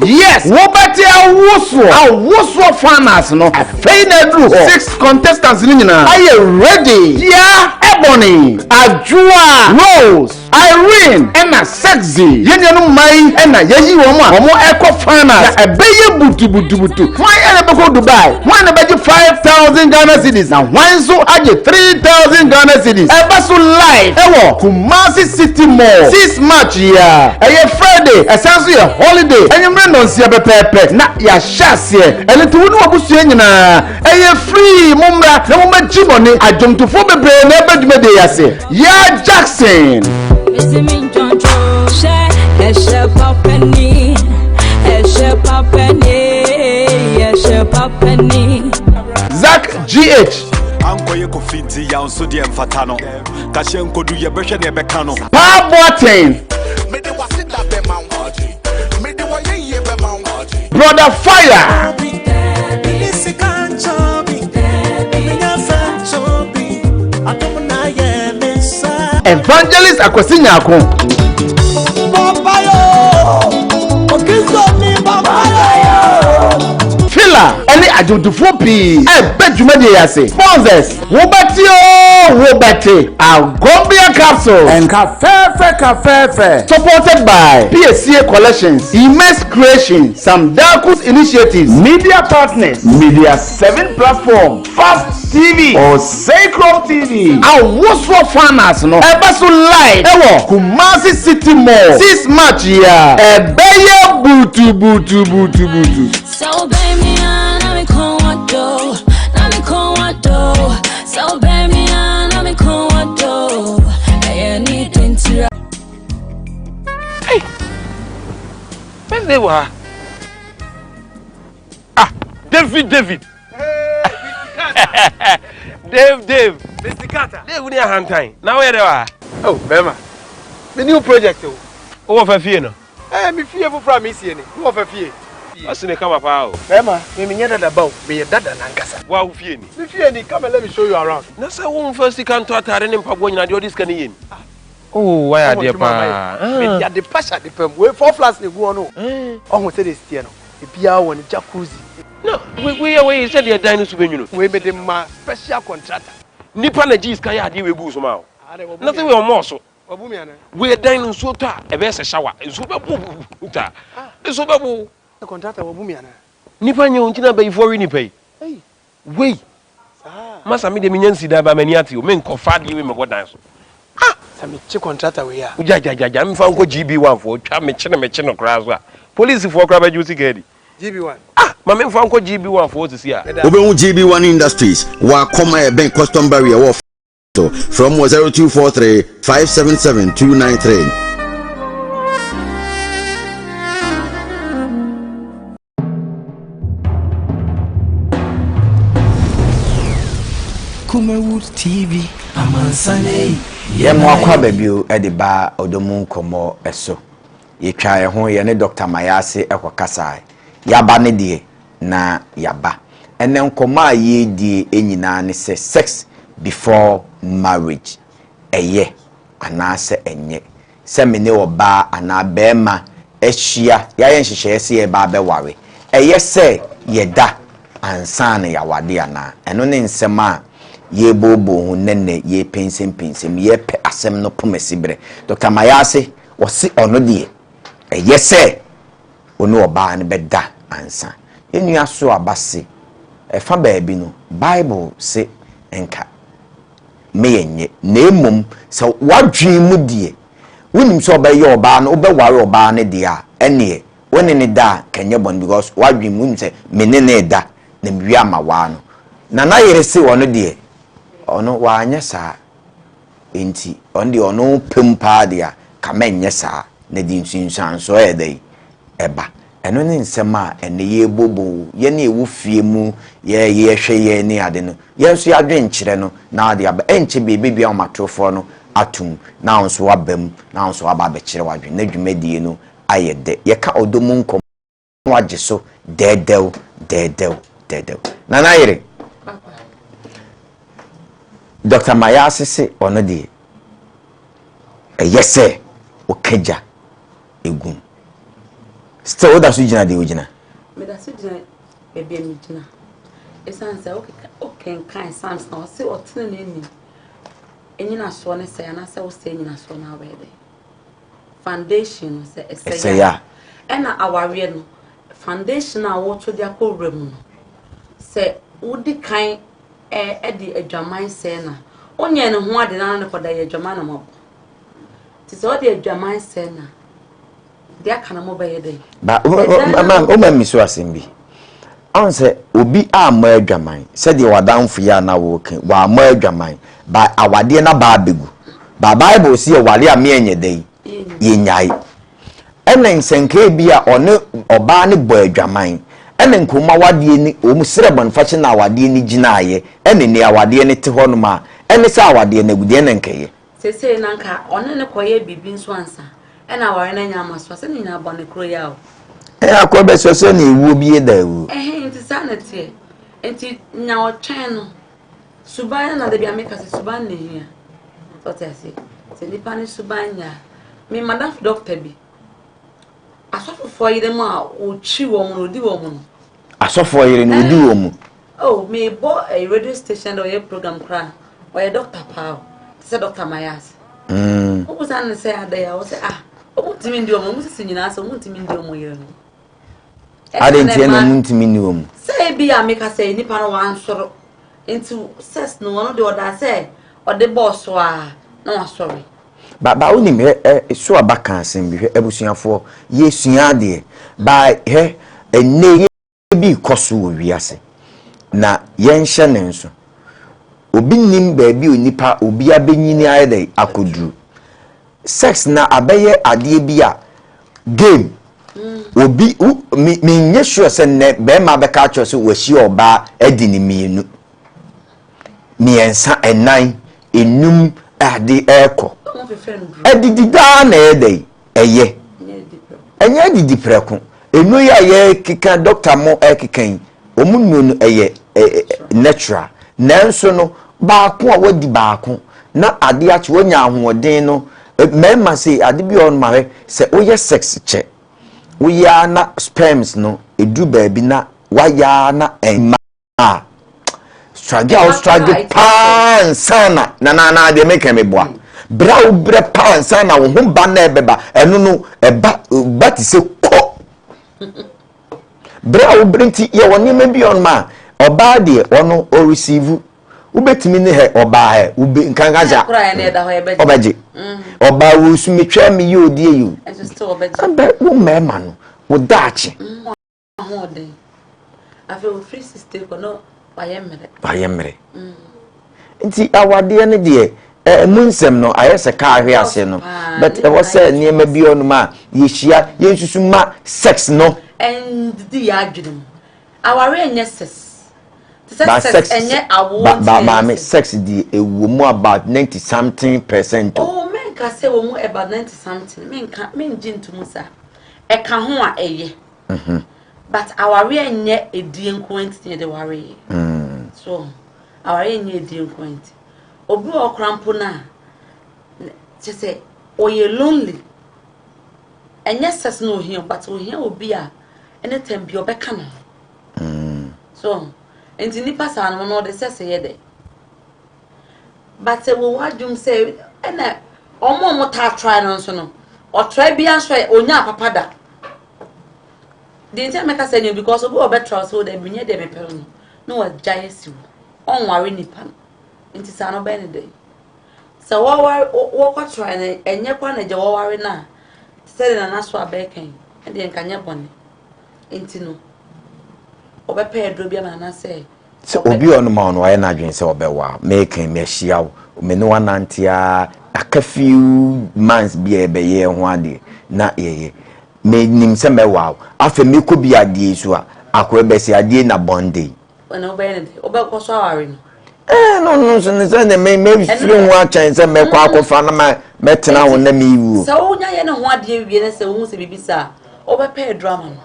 Yes, wobɛte awosoɔ awosoɔ finals no afei na aduru hɔ. Six contestants no nyinaa ayɛ ready. Tia, Ebony, Adwoa, Rose, Irene ɛna Sexy. Yɛn nuanom mmaa yi ɛna yɛyi wɔn a wɔn ɛkɔ finals na ɛbɛyɛ butubutubutu. Hwan ɛna ɛbɛkɔ Dubai? Hwan na ɛbɛgye 5,000 Ghana cedis? Na hwan nso agye 3,000 Ghana cedis? Ɛba so live ɛwɔ Kumasi City Mall 6 March yi a ɛyɛ Friday, ɛsan nso yɛ holiday. Anwummerɛ nnɔnsia pɛpɛɛpɛ na yɛahyɛ aseɛ. Ɛno nti wo ne w'abusua nyinaa ɛyɛ free. Mommra na mommɛgye mo ani. Adwomtofoɔ bebree na ɛba dwumadie yi ase. Yaa Jackson. Mesi mi nkyɔnkyɔ hyɛ ɛhyɛ papani ɛhyɛ papani ɛhyɛ papani. Zach GH. Ankɔyɛ kofi nti yaw nso deɛ mfata no kahyɛ nkodu yɛbɛhwɛ deɛ ɛbɛka no. Paa Boateng. Mede w'aseda bɛma wo. Mede w'ayɛyie bɛma wo. Brother Fire. Evangelist Akwasi Nyako. Fila ɛne adwomtofoɔ pii ɛbɛ dwumadie yi ase. Sponsors wobɛte oo wobɛte Agombia Capsules. Nka fɛɛfɛ ka fɛɛfɛ. Supported by PSCA Collections, Immense Creation, Sam Darkus Initiatives, Media Partners, Media 7 Platform, Fast TV, Osei TV. Awosoɔ finals no ɛba so live ɛwɔ Kumasi City Mall 6 March yi a ɛbɛyɛ butubutubutubutu. So baby, na me kon wado, na me kon wado. So baby, Dave wɔ ha. Ah, David, David. Dave, Dave. Mr. Carter. Dave ni ahantan. Na woyɛ dɛ wɔ ha? Oh, bɛrima. Me new project o. Wowɔ fa fie no? Eh, me fie foforɔ a mesie ni. Wowɔ fa fie? Ɔsi ne kama paa o. Bɛrima, me menyɛ dada ba o. Meyɛ dada nankasa. Wa wo fie ni? Me fie ni. Come and let me show you around. Na sɛ womfa sika ntɔ atare ne mpaboa nyinaa deɛ ɔde sika no yɛ ni? Oh, wayɛ adeɛ paa. Mede ade pa hyɛ ade pa mu. Wei four flats na egu hɔ no. Ɔho sɛdeɛ esi teɛ no, ebiara wɔ ne jacuzzi. Na wei yɛ wei sɛdeɛ dan no so bɛnwunu. Wei mede ma special contractor. Nipa na gye sika yɛ adeɛ wei gu so ma wo. Na sɛ wei ɔmmɔɔ so. Wei dan no nsuo tɔ a ɛbɛyɛ sɛ shower. Nsuo bɛbo wo ta. Nsuo bɛbo wo. Contractor wabu me anaa? Nipa nyɛ o nti na abayifoɔ we nipa yi. Wei! Masa me deɛ menya nsi dan ba m'ani ate o menkɔfa adeɛ wei mɛbɔ dan so. Ah! Sɛ mekye kɔntrata wei a. Gyagyagyaga mfa nkɔ GB1 foɔ twa mekye no mekye no koraa so a polisifoɔ koraa bɛgye wo sika adi. GB1. Ah! Ma memfa nkɔ GB1 foɔ sisi a. Wobɛhu GB1 Industries wɔ Akɔm a ɛbɛn Custom Barrier wɔ so. Frɛ wɔn wɔ 0243 577 293. Kumawood TV, amansane. Yɛn mo akɔ aba bio de ba ɔdɔ mu nkɔmmɔ so. Yɛtwa yɛn ho yɛne Dr. Mayase kɔ kasae. Yaba ne deɛ na yaba. Ɛnɛ nkɔmmɔ a yɛredie nyinaa ne sɛ sex before marriage ɛyɛ anaasɛ ɛnyɛ. Sɛ me ne ɔbaa anaa barima ahyia, yɛayɛ nhyehyɛeɛ sɛ yɛreba abɛware, ɛyɛ sɛ yɛda ansa na yɛaware anaa? Ɛno ne nsɛm a yɛrebooboo ho nnɛ nnɛ, yɛrepɛnsɛmpɛnsɛm, yɛrepɛ asɛm no poma siberɛ. Dɔkta Mayase, ɔse ɔno deɛ, ɛyɛ sɛ wo ne ɔbaa no bɛda ansa. Yɛn nua Soaba se, ɛfa baabi no, Bible se nka me yɛ nyɛ, na mmom sɛ w'adwene mu deɛ, wonim sɛ ɔbɛyɛ ɔbaa no, wobɛware ɔbaa no deɛ a, ɛneɛ wo ne no da a, nka ɛnyɛ bɔne because w'adwene mu wonim sɛ me ne no reda na mewie a mawaa no. Nana yere se ɔno deɛ, ɔno wanyɛ saa, enti ɔno deɛ ɔno pɛ mu paa deɛ a, ka mɛnyɛ saa, na ɛde nsunsuansoɔ yɛ dɛn? Ɛba. Ɛno ne nsɛm a ɛnnɛ yɛrebobɔ, yɛn a ɛwɔ fie mu, yɛ yɛhwɛ yɛn ne ade no, yɛn nso yɛadwenkyerɛ no na ade aba. Ɛnkyɛ bi ɛbɛdua ahomatorofoɔ no atom na wo nso woaba mu na wo nso woaba abɛkyerɛ w'adwene na dwumadie no ayɛ dɛ. Yɛka ɔdɔ mu nkɔmmɔ na wagye so dɛɛdɛw dɛɛdɛw dɛɛdɛw. Nana Yere, Dr. Mayase se ɔno deɛ ɛyɛ sɛ woka gya egu mu. Still woda so gyina deɛ wogyina? Meda so gyina baabi a megyina. Ɛsiane sɛ wokenkan Psalms na ɔse ɔteneneeni nnyinasoɔ ne sɛe anaasɛ wosɛe nnyinasoɔ no a wobɛyɛ dɛn? Foundation no sɛ ɛsɛe a. Ɛna awareɛ no foundation a woto de akɔ wura mu no sɛ wodi kan ɛde adwaman sɛe no a wonyɛ ne ho ade na ne kɔda yɛ adwaman na mabɔ. Nti sɛ ɔde adwaman sɛɛ no a, deɛ aka no mobɛyɛ dɛn? Ba woma mi so asɛm bi. Ɔn sɛ obi ammɔ adwaman sɛdeɛ w'adamfo yi a na woka wammɔ adwaman ba awadeɛ no aba abɛgu. Ba Bible si yɛware a meɛnyɛ dɛn? Yɛnyae. Ɛna nsɛnka bi a ɔne ɔbaa no bɔ adwaman ɛna nka wɔn awadeɛ ni wɔn srɛ bɔnefakyɛ na awadeɛ no gyinaeɛ ɛna ni awadeɛ no te hɔnom a ɛne sɛ awadeɛ no agu deɛ na nkɛyɛ. Seesei no anka ɔne no kɔyɛ biribi nso ansa ɛna aware no anya ama so a, sɛ ne nyinaa bɔne koro yi ara o. Ɛɛ akɔ bɛsɔ sɛ na ewuo bi yɛ da ewuo. Ɛhɛn nti saa na ɛteɛ. Nti nya ɔtwɛn no. Suban no na da bi a meka sɛ suban na ehia. Sɛ ɔte aseɛ. Sɛ nipa ne suban nyɛ a. Me madamfo dɔkta bi, asɔfofoɔ yere mu a ɔtwi wɔn no, ɔdi wɔn no. Asɔfoɔ yere no ɔdi wɔn mu. Oh me bɔ ɛyi radio station dɛ ɔyɛ program koraa ɔyɛ doctor paa o te sɛ doctor Mayas. Mm. Wo busa ne sɛ adɛ ya wo sɛ ah ɔmo ntumi ndi ɔmo ɔmo sisi nyinaa sɛ ɔmo ntumi ndi ɔmo yere no. Ade nti na ɔmo ntumi ndi ɔmo. Sɛ ebi a meka sɛ nipa no wansɔrɔ nti sex no ɔno deɛ ɔda sɛ ɔde bɔɔ so a na wasɔre. Ba ba wonim hɛ ɛ so aba ka asɛm bi hwɛ abusuafoɔ yɛsua adeɛ ba hɛ ɛnɛ bi rekɔ so wɔ wiase, na yɛnhyɛ no nso. Obi nnim baabi a onipa obi abɛnyini ayɛ dɛ akɔduru. Sex na abɛyɛ adeɛ bi a game. Obi wo me menyɛ sure sɛ nnɛ bɛrima bɛka akyerɛ sɛ wahyia ɔbaa adi ne mmienu, mmiɛnsa, ɛnan, enum ade ɛrekɔ. Adidi daa na ɛyɛ dɛ ɛyɛ. Ɛnyɛ adidi prɛko. Nnuro yi a yɛkeka dɔkta mo ɛkeka yi, wɔn nnuro no ɛyɛ natural. Nanso no baako a wadi baako na ade akye wanya ahoɔden no mmarima sei ade bi wɔ hɔ nom ahwɛ sɛ woyɛ sex kyɛ woyɛ ara na sperms no ɛduru baabi na wayɛ ara na ɛmma a struggle a wo struggle paa nsa na na na na deɛ meka meboa berɛ a wobrɛ paa nsa na wo ho ba na ɛbɛba ɛno no ɛba ba te sɛ kɔ berɛ a wobrɛ nti yɛwɔ nneɛma bi ɔnom a ɔbaa deɛ ɔno ɔreceive wobɛtumi ne hɛ ɔbaa hɛ wobe nkanka sɛ ɔbɛgye ɔbaa wo su metwɛ me yɛ odie yi o ɛbɛ wo mmarima no wo daakye ahoɔden. Afei ofiri sixty kɔ no wayɛ mmerɛ. Wayɛ mmerɛ. Mm. Nti awadeɛ no deɛ ɛmu nsɛm no ayɛ sɛ kaa ahwe ase no but ɛwɔ sɛ nneɛma bi ɔnom a yɛhyia yɛnsusu ma sex no. Ɛndidi yɛ adwene mu. Awareɛ nyɛ sex. Te sɛ sex ɛnyɛ awoɔ nti na maame sex deɛ ɛwɔ mu about 90 something percent. Oh menka sɛ wɔ mu about 90 something menka mengye ntomu saa. Ɛka ho a ɛyɛ. Mhm. But awareɛ nyɛ edie nko nti na yɛde wareɛ. Mm. So awareɛ nyɛ edie nko nti. Obi wɔ ɔkora mpo no a kyɛ sɛ ɔyɛ lonely. Ɛnyɛ sex na ohia but ohia obi a ɛne tɛm bi ɔbɛka ne ho. Mm. So nti nipa saa no no ɔde sex yɛ dɛ. But wɔ w'adwom sɛ ɛna ɔmo a ɔmo taa try no nso no ɔtry bi nso a onya papa da. Deɛ nti a mɛka sɛ no because obi wɔ bɛtra so dɛ menyɛ deɛ mepɛ no na wagyae asi hɔ ɔnware nipa no nti saa no bɛyɛ ne dɛn sɛ wɔware wɔkɔtra no ɛnyɛ kora na gya wɔware no a te sɛ deɛ nana so abɛɛka yi ɛdeɛ nka nyɛ bɔne nti no ɔbɛpɛ aduro bi ama nana sɛ Sɛ obi a ɔnom a ɔno wayɛ n'adwene sɛ ɔbɛwa meka yi mahyia wo me ne wanante a aka few months bi a yɛbɛyɛ ho adeɛ na yɛyɛ menim sɛ mɛwa wo afei mekɔ bi adeɛ yi so a akɔɛ bɛsi adeɛ na bɔnde yi. Ɛna wobɛyɛ ne dɛ wobɛkɔ so aware no. Ɛɛ no no nso ne sɛ ne me mefiri ho akyɛn sɛ mɛkɔ akɔfa na ma mɛtena ho na mewuo. Sɛ wonya yɛ ne ho adeɛ wie na sɛ wohu sɛ biribi saa wobɛpɛ aduru ama no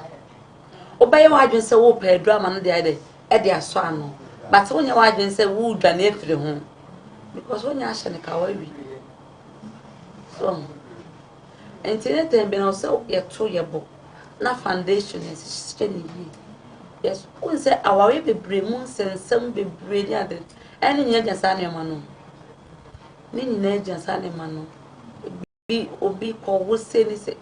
wobɛyɛ w'adwene sɛ wopɛ aduru ama no de ayɛ dɛ ɛde asɔ ano but wonyɛ w'adwene sɛ wodwane afiri ho because wonya ahyɛ no ka wawie so nti ne tɛn bi na sɛ yɛto yɛbɔ na foundation yɛhyehyɛ ne yie yes wohu sɛ awareɛ bebree mu nsɛnsɛm bebree ne ade ɛne nyina gyina saa nneɛma no ne nyinaa gyina saa nneɛma no Bi obi kɔ wo se ne se.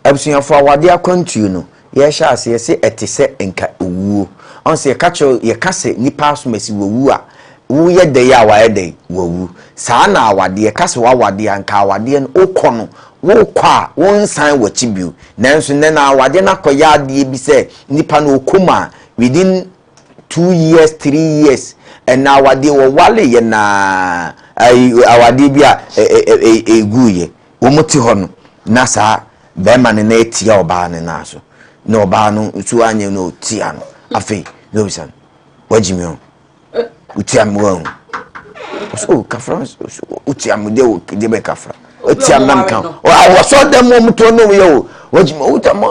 Abusuafo awadeɛ akwantuo no yɛhyɛ ase yɛse ɛte sɛ nka owuo. Ɔn sɛ yɛka kyerɛ yɛka sɛ nipa asomasi wawu a woyɛ dɛn a wayɛ dɛn wawu. Saa na awadeɛ yɛka sɛ wawadeɛ a nka awadeɛ no wokɔ no wokɔ a wonsan wakyi bio. Nanso nnɛ no awadeɛ no akɔyɛ adeɛ bi sɛ nipa no ɔkɔ mu a within 2 years 3 years ɛna awadeɛ wɔwale yɛ naa ayi awadeɛ bi a egu yɛ wɔn te hɔ no na saa bɛrima no na etia ɔbaa no nan so na ɔbaa no nso anyɛ na otia no afei na obisa no wagyi mi o otia mi wɔn o kafra otia mi de o de bɛ kafra otia mi na mi kan awɔsɔ dɛm wɔn to no yɛ o wagyi mi o ta mo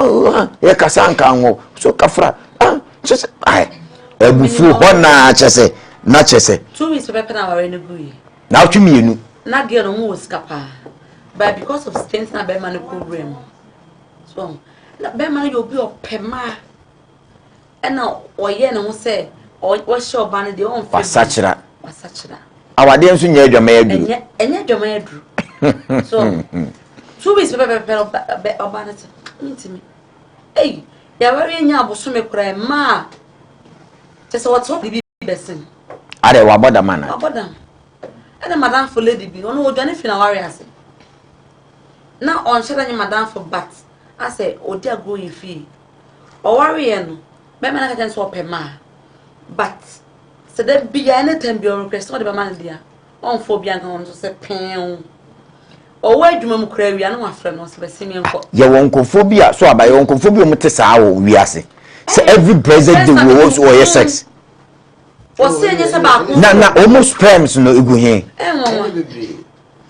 yɛ kasa nka ho so kafra ah kyɛ sɛ ae abufuo hɔ naa kyɛ sɛ na kyɛ sɛ. 2 weeks pɛpɛpɛ na aware no gu yi. Na ɔtwe mmienu. Na girl no mu wɔ sika paa but because of sika nti na bɛrima no kɔ wura mu so na bɛrima no yɛ obi ɔpɛ maa ɛna ɔyɛ ne ho sɛ ɔhyɛ ɔbaa no deɛ ɔnfɛ bi wasakyera wasakyera awadeɛ nso nyɛ adwaman aduru ɛnyɛ ɛnyɛ adwaman aduru so 2 weeks pɛpɛpɛ ɔbaa no te ntumi. Ei, yɛaware anya abosome koraa mmaa a kyɛ sɛ wɔte hɔ biribi bɛsen. Adɛ wabɔ dam ana? Wabɔ dam. Ɛna madamfo lady bi, ɔno ɔdwane fi n'aware ase. Na ɔnhyɛ da nye madamfo but asɛ ɔdi agorɔ yɛ fie. Ɔwareɛ no, bɛrima no aka kyerɛ no sɛ ɔpɛ mmaa. But sɛ da biara anytime bi ɔrequest sɛ ɔde bɛma no deɛ a, ɔmfa obi anka ho no nso sɛ pɛɛw. Ɔwɔ adwuma mu koraa awia na wafrɛ no ɔsɛ bɛsi mi nkɔ. Yɛwɔ nkurɔfoɔ bi a so aba yɛwɔ nkurɔfoɔ bi a wɔte saa wɔ wiase sɛ every present day wɔ so wɔyɛ sex. Wɔsi enye sɛ baako. Na na wɔn sperms no egu he.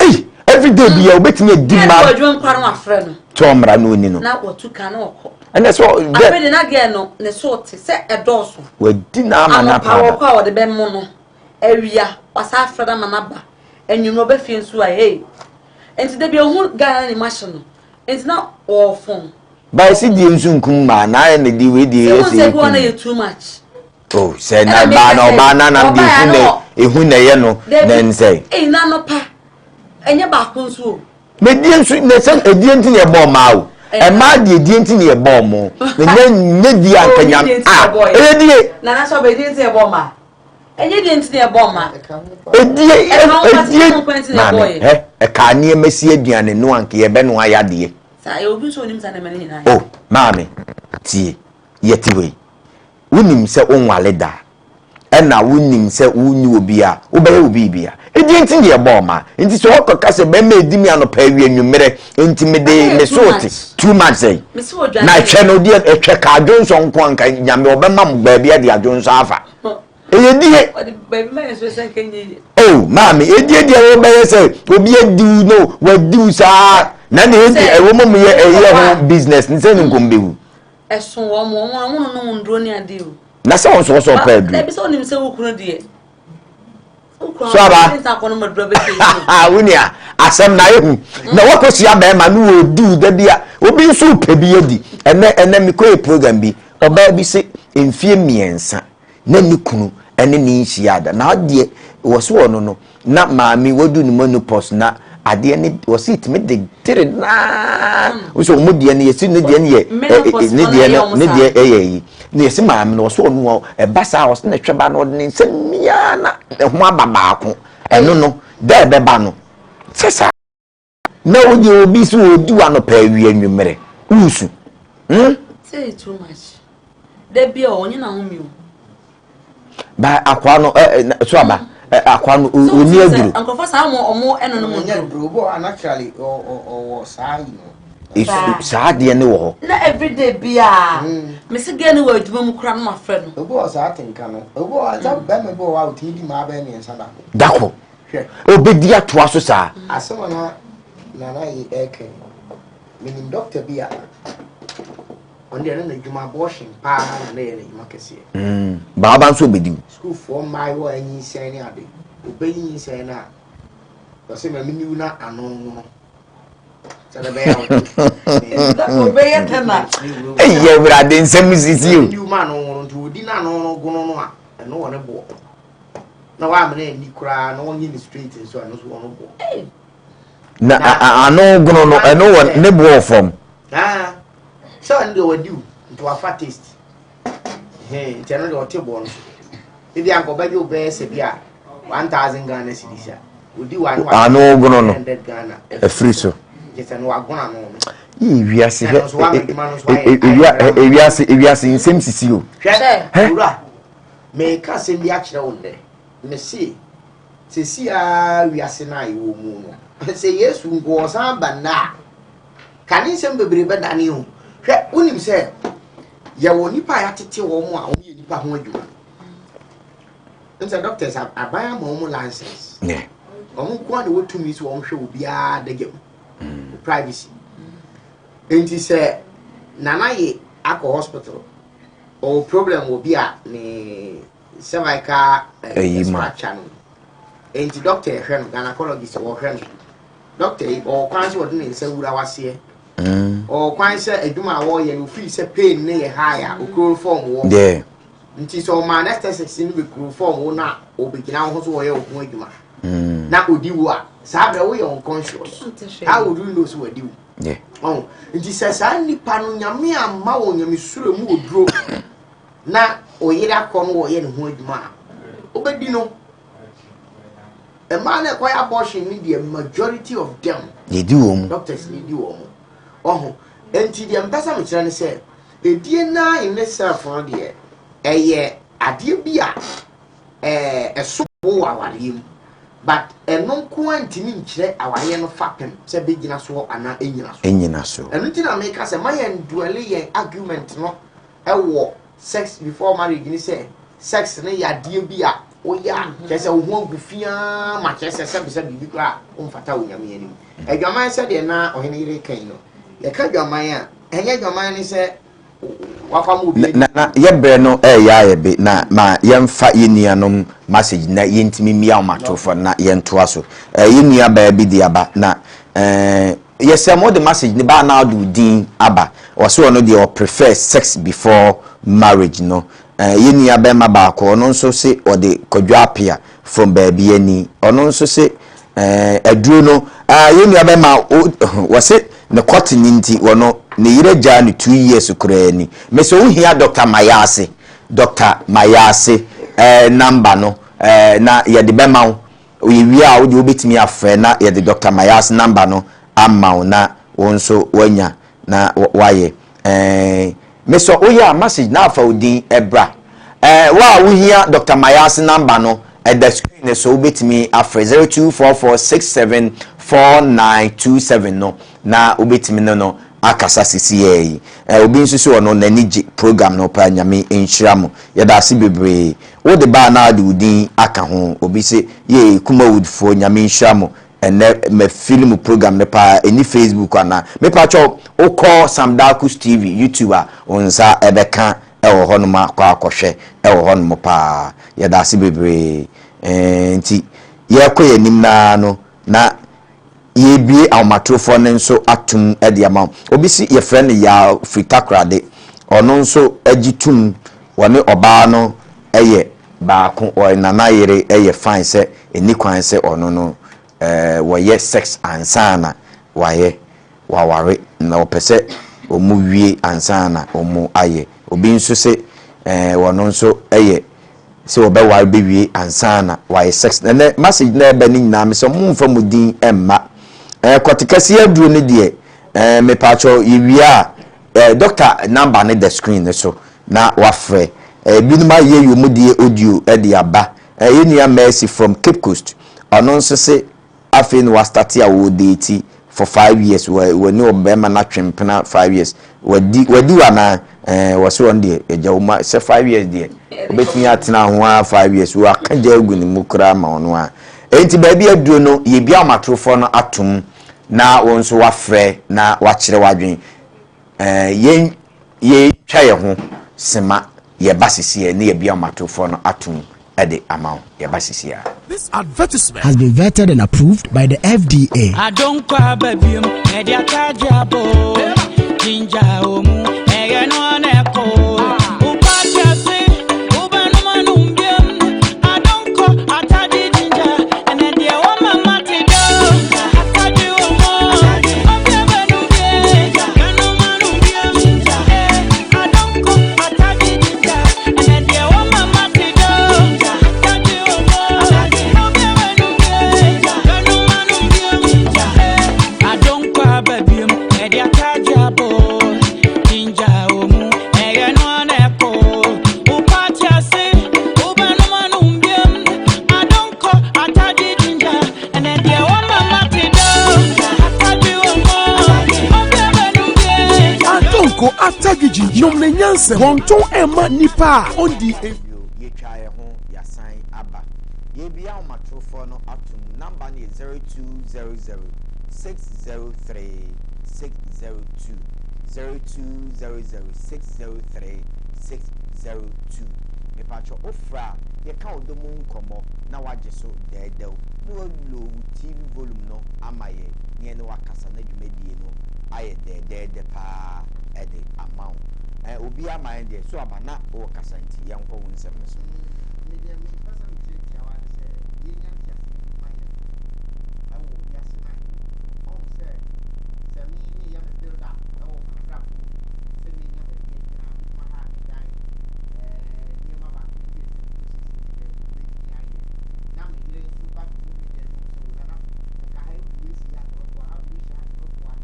Ei every day bi yɛ obetumi adi ma. Ɛna adwuma mu koraa na wafrɛ no. Tí wɔn mmara no oni no. Na wɔtu kan na ɔkɔ. Ɛna sɛ dɛ. Afei de na girl no ne so te sɛ ɛdɔɔso. Wadi na ama na pa. Anɔpa wɔkɔ a wɔde bɛ mo no awia wasa afrɛ no ama no aba. Anwummerɛ ɔba fie nso a hey. Nti da bi ohu guy na ne mu ahye no. Nti na ɔɔfon. Ba esi die nso nkum maa na ayɛ ne di wei die yɛ sɛ ekum. Sɛ yɛ too much. Oh sɛ na baa na ɔbaa na nam de ehu na ehu na ɛyɛ no na nsɛ. Eyi na anɔpa ɛnyɛ baako nso o. Na die nso na sɛ edie nti na ɛbɔ ɔmaa o. Ɛmaa deɛ die nti na ɛbɔ ɔmo. Na nyɛ nyɛ die anka nyam a ɛyɛ die. Nana sɛ ɔbɛ die nti na ɛbɔ ɔmaa. Ɛnyɛ deɛ nti na ɛbɔ mma. Edie edie maame hɛ ɛka nneɛma si aduane no anka yɛbɛnoa yadeɛ. Saa yɛ obi nso onim saa nneɛma no nyinaa. O maame tie yɛte hɔ yi wonim sɛ wonwale da ɛna wonim sɛ wonni obi a wobɛyɛ wo biribi a edie nti na yɛbɔ ɔma nti sɛ ɔkɔka sɛ bɛrima edi mi anɔpa awia nwummerɛ nti mede me so te too much sɛ na ɛhwɛ no deɛ ɛhwɛ ka adwonsɔ nko anka nyame ɔbɛma mo baabi ade adwonsɔ afa ɛyɛ die oh maame edie deɛ wɔbɛyɛ sɛ obi adiw no wadiw saa na ne edi ɛwɔ mu yɛ ɛyɛ ho business ne sɛ ne nkɔm bɛwu ɛso wɔn wɔn wɔn nom nduro ne ade o na sɛ wɔn nso wɔsɔ pɛ aduro ɛbi sɛ onim sɛ wokunu deɛ so aba wo nua asɛm na ehu na wakɔhyia bɛrima no wɔ di da bi a obi nso pɛ bi adi ɛnɛ ɛnɛ mekɔyɛ program bi ɔbaa bi se mfie mmiɛnsa na ne kunu ɛne ne nhyia da na adeɛ wɔ so wɔ no no na maame wadu ne menopause na adeɛ ne wɔsi tumi de tere naa wosɛ wɔn deɛ no yɛsi ne deɛ no yɛ ne deɛ no ne deɛ ɛyɛ yi na yɛsi maame no wɔsɛ ɔno ɛba saa ɔsɛ na ɛtwa ba no ɔde ne nsa mia na ɛho aba baako ɛno no dɛ ɛbɛba no sɛ saa na wogye obi so ɔdi wa no pɛ awie anwummerɛ wusu hmm? Say too much. Da bi a ɔnye na ho mi o. Ba akwa no ɛ ɛ so aba ɛ akwa no oni aduro. Nkurɔfoɔ saa ɔmo ɔmo ɛno no mu duro. Duro bɔ a naturally ɔwɔ saa yi no. Esu saa adeɛ ne wɔ hɔ. Na everyday bia mesi gɛ ne wɔ adwuma mu kora no ma frɛ no. Obi wɔ saa atenka no obi wɔ sɛ bɛrima bi wɔ hɔ a otumi di maa bɛyɛ mmiɛnsa dako. Dako obedi atoa so saa. Asɛm a na nana yi ɛka yi menim dɔkta bi a. Ɔno deɛ na n'adwuma abortion paa na na ɛyɛ n'adwuma kɛseɛ. Mm, baaba nso ɔbɛdi mu. Sukuufoɔ mmaayewa a anyinsɛn ne ade, ɔbɛyi nyinsɛn no a, ɔsɛ ma meniw na ano no sɛ bɛbɛyɛ a ɔbɛyɛ tɛna. Ɛyɛ awurade nsɛm sisi o. Meniw ma ano no nti ɔdi n'ano no gono no a, ɛno wɔ ne boɔ. Na wamena ani koraa na ɔnyɛ ne straight nso ɛno nso wɔ no boɔ. Na ano gono no ɛno wɔ ne boɔ fam. Ah, sɛ ɔno deɛ wadi o nti wafa taste nti ɛno deɛ ɔte boɔ no so ebi anka ɔbɛgye wo bɛyɛ sɛ bi a 1000 Ghana cedis a odi wa no ano gono no 100 Ghana afiri so nti sɛ no wagono ano no yii wiase hɛ ewiase ewiase nsɛm sisi o hwɛ owura meka asɛm bi akyerɛ wo nnɛ mese sɛsi a wiase no a yɛwɔ mu no sɛ Yesu nko ɔsan ba nnɛ a Ka ne nsɛm bebree bɛdane o. Hwɛ, wonim sɛ yɛwɔ nnipa a yɛatete wɔn a wɔyɛ nnipa ho adwuma. N sɛ doctors aban ama wɔn license. Wɔn nko ara na wɔtumi sɛ wɔn hwɛ obiara adagya mu. Mm. Privacy. Nti sɛ nana ye akɔ hospital ɔwɔ problem wɔ bi a ne cervical eh, structure no. Nti doctor ɛhwɛ no gynecologist wɔhwɛ no. Dɔkta yi, ɔwɔ kwan sɛ ɔde ne nsa wura w'aseɛ. Mm. Ɔwɔ kwan sɛ adwuma a wɔreyɛ no ofii sɛ pain ne yɛ high a ochloroform wɔ. Yeah. Nti sɛ ɔma anesthetics no bɛ chloroform wo na ɔbɛgyina wo ho so wɔyɛ wo ho adwuma. Mm. Na ɔdi wo a, saa berɛ woyɛ unconscious. How would you know sɛ wadi wo? Yeah. Oh. Nti sɛ saa nnipa no nyame amma wɔ nyamesuro mu oduro na ɔyere akɔ no wɔyɛ ne ho adwuma a, wobɛdi no. Mmaa na ɛkɔyɛ abortion no deɛ majority of them. Yɛdi wɔn mu. Doctors ni di wɔn mu. Ɔho nti deɛ mpɛ sɛ mekyerɛ ne sɛ edie naa in itself no deɛ ɛyɛ adeɛ bi a ɛɛ ɛso bo wɔ awareɛ mu. But ɛno nko ara ntumi nkyerɛ awareɛ no fapem sɛ ɛbɛgyina soɔ anaa ɛnnyina soɔ. Ɛnnyina soɔ. Ɛno nti na meka sɛ ma yɛn duɛle yɛn argument no wɔ sex before marriage ne sɛ sex no yɛ adeɛ bi a woyɛ a kyerɛ sɛ wo ho agu fi ara ma kyerɛ sɛ sɛbesɛ biribi koraa a womfata wɔ Nyame anim. Adwaman sɛdeɛ na ɔhene yere reka yi no, yɛka adwaman a, ɛnyɛ adwaman ne sɛ Na na yɛ berɛ no reyɛ ayɛ be na ma yɛmfa yɛn nuanom message na yɛntumi mmia wɔn atorofoɔ na yɛntoa so. Eh, yɛn nua baa bi de aba na eh, yɛsɛ mo de message ne ba na ɔde wo din aba. Ɔsɛ ɔno deɛ ɔ prefer sex before marriage no. Eh, yɛn nua bɛrima baako ɔno nso se ɔde Kwadwo Apea from baabi ani. Ɔno nso se Ɛɛ aduro no ah yɛn nua bɛma o wɔse ne kɔte ne nti wɔno ne yere gyaa no 2 years koraa ni mesɛ wo hia Doctor Mayase Doctor Mayase ɛɛ number no ɛɛ na yɛde bɛma wo yɛwie a wo deɛ wobɛtumi afrɛ na yɛde Doctor Mayase number no ama wo na wo nso woanya na wayɛ ɛɛ mesɛ woyɛ a message na afa wo din ɛbra ɛɛ wo a wohia Dr. Mayas number no ɛda screen no so wobɛtumi afrɛ 0244674927 no na wobɛtumi ne no akasa sisi yɛ yi ɛɛ obi nso so ɔno n'ani gye program no paa Nyame nhyira mo yɛda ase bebree wode baa na ade wo din aka ho obi se yee Kumawood foɔ Nyame nhyira mo Ɛnɛ mɛ feel mo program no paa ɛni Facebook anaa? Mepakyɛw wokɔ Sam Darkus TV YouTube a wo nsa ɛbɛka ɛwɔ hɔ nom akɔ akɔhwɛ ɛwɔ hɔ nom paa yɛdaase bebree ɛɛ nti yɛkɔ yɛn anim naa no na yɛbie ahomatorofoɔ no nso atum ɛde ama wo obi si yɛfrɛ no Yaw firi Takorade ɔno nso agye tum wɔne ɔbaa no ɛyɛ baako ɔyɛ nana yere yɛ fine sɛ ɛni kwan sɛ ɔno no wɔyɛ sex ansa na wayɛ waware na ɔpɛ sɛ ɔmo wie ansa na ɔmo ayɛ obi nso se ɔno nso yɛ sɛ ɔbɛware bɛwie ansa na wayɛ sex ɛnɛ message na ɛbɛ ne nyinaa me sɛ ɔmo nfa mo din mma kɔte kɛseɛ aduro no deɛ mepaakyɛw yɛwie a doctor number no da screen no so na wafrɛ. Ebinom ayɛ wɔn deɛ audio de aba. Yɛn nua Mercy from Cape Coast, ɔno nso se afei na wastate a ɔredate for 5 years, wɔne ɔbarima no atwe mpena 5 years. Wadi wadi wo anaa? Ɛɛ, wɔse ɔno deɛ agya wo ma sɛ 5 years deɛ obetumi atena ho ara 5 years, waka gya agu ne mu koraa ma ɔno a. Enti baabi aduro no, yɛbia wɔn atorofoɔ no atom na wɔn nso wafrɛ na wakyerɛ w'adwene. Ɛɛ, yɛn yɛtwa yɛn ho sema yɛba sisi ne yɛbia ɔmatofoɔ no atom de ama wo yɛba sisi a. This advertisement has been vetted and approved by the FDA. Adonkwa babiem, ɛde atagye abo, ginger omu, ɛyɛ no anɛko. Upati ase, ubanum anum biem, adonkɔ atagye ginger, ɛnɛ deɛ wɔma mate do, atagye omo, obi abanum biem, kanum anum biem, eh, adonkɔ atagye ginger, ɛnɛ deɛ wɔma mate do, atagye omo, obi abanum biem, kanum anum biem, eh, adonkɔ aba biem, ɛde atagye abo, ginger omu, ɛyɛ no anɛko. Upati ase, ubanum anum biem, adonkɔ atagye ginger, ɛnɛ deɛ wɔma mate do, atagye omo, obi abanum biem. Adonko atagigi nom ne nyansa wɔntɔn ɛma nipa a ɔndi Bio, yɛtwa yɛn ho yɛasan aba. Yɛbia ahomatorofoɔ no atom. Number no yɛ 0200 603 602. 0200 603 602. Mepatwɛ wofrɛ a yɛka ɔdɔ mu nkɔmmɔ na wagye so dɛɛdɛw na walow wo TV volume no ama yɛ na yɛne wakasa na dwumadie no ayɛ dɛɛdɛɛdɛ paa ɛde ama wo. Obi ama yɛn deɛ so aba na wɔkasa nti yɛnkɔ wo nsɛm no so. Medeɛ mepɛ sɛ mekyerɛ tiawa ne sɛ yɛnya nteaseɛ bi ma yɛn ho ɛwɔ wiase no a yɛwɔ mu no. Ɔhu sɛ sɛ me meyɛ me build up ɛwɔ m'abrabɔ mu sɛ menya baabi agyina metumi aha me dan nneɛma baako bi sɛ mekɔsiesie me dan mu mɛtumi ayɛ na me yere nso ba bɛhu me dan mu sɛ wo nana nka ha wode wei si ha kɔbɛboa ha wode wei si ha kɔbɛboa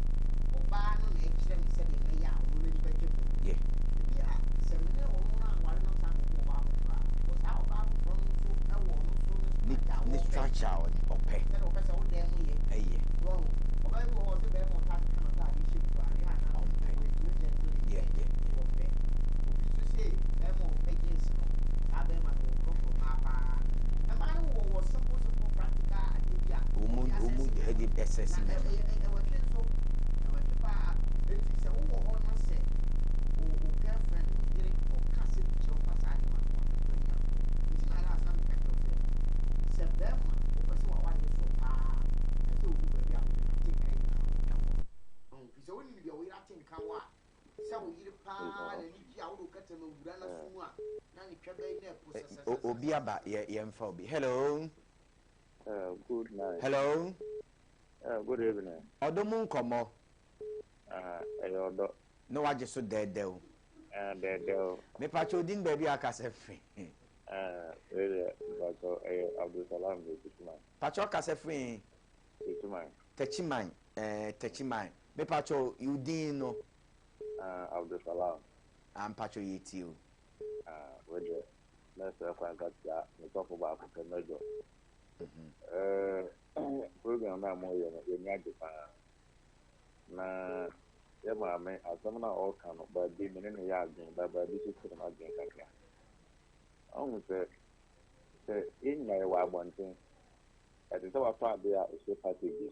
ɔbaa no na ɛkyerɛ me sɛdeɛ mɛyɛ a ɔno n'ani bɛgye ho. Ebi a sɛ me ne ɔno no anware nam saa akɔkɔ ɔbaa foforɔ a, because saa ɔbaa foforɔ no nso ɛwɔ ɔno nso ne ne structure a ne wɔpɛ. structure a Ɔpɛ. Sɛdeɛ ɔpɛ sɛ wo dan mu yɛ. Ɛyɛ. So ɔho, ɔbaa bi wɔ hɔ ɔsɛ bɛrima ɔtaa keka n'ataade hyɛ mu paa, yɛ ana Ɔmpɛ. ɔyɛ gentle in Yeah, bed. yeah, yeah. Ɔmpɛ. Obi nso se bɛrima a ɔpɛ jeans no, saa bɛrima no ɔkorɔkorɔ mmaa paa. Mmaa no wɔ wɔ simple simple practical adeɛ bi a Wɔn wɔde wɔn asɛse ɛde mmarima. ɛsɛse Na mmarima. ɛyɛ ɛwɔ twe nso, ɛwɔ twe paa. Enti sɛ wowɔ hɔ na sɛ wo wo girlfriend, wo yere, ɔka asɛm bi kyerɛ wo fa saa nneɛma no ho a, ɛmfa nni agorɔ. Nti na last na meka kyerɛ wo sɛ, sɛ bɛrima wopɛ sɛ w'awareɛ sɔ paa a, ɛsɛ sɛ wohu baabi a wo yere ate nka nyinaa wɔ. Ɔho, firi sɛ wonim deɛ wo yere ate nka wɔ a, sɛ wo yere paa n'ani gye a wode wo kɛtɛma wura n'aso mu a, na ne twɛbɛn na ɛpo Obi sɛsɛsɛsɛsɛ. aba, yɛ yɛmfa obi. Hello. Good night. Hello. Good evening. Ɔdɔ mu nkɔmmɔ. Ɛyɛ ɔdɔ. Na wagye so dɛɛdɛw. Dɛɛdɛw. Mepakyɛ odin baabi a akasa firi. Wei deɛ mepakyɛ ɛyɛ Abdulsalam de Techiman. Pakyɛ ɔkasa firi he? Techiman. Techiman, ɛɛ Techiman. Mepakyɛ odin no. Abdulsalam. Ah, mpakyɛ yɛtie o. Wei deɛ mɛsrɛ kwan kakra me sɔfo baako pɛ mɛdɔ. Program no a moyɛ no yɛni agye paa. Na yɛ maame asɛm no a ɔreka no baabi me ne no yɛ adwene ba baabi nso kyerɛ m'adwene kakra. Ɔhu sɛ sɛ yɛn nyinaa yɛwɔ abɔnten ɛte sɛ watɔ adeɛ a ɛhyɛ package mu.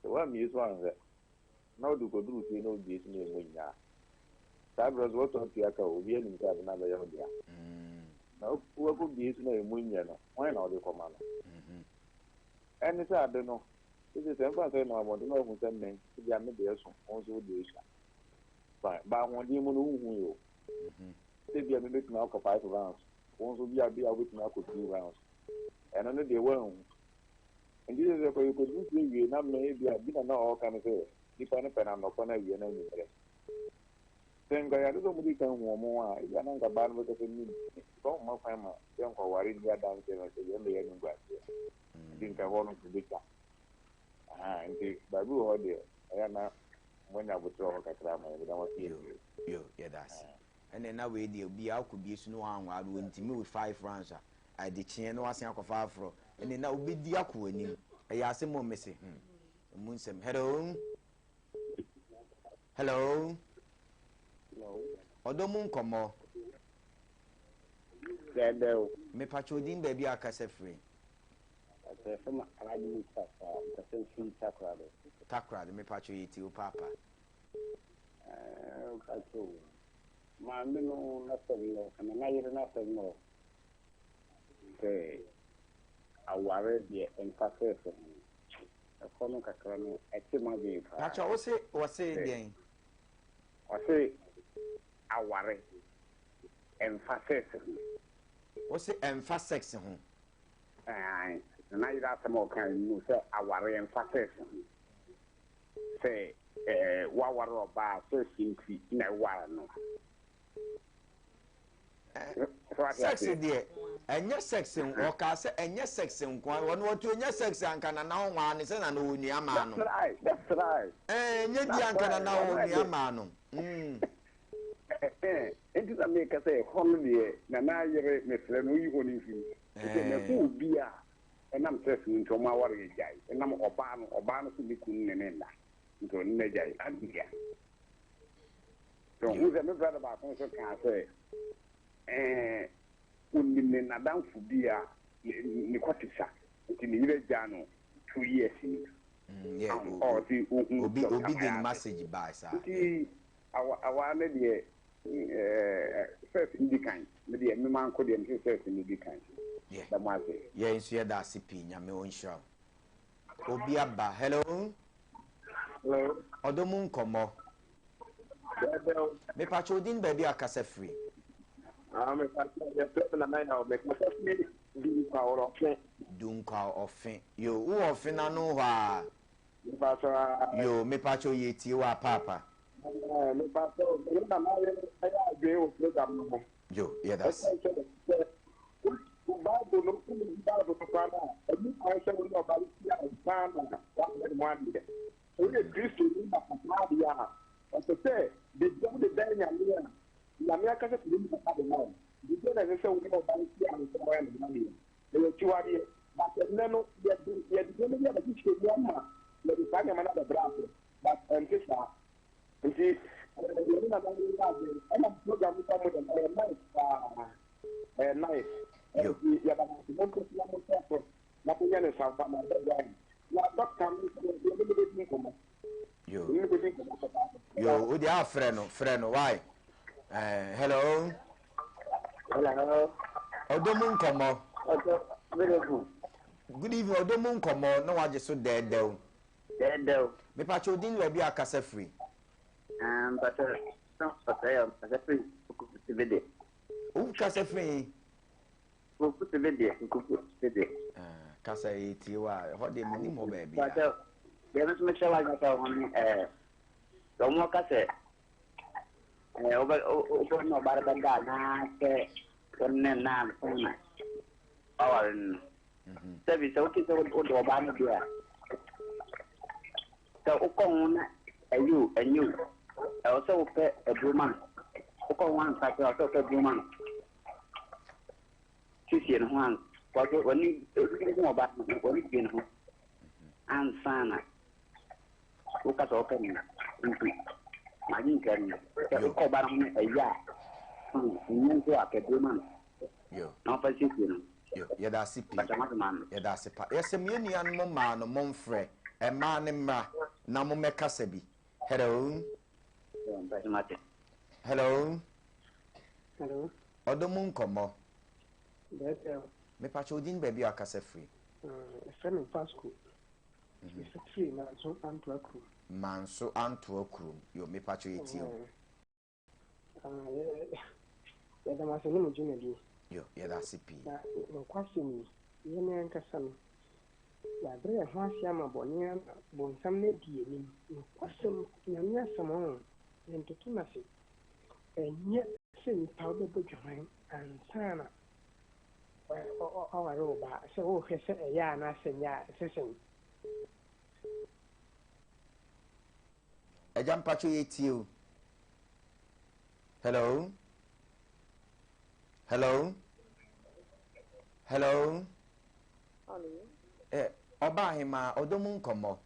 Sɛ woammie so anhwɛ na wode kɔduru fie na wobie so na ɛmu nyɛ a, saa berɛ nso woatɔ atua ka o, obiara nim sɛ ade no abɛyɛ wo dea. Na woakɔbie so na ɛmu nyɛ no, hwan na wode kɔma no? Ɛne sɛ ade no, sese sɛ mfa sɛ nam abɔnten na wahu sɛ me, ebia me deɛ so, wo nso wo deɛ sua. Fine, ba ahoɔden mu no wonhu yi o. Sɛ ebia mebɛtumi akɔ five rounds, wo nso bia bia wobɛtumi akɔ two rounds. Ɛno no deɛ woanhu. Nti sɛ sɛ kɔyɛ kɔduru fie wie na me ebia bi na na ɔreka no sɛ nipa no pɛ no anɔpa no awia no anwummerɛ. Sɛ nka yɛade sɛ wɔde kan hu wɔn a, ebia na nka baa no bɛka sɛ mentumi. Nka wɔmma kwan ma yɛnkɔware nni adanseɛ no sɛ yɛn bɛyɛ animguaseɛ. Nti nka ɛhɔ no nka ɛbɛtwa. Ahaa, nti baabi wɔ hɔ deɛ, ɛyɛ na moanya aboterɛ wɔ hɔ kakra ama yɛn. Meda mo ase Yo, bebree. yo, yɛda ase. Ɛnna na wei deɛ obiara kɔbie so na wanware, wɔntumi with five rounds a, adekyeɛ na wasen akɔfa aforɔ. Ɛnna na wobɛdi akɔ w'anim. Ɛyɛ asɛm o mese, hmm, emu nsɛm. Hello? Hello? Ɔdɔ mu nkɔmmɔ. Dɛdɛw. Mepakyɛ odin baabi a akasa firi. Ɔsɛ fam Alhaji Mustapha mpɛsɛ mfiri Takoradi. Takoradi mepakyɛ yɛ ti wo paapa. Ɛɛ mpakyɛ o. Maame no n'asɛm no ɔka na n'ayere n'asɛm no sɛ aware deɛ mfa sɛsɛ ho. Ɛkɔ no kakra no ɛte m'adwene paa. Pakyɛ wo se wɔse deɛn? Ɔse aware ɛmfa sex ho. Wose ɛmfa sex ho? Ae, Nana yere asɛm a ɔkae no sɛ aware ɛmfa sex ho. Sɛ ɛɛ woaware ɔbaa a sex nti na ɛware no. Sex deɛ ɛnyɛ sex ɔkaa sɛ ɛnyɛ sex nko ara ɔno ɔte ɔnya sex anka nana ɔnwaa ne sɛ nana ɔwɔ nua maa no. That's right, that's right. Ɛɛ ɛnyɛ di anka nana ɔwɔ nua maa no. Mm. Nti na meka sɛ ɛhɔ no deɛ nana yere mesrɛ no oyi hɔ no mfiri mu. Sɛ mahu obi a ɛnam sex no nti ɔmo aware agyae ɛnam ɔbaa no ɔbaa no so ne kunu ne ne nna nti ɔne no agyae adeɛ. So hu sɛ me brada baako nso kaa sɛ ɛɛ onim ne nadamfo bi a ne kɔte sa nti ne yere agyaa no 2 years ni. Ɔsi ohun obi obi de message baa saa. Nti awa awa ne deɛ ɛɛ sex ni di kan me deɛ me man ko deɛ me sɛ sex ni di kan. Dɛm ase. Yɛn nso yɛda ase pii, Nyame ɔnhyira wo. Obi aba, hello. Hello. Ɔdɔ mu nkɔmmɔ. Dɛdɛw. Mepakyɛ odin baabi a kasa firi. Ah, mepakyɛ yɛfrɛ me Nana Yaw, mekasa firi Dunkwa Ɔfe. Dunkwa Ɔfe. Yo, wowɔ ɔfe n'ano hɔ a. Mepakyɛ a. Yo, mepakyɛ yɛ tie wɔ apaapa. Mepakyɛ me ne Nana yɛ adwene wɔ program no ho. Yo, yɛda ase. Ɛsɛ sɛ Bible no, Bible no koraa no a, ɛni kwan sɛ wo ne ɔba no hyia ansa na woayɛ ne ho adeɛ. Sɛ woyɛ Kristoni na papa adeɛ a, ɛsɛ sɛ biribi a wode bɛn Nyame a, Nyame ankasa tumi yi papa de ma wo. Biribi na ɛsɛ sɛ wo ne ɔba no hyia ansa na woayɛ ne ho adeɛ. Ɛyɛ akyiwadeɛ. But ɛnnɛ no, yɛde yɛde nneɛma bi abɛhyehyɛ mu ama yɛde saa nneɛma no abɛbrɛ ase. But ɛnte saa. Nti ɛɛ yɛne nana no yɛ adwene. Ɛna program no nso a moyɛ no, ɛyɛ nice paa. Ɛyɛ nice. Nti yɛda mo ase. Monkɔ so na montoa so na monyɛ no nsamfa na ɛbɛboa yɛn. Na dɔkta no nso no, yɛne no bɛdi nkɔmmɔ. Yo. Yɛne no bɛdi nkɔmmɔ papaapa. Yo, wo deɛ afrɛ no, frɛ no, why? Eh, hello. Hello. Ɔdɔ mu nkɔmmɔ. Ɔdɔ, good evening. Good evening, ɔdɔ mu nkɔmmɔ na wagye so dɛɛdɛw. Dɛɛdɛw. Mepakyɛ odin baabi a akasa firi. Ah, mpakyɛ, ɔsɛ yɛ ɔkasa firi Kukusi Wo kasa firi he? Kukusi deɛ, Kukusi deɛ. Ah, kasa yɛ tie wa, ɛhɔ deɛ menim hɔ baabi. Mpakyɛ, deɛ me nso mekyerɛ w'adwene sɛ wɔn ne ɛɛ, wɔn ka sɛ ɛɛ wobɛ wobɛ ne ɔbaa no bɛda anaasɛ wo ne no ansa na waware no no. Sɛbi sɛ wote sɛ wode ɔbaa no deɛ a, sɛ wokɔ ho na ɛyɛ o ɛnyɛ o, ɛwɔ sɛ wopɛ aduro ma no. Wokɔ ho ansa koraa ɛwɔ sɛ wopɛ aduro ma no. Siesie ne ho ansa. Wɔde wɔne ebi ho ɔbaa no ho, wɔne bie ne ho ansa na Woka sɛ wopɛ me nti, m'adwene kyerɛ me sɛ wokɔ ɔbaa no ho no ɛyɛ a, fine, ɛnyɛ nso a, pɛ bere ma no na ɔmfa nsiesie no. Yo, yɛda ase pii. Mpakyɛ moate m'ano. Yɛda ase pa. Yɛsɛ mo yɛn nuanom mmaa no momfrɛ mmaa no mmra na mommɛkasa bi. Hello. Yo, mpakyɛ moate. Hello. Hello. Ɔdɔ mu nkɔmmɔ. Bɛɛbɛl. Mepakyɛ odin baabi a wakasa firi. Yɛfrɛ me Vasco. Mesi firi Manso Antoa kurom. Manso Antoa kurom. Yo, mepakyɛ yɛ tie o. Yɛda mo ase ne mo dwumadie. Yo, yɛda ase pii. Na nokwasɛm ni, yɛn ankasa no, yɛabrɛ yɛn ho ase ama bɔne ama bonsam no adi yɛn anim. Nokwasɛm, Nyame asɛm ɔn, yɛntoto no ase. Ɛnyɛ sɛ nipa wobɛbɔ dwaman ansa na Waware wo ba sɛ wohwɛ sɛ ɛyɛ anaasɛ ɛnyɛ a, ɛsɛ sɛn? Agya mpakyɛ yɛ tie o. Hello. Hello. Hello. Hello. Eh, ɔba ahema ɔdɔ mu nkɔmmɔ.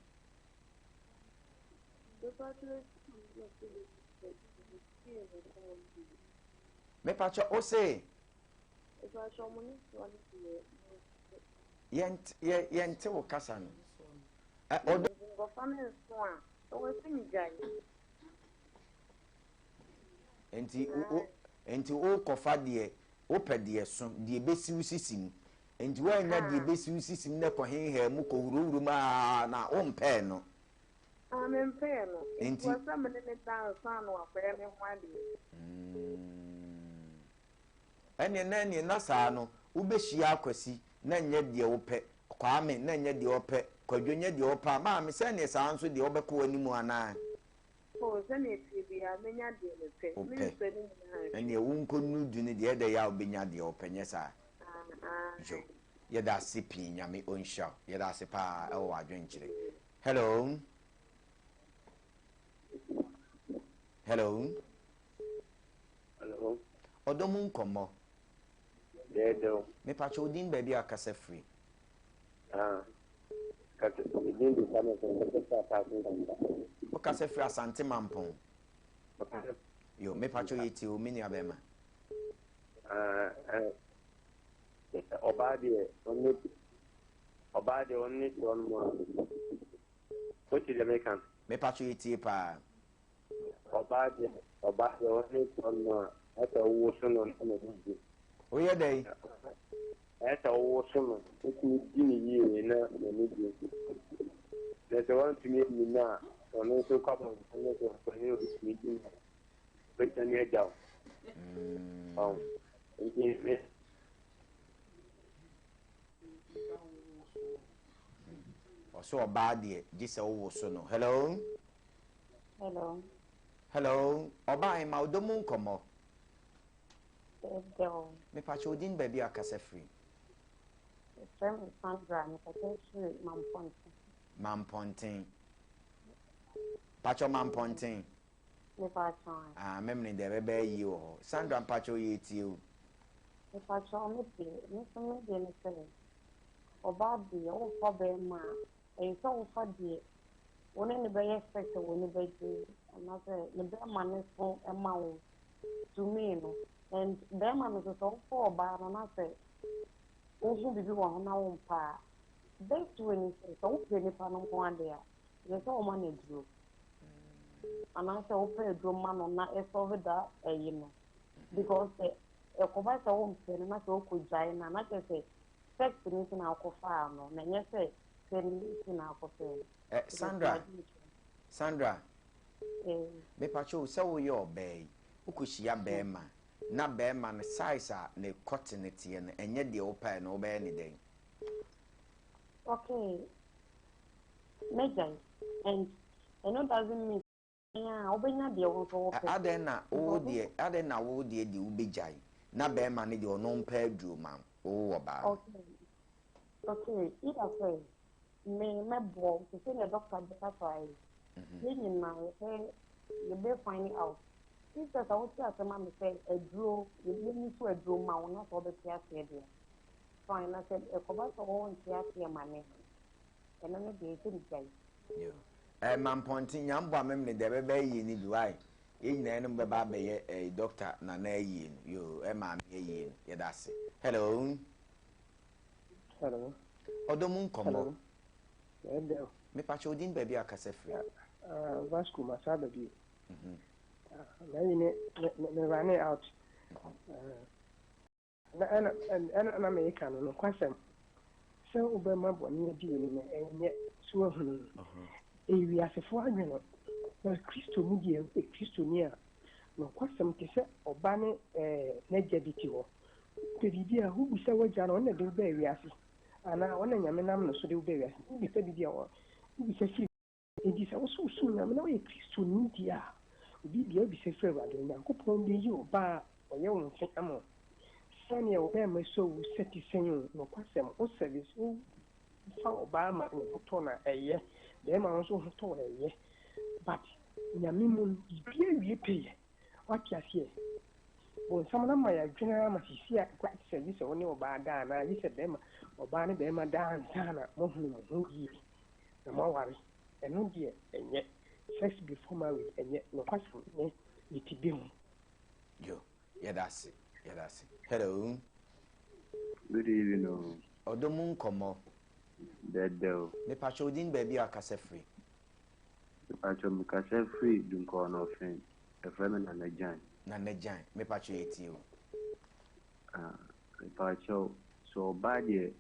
Mepakyɛ o se. Mepakyɛ mo ne soɔ no deɛ mo nte. Yɛnte yɛ yɛnte wo kasa no. Ɛ ɔdɔ. Nti nkɔfa me nso a ɛwɔ sɛ me gyae. Nti wo nti wo kɔfa deɛ wopɛ deɛ so deɛ bɛsi wo sisi mu nti woannya deɛ bɛsi wo sisi mu na kɔ henhaa mu kɔ wurawura mu aa na wompɛɛ no. Ah mempɛɛ no. Nti Nti ɛwɔ sɛ me ne no da ansa na wakɔyɛ me ho adeɛ. Mm. Ɛneɛ na ɛneɛ na saa no wobɛhyia Akwasi na nyɛ deɛ wopɛ, Kwame na nyɛ deɛ ɔpɛ, Kwadwo nyɛ deɛ ɔpɛ a, maame sɛ ɛneɛ saa nso deɛ wobɛkɔ w'anim anaa? Oh, sɛdeɛ ɛteɛ biara mɛnya deɛ mepɛ, Wopɛ. Mensɔ ne nyinaa nhwɛ. Ɛneɛ wonkɔnnuru du no deɛ ɛdɛ yɛ a wobɛnya deɛ wopɛ nyɛ saa? Ah, Yo, ae. yɛda ase pii Nyame ɔnhyira wo, yɛda ase paa ɛwɔ w'adwenkyerɛ. Hello. Hello. Hello. Ɔdɔ mu nkɔmmɔ. Dɛɛdɛw. Mepakyɛ wo din baabi a kasa firi. Ah, kasa me din de Samuel sɛ mekasa firi Asante Mampɔn. Wo kasa firi Asante Mampɔn. Yo, mepakyɛ yɛ tie o, me nua bɛrima. Ah, eh, ɔbaa deɛ ɔne ɔbaa deɛ ɔne deɛ ɔnom a. Wote deɛ meka no? Mepakyɛ yɛ tie paa. Ɔbaa deɛ, ɔbaa deɛ ɔne tɔ no a, ɛsɛ wowoso no na n'ani gye. Woyɛ dɛn? Ɛsɛ wowoso no, wotumi di no yie na n'ani gye. Na sɛ woantumi anni no a, ɔno nso kɔ abɔnten no sɛ ɔne obi tumi di no a, ɔbɛtumi agya wo. Ɔn, nti me. Ɔsɛ ɔbaa deɛ, gye sɛ wowoso no. Hello? Hello. Hello, ɔbaa hema ɔdɔ mu nkɔmmɔ. Ɛdɛw. Mepakyɛ odin baabi a kasa firi. Ɛfrɛ me Sandra, mekasa firi Mampɔnten. Mampɔnten. Pakyɛ Mampɔnten. Mepakyɛ. Ah, memene deɛ ɛbɛbɛyɛ yie wɔ hɔ. Sandra mpakyɛ oyɛ etie o. Mepakyɛ me deɛ, me nso me deɛ ne sɛ. Ɔbaa deɛ wofa bɛrima a, ɛyɛ sɛ wofa deɛ wo ne no bɛyɛ sex a w'ani bɛgye anaasɛ ne bɛrima no so ma wo to me no. And bɛrima no nso sɛ wofa ɔbaa no na sɛ wohu biribi wɔ ho na wompɛ a, best way ne sɛ sɛ wopɛ nipa no nko ara deɛ a, ɛsɛ sɛ woma no aduro. Anaasɛ wopɛ aduro ma no na ɛsɔlve da ɛyi no. Because sɛ ɛkɔba sɛ wompɛ no na sɛ wokɔgyae no a, na kyerɛ sɛ sex no nti na wokɔfaa no na ɛnyɛ sɛ pɛ no nti na wokɔfaa no. Eh, Sandra, Sandra, mepakyɛw sɛ woyɛ ɔbaa yi, wokɔhyia bɛrima na bɛrima no size a ne kɔte no teɛ no ɛnyɛ deɛ wopɛɛ no wobɛyɛ ne dɛn? Okay, mɛgyae and ɛno doesn't mean a wobɛnya deɛ wo nso wopɛ. Adɛn na wo deɛ adɛn na wo deɛ deɛ wobɛgyae na bɛrima no deɛ ɔno mpɛ aduro ma wo wɔ baa no. Okay okay either sɛ me mɛboa wo te sɛ nea doctor bɛkasa yi yɛn nyinaa yɛpɛ yɛbɛ find out if sɛ sɛ wote ase ma me sɛ aduro yɛni so aduro ma wo na sɛ wobɛte aseɛ deɛ fine na sɛ ɛkɔba sɛ wonte aseɛ ma me ɛno no deɛ ɛsɛ megyae. Yo. Eh, Mampɔnten, Nyame boa me mene deɛ ɛbɛba ayie no bi, wai? Yɛn nyinaa yɛne mo bɛba abɛyɛ eh, Doctor Nana ayie no, yo, eh, maame ayie no, yɛda ase. Hello. Hello. Ɔdɔ mu nkɔmmɔ. Hello. Ɛdɛ. Mepakyɛ odin baabi a kasa firi. Uh, Vasco Masaba bio. Mm -hmm. uh, na yi ne me me running out. Uh, Na ɛna ɛna na meka no, nokwasɛm, sɛ wobɛma bɔne adi w'anim no, ɛnyɛ. So woahunu? Ɛyɛ wiasefoɔ adwene. Na Kristo mu deɛ, woyɛ Kristoni a, nokwasɛm, te sɛ ɔba ne ɛɛ n'agya bi te hɔ. Wopɛ biribi a, wobisa w'agya no, ɔno na ɛde wo baa wiase, anaa ɔno na Nyame nam no so de wo baa wiase. Wobisa biribi a, wobisa firi. Enti sɛ wo nso wosom Nyame na woyɛ Kristoni deɛ a, obi biara bisa firi Awurade no, Nyankopɔn bɛyi ɔba a ɔyɛ wo mfe ama wo. Sɛdeɛ wo bɛɛma sɔ wo sɛ te sɛn o, nokwasɛm, wo service, wo fa ɔbaa ma ne ho tɔ no a, ɛyɛ, bɛɛma no nso ho tɔ wo a, ɛyɛ, but Nyame mu no, biribiara wie pɛyɛ, woate aseɛ? Bonsam no ama yɛadwene ara ma seesei a ɛkɔ te sɛ gye sɛ wo ne ɔbaa da anaa gye sɛ bɛɛma, ɔbaa ne bɛɛma da ansa na moahunu mo ho yie. na moaware, ɛno deɛ ɛnyɛ, sex before marriage ɛnyɛ, nokwasɛm ne ne ti bɛ mu. Yo, yɛda ase, yɛda ase. Hello. Good evening o. Ɔdɔ mu nkɔmmɔ. Dɛdɛw. Mepakyɛ wo din baabi a wakasa firi. Mepakyɛ mekasa firi Dunkɔɔ-Nɔfen. Yɛfrɛ me Nana Gyan. Nana Gyan, mepakyɛ yɛtie wo. Ah, mepakyɛ sɛ ɔbaa deɛ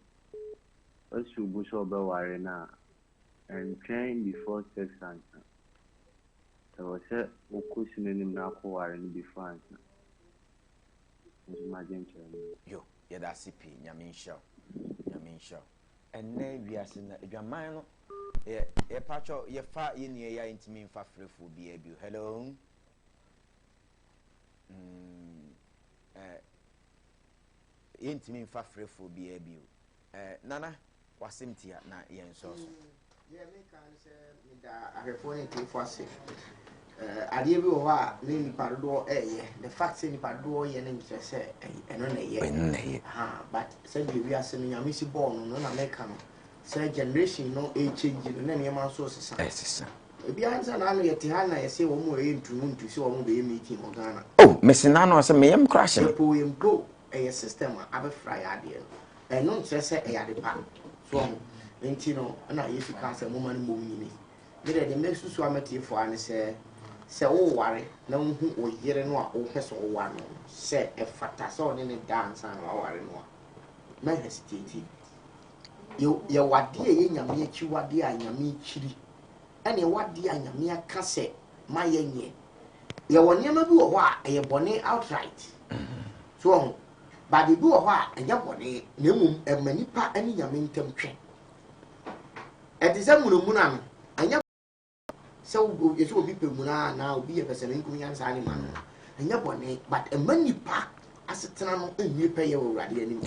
Wasi wo bo sɛ wobɛware no a, ɛntwɛn before sex ansa. Ɛwɔ sɛ wokɔsi n'anim na akɔware no before ansa. Me nso m'adwenkyerɛ no no. Yo, yɛda ase pii, Nyame nhyira wo, Nyame nhyira wo. Ɛnnɛ wiase no adwaman no yɛ yɛpakyɛw yɛfa yɛ nua yi a yɛntumi nfa frɛfoɔ biara bio. Hello. Mm, eh, Yɛntumi nfa frɛfoɔ biara bio. Eh, Nana, w'asɛm tia na yɛnsɔɔ so. Deɛ meka ne sɛ meda ahwɛfoɔ ne atiefoɔ ase. Eh, adeɛ bi wɔ hɔ a ne nipa dodoɔ ɛyɛ. The fact sɛ nipa dodoɔ yɛ no nkyerɛ sɛ ɛno na ɛyɛ. Ɛno na ɛyɛ. Ha, but sɛdeɛ wiase no Nyame si bɔɔ no no na meka no sɛ generation no ɛkyɛngyi no na nneɛma nso resesa. Ɛsesa. Ebiara nsa na ano yɛte ha na yɛsɛ wɔn a ɛyɛ ntumu ntu sɛ wɔn bɛyɛ meeting wɔ Ghana. Oh, mese n'ano sɛ meyam kora hyɛ me. Yɛpo yɛn mpo ɛyɛ system a abɛfra yɛ adeɛ no. Ɛno nkyerɛ sɛ ɛyɛ ade pa. So ɔho. Nti no, ɛna Yesu kaa sɛ momma no mmom nyini. Me deɛ deɛ mɛsusu ama tiefoɔ ara ne sɛ, sɛ woware na wohu wo yere no a wopɛ sɛ woware no no sɛ ɛfata sɛ ɔne ne da ansa na waware no a, mɛ hesitate. Yɛwɔ adeɛ a ɛyɛ Nyame akyiwadeɛ a Nyame kyiri, ɛna ɛwɔ adeɛ a Nyame aka sɛ ma yɛnyɛ. Yɛwɔ nneɛma bi wɔ hɔ a ɛyɛ bɔne outright. So ɔho. But ebi wɔ hɔ a ɛnyɛ bɔne na mmom ɛma nipa ne Nyame ntam twe. Ɛte sɛ munamuna no, ɛnyɛ sɛ yɛsɛ obi pɛ muna anaa obi yɛ pɛsɛmenkominya ne saa nneɛma no, ɛnyɛ bɔne but ɛma nipa asetena no nwie pɛyɛ wɔ Awurade anim.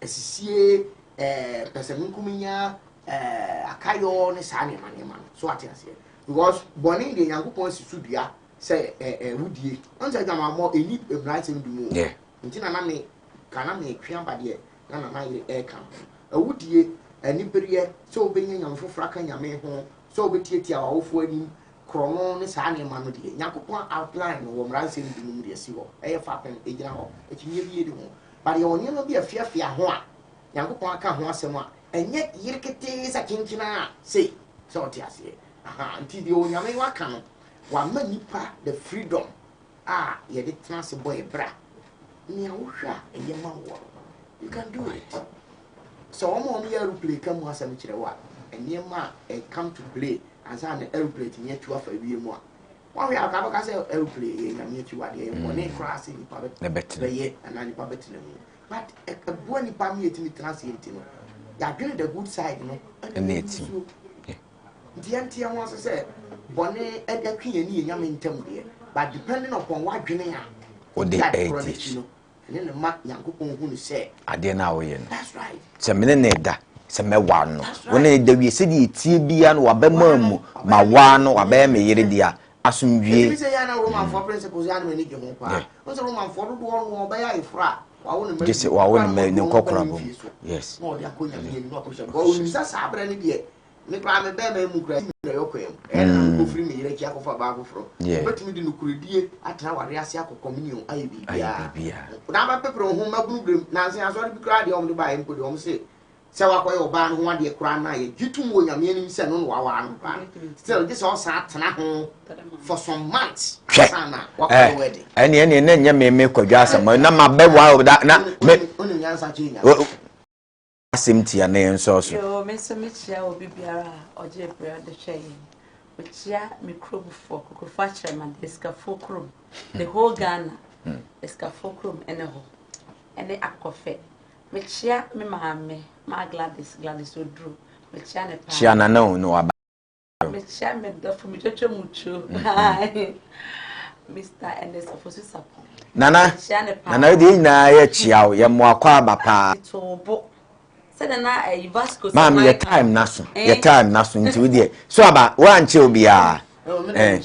Asisie, ɛɛ pɛsɛmenkominya, ɛɛ akayɔ ne saa nneɛma nneɛma no. So ate aseɛ? Because bɔne deɛ Nyankopɔn asi so dua sɛ ɛ ɛ wodie ɔn sɛ adwamammɔ ɛni mmara nsɛm du mu o nti na na me ka na metwe aba deɛ na nana yere ɛreka no. Awudie, anibereɛ, sɛ wobɛnya nyame foforɔ aka Nyame ho, sɛ wobɛtiatia w'awofoɔ anim, korɔno ne saa nneɛma no deɛ, Nyankopɔn outline no wɔ Mmaransɛm du no mu de asi hɔ. Ɛyɛ fapem, ɛgyina hɔ, akyinnyeɛ biara nni ho. But yɛwɔ nneɛma bi a ɛfeafea ho a Nyankopɔn aka ho asɛm a, ɛnyɛ yere ketee sɛ kyenkyen ara sei, sɛ wote aseɛ. Aha, nti deɛ Onyame waka no, wama nnipa the freedom a yɛde tena ase bɔ yɛ bra. Nea wohwɛ a ɛyɛ ma woɔ no, you can do it. Sɛ wɔn a wɔyɛ aeroplane ka mu asɛm kyerɛ wo a, nneɛma a ɛ come to play ansa na aeroplane tumi atu afa wiem a, wɔahwɛ a ɔka bɛka sɛ aeroplane yɛ nyame akyiwadeɛ, ɛyɛ bɔne mm. koraa sɛ nipa bɛyɛ anaa nipa bɛtena mu. But ɛboa nipa ma yɛtumi tena ase nti no, yɛadwene the good side no ɛna ɛti. Nti yɛnte yɛn ho ase sɛ bɔne ɛtwe yɛn ne yɛn Nyame ntam deɛ, but depending upon w'adwene a wode di ade korɔ no ɛredi. akyi no, ɛne no ma Nyankopɔn hu no sɛ. Adeɛ no a woyɛ no. That's right. Sɛ me ne no reda, sɛ mɛware no, That's wo ne right. no da wie, sɛdeɛ ɛteɛ biara no wabɛma Waa no, mu, wabɛyɛ me mawaa yere. no, wabɛyɛ me yere deɛ a, asomdwie. Ɛtumi sɛ yɛ a na Romanfoɔ principles yɛ a na m'ani gye ho paa. Yeah. Wohu sɛ Romanfoɔ dodoɔ no wɔbɛyɛ ayeforɔ a, wawo ne mma Gye sɛ wie, wawo koraa ne na mma wɔde ne wɔn ba nkɔkorabɔ ne mu. mfie so, Yes. na ɔde akɔ Nyame anim na wakɔhyɛ. Because onim sɛ saa berɛ no deɛ, Me koraa me bɛrima mu koraa tumi na ɛyɛ ɔkwan mu. Ɛyɛ na mekɔfiri me yere akyi akɔfa baa foforɔ. Wobɛtumi de nokorɛdie atena awareɛ ase akɔ communion ayɛ biribiara. Na abɛpepere wo ho mmabunu berɛ mu. Nansa yi asɔre bi koraa deɛ wɔde baeɛ mpo deɛ wɔn se sɛ wakɔyɛ ɔbaa no ho adeɛ koraa no a yɛgye tom wɔ Nyame anim sɛ no na wawaa no koraa no. Still gye sɛ ɔsan atena ho for some months ansa na wakɔyɛ wedding. Ɛne ɛne na nyɛ me me kwadwa asɛm na mabɛwa na me. Wonim nyansa kyɛ Nyame. Asɛm tia na yɛnsɔɔ so. Yoo, me nso mekyia obi biara a ɔgye berɛ de hwɛ yɛn. Mekyia me kuromfoɔ, Kokrofo Akyerɛmade, Asikafoɔ kurom, the whole Ghana, Asikafoɔ kurom ɛne hɔ, ɛne Akɔfɛ. Mekyia me maame, Ma Gladys, Gladys Oduro, mekyia ne paa. Kyia Nana o, na waba. Mekyia me dɔfo, me twetwe mu tuo. Mr. Ernest Ofosu Sapon. Nana, Nana deɛ nyinaa yɛ kyia o, yɛ mmoa kɔ aba paa. Toobo. Sɛdeɛ na ɛyi eh, Vasco sɛ Maame yɛ time na so, yɛ eh? time na so nti wo deɛ. So aba, woankyɛ obiara. Eh,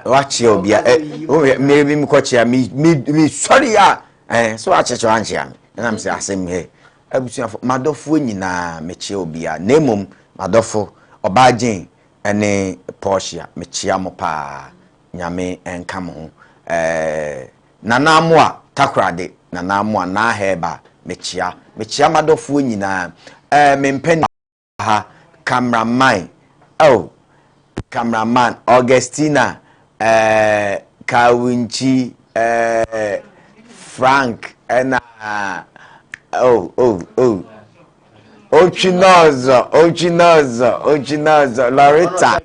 wakyia obiara. Eh, me me mekɔkyia me me me sɔre a, eh, so wakyɛkyɛ wankyia me. Ɛna me sɛ asɛm hɛ. Abusuafo, m'adɔfoɔ nyinaa, mekyea obiara, na mmom m'adɔfo, Ɔbaa Jane ne Portia, mekyea mo paa. Nyame nka mo ho. Eh, Nana Amoah, Takoradi, Nana Amoah, Naa Herbal, mekyea. Mekyea m'adɔfoɔ nyinaa. Eh, me mpanin ha, camera man, oh, camera man, Augustina, eh, Kawunkyi, eh, Frank, ɛna, oh, oh, oh, Otwinɔzɔ, Otwinɔzɔ, Otwinɔzɔ, Loretta,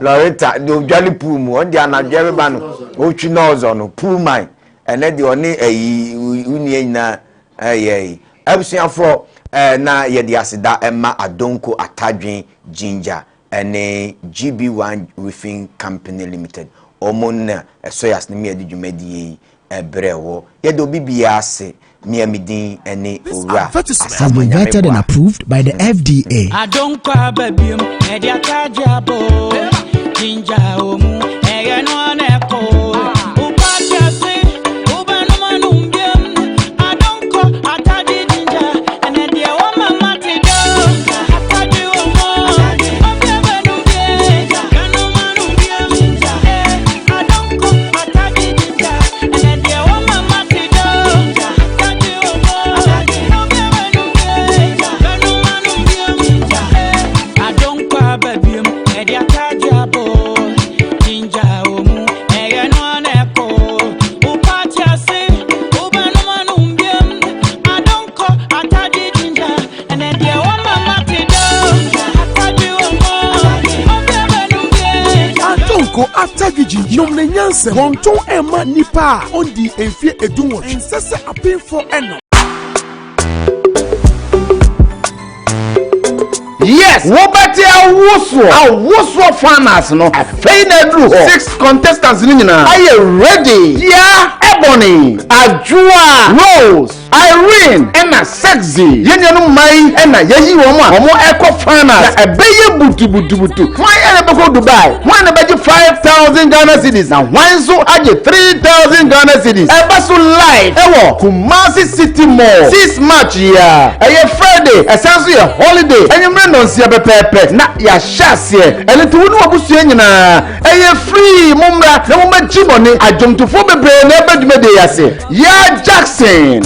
Loretta, deɛ odwale pool mu, ɔno deɛ anadwo ɛbɛba no, Otwinɔzɔ no, pool man, ɛnɛ deɛ ɔne ɛyi, wo nua nyinaa ɛyɛ yi. Abusuafoɔ, eh, na yɛde aseda ɛma Adonko Atadwen Ginger ɛne GB1 Roofing Company Limited. Wɔn na ɛsɔ yɛn asene ma yɛde dwumadie yi ɛbrɛ wɔ. Yɛda obi biara ase. Mea me din ɛne This Owura advertisement Has Asamoah been Nyame vetted and Boa. approved by the FDA. Adonkɔ aba biom, ɛde atagye abɔ. Ginger omu, ɛyɛ no ana ɛkɔ. Wopate ase, wobɛnom anom biom. Adonkɔ atagye ginger, ɛnɛ deɛ wɔma mate dɔ. Atagye wɔ mu, obi abɛnom bie. Bɛnom anom biom. Eh, adonkɔ atagye ginger, ɛnɛ deɛ wɔma mate dɔ. Atagye wɔ mu, obi abɛnom bie. Bɛnom anom biom. Eh, adonkɔ aba biom, ɛde atagye abɔ. Ginger wɔ mu, ɛyɛ no ana ɛkɔ. Wopate ase, wobɛnom anom biom. Adonkɔ atagye ginger, ɛnɛ deɛ wɔma mate dɔ. Atagye wɔ mu, obi abɛnom bie. Adonko Atadwigyi nom ne nyansa wɔntɔn ɛma nnipa a ɔndi mfie 18 ɛnsɛ sɛ apemfoɔ ɛnom. Yes, wobɛte awosoɔ awosoɔ finals no afei na aduru hɔ. Six contestants no nyinaa ayɛ ready. Dia, Ebony, Adwoa, Rose. Irene ɛna Sexy. Yɛn nuanom mmaa yi ɛna yɛyi wɔn a wɔn ɛkɔ finals. Na ɛbɛyɛ butubutubutu. Hwan ɛna ɛbɛkɔ Dubai? Hwan na ɛbɛgye 5,000 Ghana cedis? Na hwan nso agye 3,000 Ghana cedis? Ɛba so live ɛwɔ Kumasi City Mall 6 March yi ara. Ɛyɛ Friday, ɛsan nso yɛ holiday. Anwummerɛ nnɔnsia pɛpɛɛpɛ na yɛahyɛ aseɛ. Ɛno nti wo ne w'abusua nyinaa ɛyɛ free. Mommra na mommɛgye mo ani. Adwomtofoɔ bebree na ɛba dwumadie yi ase. Yaa Jackson.